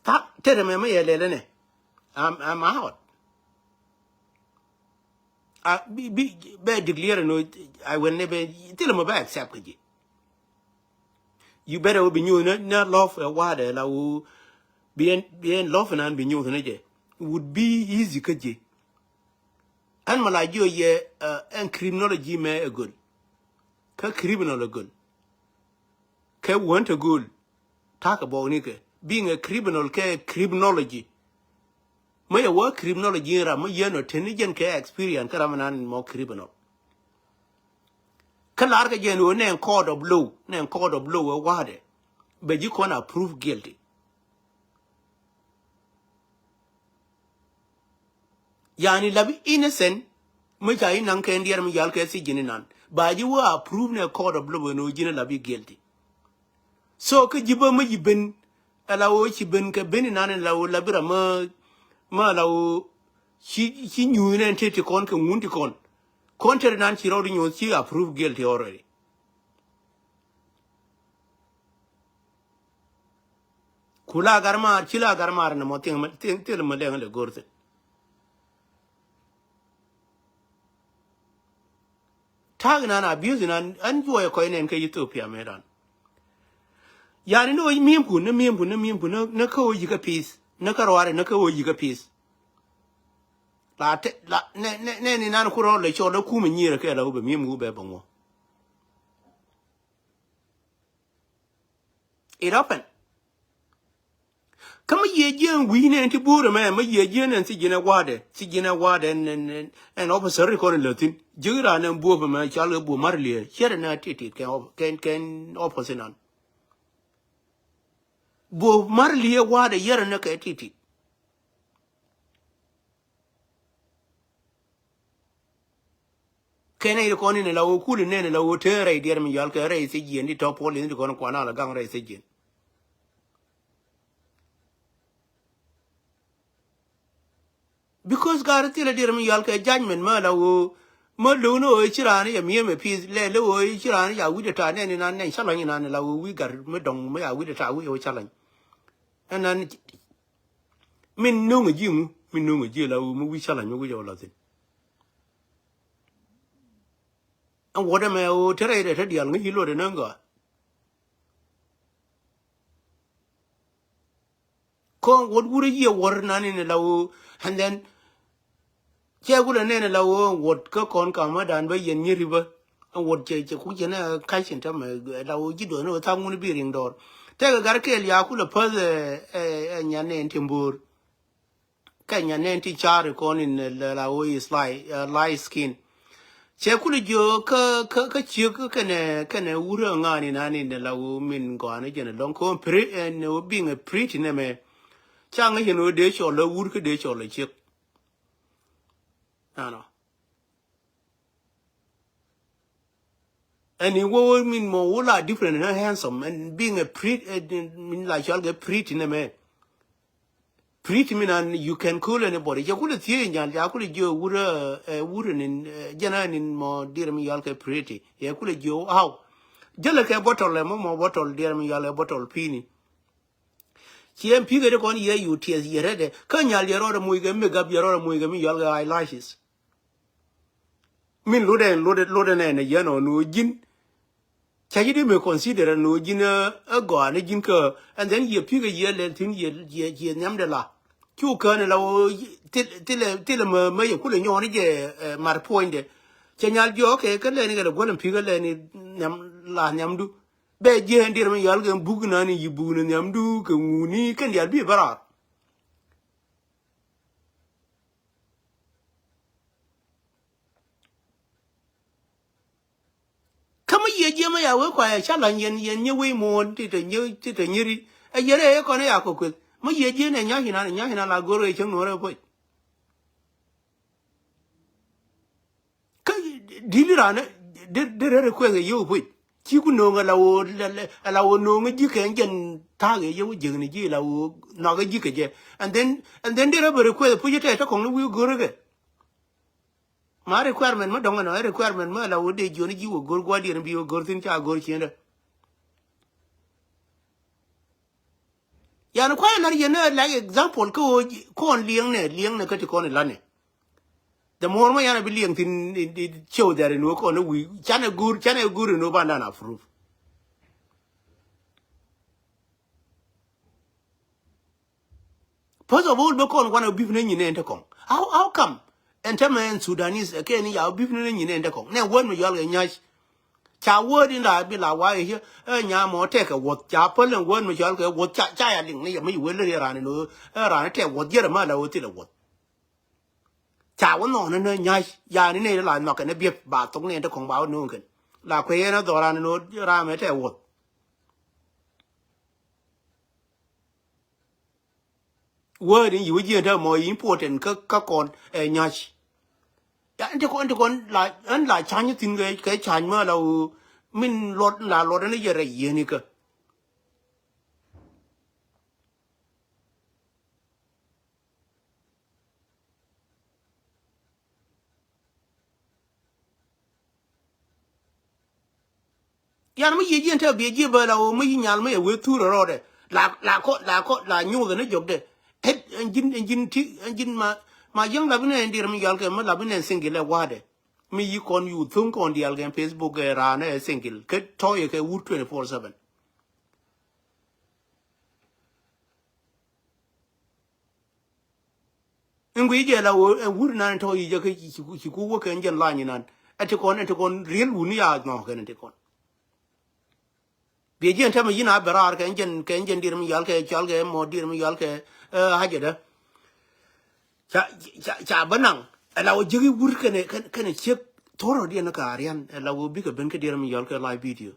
Ta, tɛrɛ mɛ mi yɛ lɛlɛ nɛ. I'm, I'm out. A, bi, bi, bɛ declare no, I will never, thilɛ mɔ bɛ accept kä ji̱. You better wä bi nyuuth ni, ni love ɛ wa̱a̱dɛ la wä, bi ɛn, bi ɛn love nan bi nyuuth ni jɛ. Would be easy kä ji̱. Ɛn mɛ la jiɔ yɛ, ɛ, ɛn criminology mɛ ɛ göl. Kä criminal ɛ göl. Kɛ wän te göl. Ta̱a̱ kɛ bɔɔk ni kɛ. Being a criminal kɛ criminology. Mä yɛ wä criminology in ram mä yɛn ɔ teni jɛn kɛ experience kä ram nan mɔ criminal. Kä lar kɛ jɛn ɣöö nɛ court of law, nɛ court of law ɛ wa̱a̱dɛ. Bɛ ji̱ kɔn a prove guilty. Yani labi innocent, mi ca yi naŋ kɛ diɛr mi yal kɛ thiec ji̱n inan. Ba ji̱ wä a prove nɛ court of law ɛn ɣöö ji̱n labi guilty. So kä ji̱ bä mi ji̱ ben, ala ɣöö ci ben kɛ ben inan ala ɣöö labi ram mi, mi ala ɣöö ci, ci nyuuth nɛn te ti kɔn kɛ ŋun ti kɔn. Kɔn te inan ci rɔɔd inyuuth ci approve guilty already. Ku la gar maar, ci la gar maar ni mɔ thil, thil, thil mi lɛŋ lɛ go̱r thin. Ta̱a̱k nan abuse nan, an juɔyɛ kɔc nɛn kä Ethiopia mëë ran. Yani ni ɣöö mi̱emku, ni mi̱emku, ni mi̱emku, ni, ni kä ɣöö yi̱kä peace, ni kä ruaari, ni kä ɣöö yi̱kä peace. La te, la, nɛ, nɛ, nɛ ni nan ku rɔɔl lɛ cɔl lɛ kumɛ nyier kɛ la wä bɛ mi̱emku bɛ bɛ ŋuɔ. It happen. Kä mi yiëë jiɛn wi̱i̱ nɛn ti bo̱o̱r ɛmɛ, mi yiëë jiɛn ɛn thiec ji̱n ɛ wa̱a̱dɛ, thiec ji̱n ɛ wa̱a̱dɛ ɛn, ɛn, ɛn, ɛn officer kɔn in lä thi̱n. Ji̱ raan ɛn buɔ̱p ɛmɛ cal kɛ buɔ̱p mar liee, ciɛt ɛn ɛ ti̱ti̱ kɛn, kɛn, kɛn officer nan. Buɔ̱p mar liee wa̱a̱dɛ yɛr ɛn ɛ kɛ ti̱ti̱. Kɛn ɛ yir kɔn in la wä kul in nɛn la wä te rɛy diɛr mi yɔal kɛ rɛy thiec jiɛn di tɔ puɔl in di kɔn kuan ala gaŋ rɛy thiec jiɛn. Because gar thilɛ diɛr mi yɔal kɛ judgment mä la wä mä lo̱w ni wä ci raan yɛ mi̱em ɛ peace lɛ lɛ wä ci raan ya wi̱cdɛ ta nɛn inan nɛn ca lɔny inan la wä wi̱i̱ gar mi dɔŋ mi ya wi̱cdɛ ta wi̱cdɛ wä ca lɔny. Ɛnan min no̱ŋ ɛ ji̱ ŋu, min no̱ŋ ɛ ji̱ la wä mi wi̱i̱ ca lɔny mi wi̱cdɛ wä la thin. Ɛn wuɔ̱t ɛmɛ ɣöö te rɛydɛ te diaal ŋäc i̱ luɔt ɛn ɣän gɔaa. Kɔn wuɔ̱t wurɛ yiëë wuɔ̱r nan in la ɣöö, and then cɛ kulɛ nɛn la ɣöö ɛn wuɔ̱t kä kɔn kamädan bä yɛn nyiri bä. Ɛn wuɔ̱t cɛ, cɛ kuc cɛ nɛ ka̱c in tämɛ la ɣöö ji̱ duɔth ni ɣöö tha̱a̱ŋ wun bi riŋ dɔɔr. Tɛkɛ gat kɛɛl ya kulɛ päth ɛ, ɛ, ɛ nyan nɛn ti mbo̱o̱r. Kɛ nyan nɛn ti car kɔn in, eh, la, la wä is light, eh, light skin. Cɛ kuli jiö kä, kä, kä ciek kɛnɛ, kɛnɛ wurä ŋa̱a̱n in an in la wä min gɔaa ni jɛn lɔŋ kɔn pretty, ɛn wä being a pretty nɛmɛ. Ca ŋäc in wä dee cɔl la wur kä dee cɔl la ciek. Ɛnɔ. Ɛn in wä wä min mɔ wä la different and handsome and being a pretty, eh, min la cɔl kɛ pretty nɛ mɛ. Pretty min an you can cool anybody. Cɛ kulɛ thiee nyal, cɛ kulɛ jiö wurɛ, eh, wurɛ nin, eh, jɛn an in mɔ diɛɛr mi yɔal kɛ pretty. Cɛ kulɛ jiö how. Jälɛ kɛ bottle ɛ mɔ mɔ bottle diɛɛr mi yɔal kɛ bottle pini. Ci ɛn pi̱kɛ ti kɔn yɛ U T S yɛ rɛdɛ. Kä nyal yɛ rɔɔdɛ moc kɛ makeup yɛ rɔɔdɛ moc kɛ mi yɔal kɛ eyelashes. Min lotdɛ lotdɛ lotdɛ nɛ nɛ yɛn ɔ no̱o̱ ji̱n. Ca ji̱ di mi consider ɛ no̱o̱ ji̱n ɛ gɔaa ni ji̱n kä and then yɛ pi̱kɛ yɛ lɛl thi̱n yɛ yɛ yɛ nhiamdɛ la. Cu kään ɛ la ɣöö thil thilɛ thilɛ mä mä yɛ kulɛ nyɔɔni jɛ ɛ mar puɔ̱nydɛ. Cɛ nyal jiɔɔk kɛ kä lɛni kɛ lɛ guäl ɛn pi̱kɛ lɛni nhiam la nhiamdu. Bɛ jiɛ ɛn diɛɛr mi yɔal kɛ buk nani yi buk ni nhiamdu kɛ ŋuni kɛn diaal bi bä raar. Kä mi yiëë jiɛ mi ya wee kua ya ca la̱ny yɛn yɛn nyɛ wee muɔ̱ɔ̱n ti te nyɛ ti te nyɛ ri. Ɛ yɛn ɛ yɛ kɔn ɛ ya kɔ kueth mi yiëë jiɛ nɛ nya̱c inan nya̱c inan la go̱r ɛ cäŋ nuɔ̱ɔ̱r ɛ puɔc. Kä di̱t raan di di rɛr kuɛth kɛ yio̱w puc. Ci ku no̱o̱ŋ ala ɣöö ala ɣöö no̱o̱ŋ ji̱ kɛ jɛn ta̱a̱k yɛ yio̱w jiäkni ji̱ ala ɣöö nhɔakä ji̱ kɛ jɛ. And then and then di rɛr bɛ request puc tɛ tɛ kɔŋ ni wi̱i̱ go̱r kɛ. Ma requirement ma dɔŋ ɛnɔ ɛ requirement ma ala ɣöö dee jiɔni ji̱ wä go̱r gua̱diɛn bi wä go̱r thi̱n ca go̱r ciendä. Yan kuay lar yɛn ɛ like example kä ɣöö kɔn liɛŋnɛ liɛŋnɛ kä ti kɔn ilanɛ. The more ma yan a bi liɛŋ thin show that in wä kɔn ɛ wi̱i̱ canɛ go̱r canɛ go̱r in wä bandan approve. First of all bä kɔn wanɛ bip ni nyin ɛn te kɔŋ. How how come? Ɛn te mɛ ɛn Sudanese kɛ ni ya bip ni nyin ɛn te kɔŋ nɛ wän mi yɔal kɛ nya̱c. Ca word in la bi la wa i̱ ɛ nya mɔ tɛk kɛ wuɔth ca päl ɛn word mi cɔal kɛ wuɔth ca ca ya liŋ ni yɛ mi wel ri ran in ɛ ran tɛk wuɔth yɛr ma la wä thil ɛ wuɔth. Ca wä nɔɔn ni nä nya̱c ya ni ni la nhɔk kɛ ni biɛp ba thok ni ɛn te kɔŋ ba wä no̱o̱ŋ kɛn la kuɛ yɛn ɛ dhɔran in ram ɛ tɛk wuɔth. Word in yi wä jiɛn te mɔ yi important kä kä kɔn ɛ nya̱c. Ya ɛn ti kɔn ɛn ti kɔn la ɛn la ca̱ny thin kɛ kɛ ca̱ny mä la wä min luɔt la luɔt ɛn yɛ rɛy yieni kä. Yan mi yiec yɛn te biɛ jiɛ bä la wä mi yi nyal mi yɛ wee thur rɔɔdɛ la la kɔ la kɔ la nyuuth ni jɔkdɛ. Ɛn ji̱n ɛn ji̱n ti ɛn ji̱n ma ma yäŋ la bi nɛ ɛn diɛr mi yɔal kɛ mi la bi nɛ single ɛ wa̱dɛ. Mi yi kɔn yu thuŋ kɔn diaal kɛ Facebook ɛ raan ɛ single kɛ tɔy kɛ wur twenty four seven. In gui jɛ la wä ɛ wur nan tɔ yi jɛ kä ci ku wä kɛ jɛn lany nan. Ɛ ti kɔn ɛ ti kɔn riel wuni ya nɔ kɛn ti kɔn. Biɛ jiɛn tɛmɛ yin a bɛ raar kɛ jɛn kɛ jɛn dir mi yal kɛ cal kɛ mɔ dir mi yal kɛ hajɛ dɛ. Ca ca ca bä naŋ ɛ la wä jiäk i̱ wur kɛnɛ kɛnɛ ciek thorɔ diɛn kä a rian ɛ la wä bikɛ ben kä dir mi yal kɛ live video.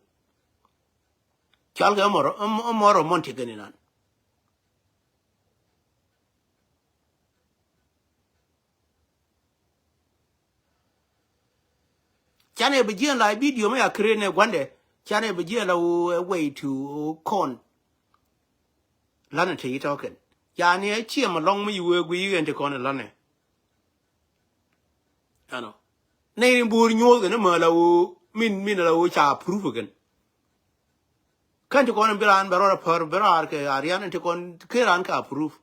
Cal kɛ mɔ mɔ romantic kɛn inan. Canɛ bi jiɛn la video mi a create nɛ guandɛ. Canɛ bi jiɛn la wä a way to kɔn. Lanɛ te yi tɔkɛn yani a ciɛ ma lɔŋ mi yi wee gui yi ɛn ti kɔn lanɛ. Ɛnɔ nɛ in bo̱o̱r nyuɔth kɛn ma la wä min min la wä ca proof kɛn. Kɛn ti kɔn bi raan bɛ rɔɔd a pär bi raar kɛ a rian in ti kɔn kɛ raan kɛ a proof.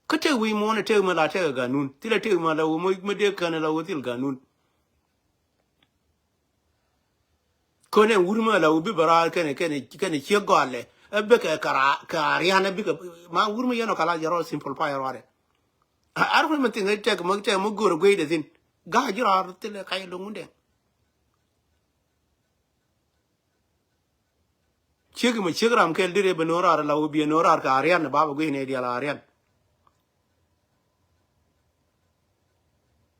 Kä tek wi̱i̱ muɔ̱ɔ̱n ɛ tek mi la tek ɛ ganun thilɛ tek mi la wä mi dee kän ɛ la wä thil ganun. Kön ɛn wur mi la wä bi bɛ raar kɛnɛ kɛnɛ kɛnɛ ciek gɔalɛ ɛ bikɛ kɛ a rian ɛ bikɛ ma wur mi yɛn ɔ kala jɛ rɔɔd simple pay rɔɔdɛ. Ar kuɛ mi thiŋ ɛ tek mi tek mi go̱o̱r ɛ gueydɛ thin ga̱a̱ ji̱ raar thilɛ kac lo̱ŋ wundɛ. Ciek mɛ ciek ram kɛl diri bɛ no̱o̱r raar la wä biɛ no̱o̱r raar ka arian ni baba guic ni dial arian.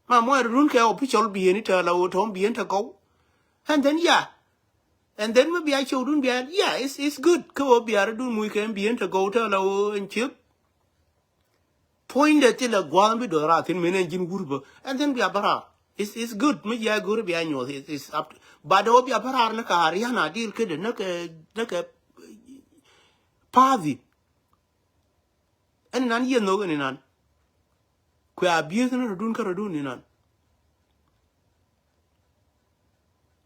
Ma muɔc run kɛ official bieni tɛ la wä tɔm bien tɛ gɔw. And then yeah. And then mi bia ciw dun bia yeah it's it's good kä wä bia ri dun muc kɛ bien tɛ gɔw tɛ la wä en ciek. Puɔ̱nydɛ thilɛ gua̱a̱th mi do̱raar thi̱n, min ɛn ji̱n wur bä. Ɛn thi̱n bia bä raar. It's, it's good. Mi jiɛ go̱ri bia nyuɔth. It's, it's up to, but ɔ bia bä raar ni ka Ariana deal kedɛ ni kɛ, ni kɛ party. Ɛn nan yieth nhok ɛn inan. Kuɛ a bieth ni rɔdun kä rɔdun inan.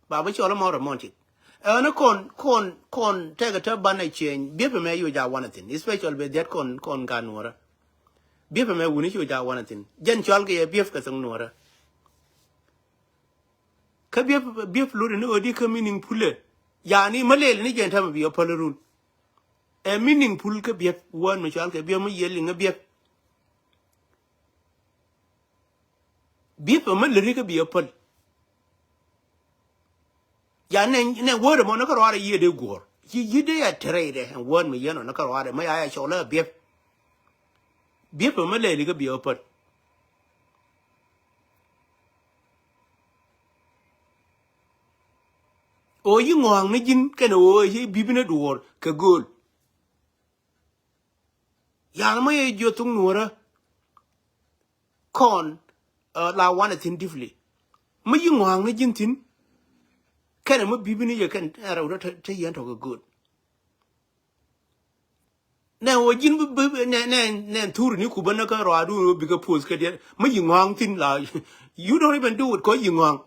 Ba bä cɔl mɔ romantic. Ɛn kɔn, kɔn, kɔn tɛkɛ te banɛ cieny. Biepɛ mɛ yoc a wanɛ thin. Especially bɛ dhiat kɔn, kɔn ka nuɔrɛ. Biepɛ mɛ wuni yoc a wanɛ thin. Jɛn cɔl kɛ yɛ biep kɛ thok nuɔrɛ. Kä biep, biep luri ni odi kä meaningful. Yani ma leli ni jɛn tamɛ bi a päl run. Ɛ meaningful kä biep, word mi cɔal kɛ biep, mi yɛ liŋ ɛ biep. Biep ɛ mi liri kä bi ɛ päl. Ya nɛ, nɛ word ɛmɔ ni kä ruaadɛ yiëë dee guɔ̱ɔ̱r. Ci yi̱t dee ya tɛrɛ idɛ ɛn word mi yɛn ɔ ni kä ruaadɛ mi ya ya cɔl ɛ biep. Biep ɛ mi lɛli kä bi ɛ päl. Ɣöö yi ŋɔ̱a̱ŋ ni ji̱n kɛnɛ ɣöö yi bi̱p ni duɔ̱ɔ̱r kɛ gööl. Ya̱a̱n mä yɛ jiö thok nuɔ̱ɔ̱rä kɔn, uh, la wanɛ thi̱n deeply. Mä yi ŋɔ̱a̱ŋ ni ji̱n thi̱n kɛnɛ mä bi̱p ni yɛ kɛn ɛn rɛw te, te yɛn tɔ̱ kɛ gööl. Nɛ wä ji̱n bi, bi, nɛ, nɛ, nɛ thuri ni kubä nä kä rɔadu bi kä post kä diɛ. Mä yi ŋɔ̱a̱ŋ thi̱n la. You don't even do it kɔ yi ŋɔ̱a̱ŋ.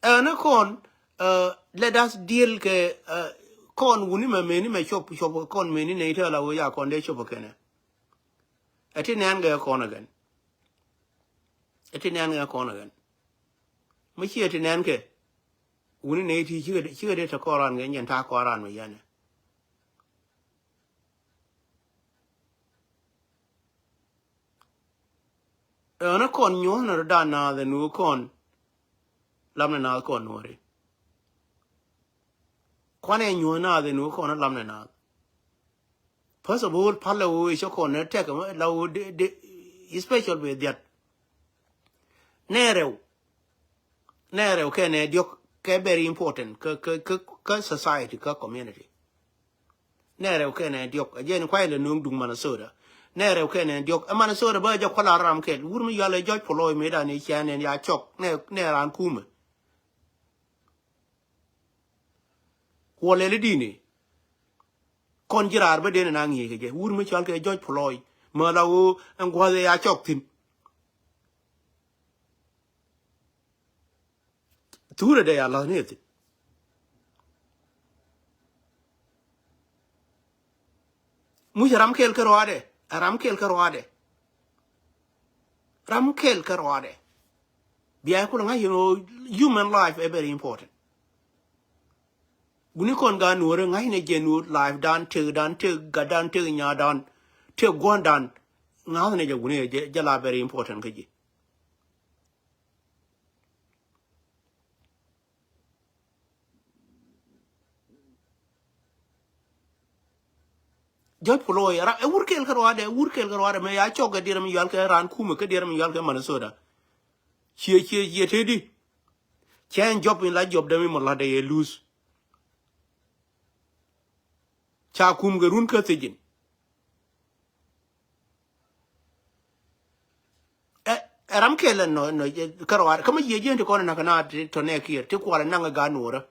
Ɛn kɔn, uh, let us deal kɛ, uh, kɔn wuni mɛ meni mɛ cop, cop kɔn meni nɛ ite la wä ya kɔn dee cop kɛnɛ. Ɛ ti nɛn kɛ kɔn again. Ɛ ti nɛn kɛ kɔn again. Mä ci ɛ ti nɛn kɛ. Wuni nɛ iti cikɛ, cikɛ dee te kɔn ran kɛ nyɛn ta kɔn ran mɛ yɛnɛ. Ɛn kɔn nyuɔ̱n rɔ dan naath ɛn wä kɔn. Lamnɛ naath kɔn nuɔri. Kuanɛ nyuɔ̱n naath ɛn wä kɔn lamnɛ naath. First of all, palɛ wä i̱ cä kɔn nɛ tɛk la wä de, de, especial bɛ dhiat. Nɛ rɛw. Nɛ rɛw kɛ nɛ diɔk kɛ very important kä, kä, kä, kä society, kä community. Nɛ rɛw kɛ nɛ diɔk, a jɛn kuay lɛ nuŋ duŋ Minnesota. Nɛ rɛw kɛ nɛ diɔk, ɛ Minnesota bä jɛ kuala ram kɛl. Wur mi yɔal ɛ George Floyd mi dan i̱ cian nɛ ya cɔk, nɛ, nɛ ran kumɛ. Kuɔ lɛli dini. Kɔn ji̱ raar bä den na ŋi̱i̱c kɛ jɛ. Wur mi cɔal kɛ George Floyd. Mä la wä ɛn gua̱th ɛ ya cɔk thi̱n. Thurɛ dee ya la̱th ni ɛ thi̱n. Muc ram kɛl kä ruaadɛ. Ram kɛl kä ruaadɛ. Ram kɛl kä ruaadɛ. Bia kulɛ ŋa̱c yɛn ɣöö human life ɛ very important. Guni kɔn gaat nuɔ̱ɔ̱rä ŋa̱cnɛ jɛ nuɔ̱ɔ̱r life dan, tëk dan, tëk gat dan, tëk nyaat dan, tëk gua̱n dan. Ŋa̱cnɛ jɛ guni jɛ, jɛ la very important kä ji̱. George Floyd, ra, ɛ wur kɛl kä ruaadɛ, ɛ wur kɛl kä ruaadɛ, mɛ ya cɔk kɛ diɛrɛ mi yual kɛ raan kumɛ, kɛ diɛrɛ mi yual kɛ Minnesota. Ciɛ, ciɛ, ciɛ tëëdi. Cɛ ɛn job in la job dämi mɔ latdɛ yɛ luth. Ca kum kɛ run kä thiec in. Ɛ, ɛ ram kɛl ɛn nɔ, nɔ, kä ruaadɛ. Kä mi yiëë jiɛn ti kɔn ɛn nakä na ti tɔ nɛ kiɛr, ti kual ɛn naŋ ɛ gaat nuɔ̱ɔ̱rä.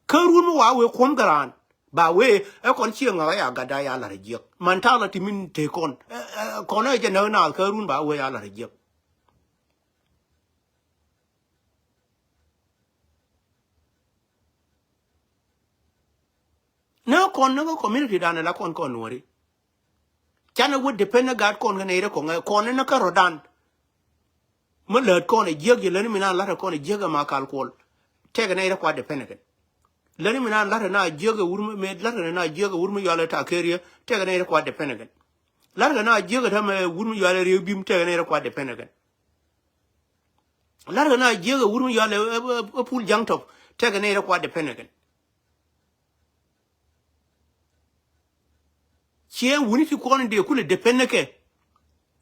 Kä run mi wa wee kuɔ̱m kɛ raan. Ba wee, ɛ kɔn ciɛ ŋa̱th ɛ ya gatda ya la̱r ɛ jiäk. Man ta̱a̱ la ti min te kɔn. Ɛ, ɛ, kɔn ɛ jɛ näk naath kä run ba wee ya la̱r ɛ jiäk. Nä kɔn nä kä community dan la kɔn kɔn nuɔri. Canɛ wä depend nä gat kɔn kɛ nɛ irɛ kɔn kɔn nä kä rɔ dan. Mä lät kɔn ɛ jiäk jɛ läni mi na lat kɔn ɛ jiäk ɛ ma kal kuɔl. Tɛkɛ nɛ irɛ kua depend kɛn. Läni mi na lat na jiäk ɛ wur mi, lat na jiäk ɛ wur mi yual ɛ ta keriɛ. Tɛkɛ nɛ irɛ kua depend kɛn. Lat na jiäk ɛ tämɛ wur mi yual ɛ riek bim tɛkɛ nɛ irɛ kua depend kɛn. Lat kɛ na jiäk ɛ wur mi yual ɛ, ɛ, ɛ, ɛ pul jaŋ tɔp. Tɛkɛ nɛy rɛ kua depend kɛn. Ciɛ wuni ti kɔn in dee kulɛ depend kɛ.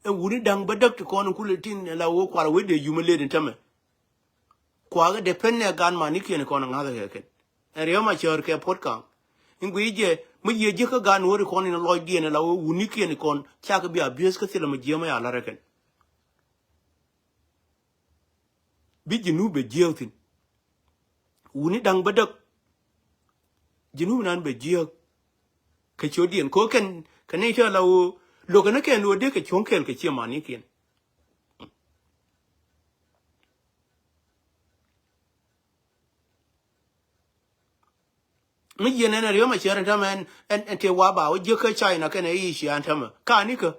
Ɛ wuni da̱ŋ bädäk ti kɔn in kulɛ tin la wee kual wee dee yumä led in tämɛ. Kuakɛ depend nɛ gan manikiɛn kɔn in ŋa̱thɛ kɛ kɛn. Ɛn riɛm a cäär kɛ puɔ̱t ka̱a̱ŋ. In guiy jɛ mi yiëë jiäk kä gaat Nuɔ̱ɔ̱ri kɔn in lɔcdiɛn ala wä wunikiɛn kɔn cakɛ bi abuse kä thilɛ mi jiääm ɛ a la̱rä kɛn. Bi Junub bɛ jiääk thi̱n. Wuni da̱ŋ bädäk. Junub nan bɛ jiääk. Kɛ ciötdiɛn kɛ ɣöö kɛn kɛ nɛy tëë la ɣöö lo̱kɛ ni kɛn ɣöö dee kɛ cuɔ̱ŋ kɛɛl kɛ ciɛ manikiɛn. Mi yiɛn ɛn ɛ Riek Machar ɛn täämɛ ɛn, ɛn, ɛn tëë wa ba wä jiäk kä China kɛnɛ Asia ɛn täämɛ. Kanikä.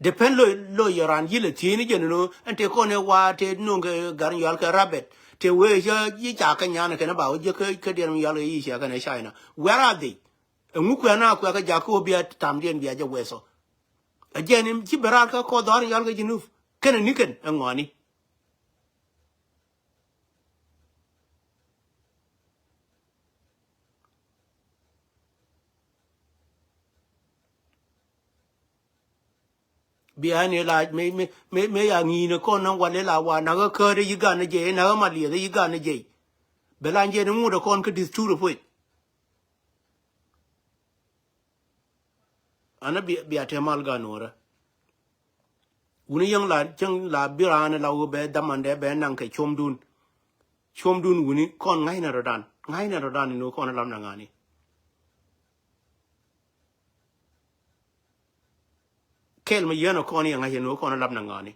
Depend lo, lo yɛ ran yilɛ thiecni jɛn ɛn ɣöö ɛn tëë kɔn ɛ wa tëë nuŋ kɛ gat in yual kɛ rabbit. Tëë wee cä ji̱ ca kɛ nyan kɛn ba wä jiäk kä, kä diɛn in yual kɛ Asia kɛnɛ China. Where are they? Ɛŋu kuɛ na kuɛ kɛ jak kä ɣöö bia tamdiɛn bia jɛ wɛth ɔ. Ɛ jɛn in ci ben raar kä kɔth dhɔr in yual kɛ Junub. Kɛnɛ nikɛn ɛ ŋɔani. Bia ni la mi, mi, mi, mi ya ŋi̱i̱n kɔn na wal ila wa nakä käät yi gan ni jey, nakä ma lieth yi gan ni jey. Bɛ la jɛ ni ŋut kɔn kä desturi puc. Ana bia, bia te mal gan wärä. Wuni yäŋ la, cäŋ la bi raan la wä bɛ dhamandɛ bɛ naŋ kɛ cuɔ̱mdun. Cuɔ̱mdun wuni kɔn ŋa̱cnɛ rɔ̱dan. Ŋa̱cnɛ rɔ̱dan ni wä kɔn lam na ŋa̱ni. Kɛl mi yɛn ɔ kɔn yɛ ŋa̱c yɛn wä kɔn lam na ŋa̱ni.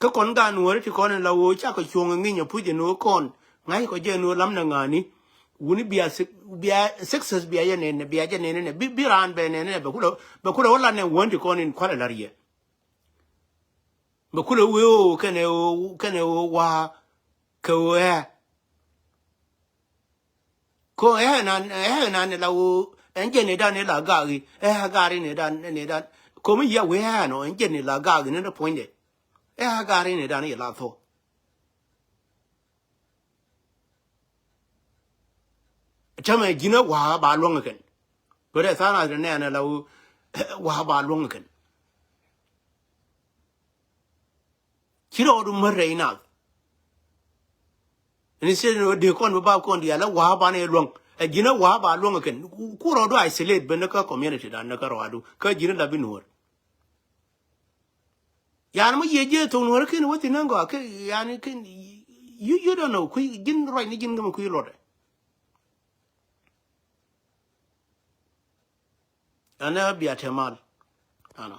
Kä kɔn gaat Nuɔ̱ɔ̱ri ti kɔn in la ɣöö cakɔ cuɔ̱ŋ ɛ ŋi̱ny ɛ puc ɛn ɣöö kɔn ŋa̱ckɔ jɛ ɛn ɣöö lam na ŋa̱ni. Wuni bia sik, bia success bia jɛ nɛn, bia jɛ nɛn nɛ bi, bi raan bɛ nɛn nɛ bɛ kulɛ, bɛ kulɛ wä lat nɛ wän ti kɔn in kualɛ la̱r yɛ. Bɛ kulɛ wee ɣöö kɛnɛ ɣöö, kɛnɛ ɣöö wa̱a̱ kɛ ɣöö ɛ. Ko ɛ nan, ɛ nan la wo ɛn jɛ ni dan ni la gari, ɛ gari ni dan, ni dan. Ko mi yɛ wee ɛ nɔ ɛn jɛ ni la gari ni ni puɔ̱nydɛ. Ɛ gari ni dan yɛ la tho. Tɛmɛ ji̱n ɛ wa̱a̱ ba luɔ̱ŋ kɛn. Bɛ dɛ tha̱a̱ŋ a nɛ nɛ la wo wa̱a̱ ba luɔ̱ŋ kɛn. Ci rɔɔdu mär rɛy nath. Ni sɛ ni dee kɔn bi bap kɔn diaal ɛ wa̱a̱ banɛ luäŋ. Ɛ ji̱n ɛ wa̱a̱ ba luäŋ ɛ kɛn. Ku rɔɔdu isolate ben ni kä community dan ni kä rɔɔdu. Kä ji̱n ɛ la bi Nuɔ̱ɔ̱r. Yani mi yiëë jiɛ thok Nuɔ̱ɔ̱r ken wä thin ni gɔaa ken yani ken you, you don't know kui̱ ji̱n ruac ni ji̱n kä mi kui̱ luɔtdɛ. Ɛn ɛ bia te mal. Ɛnɔ.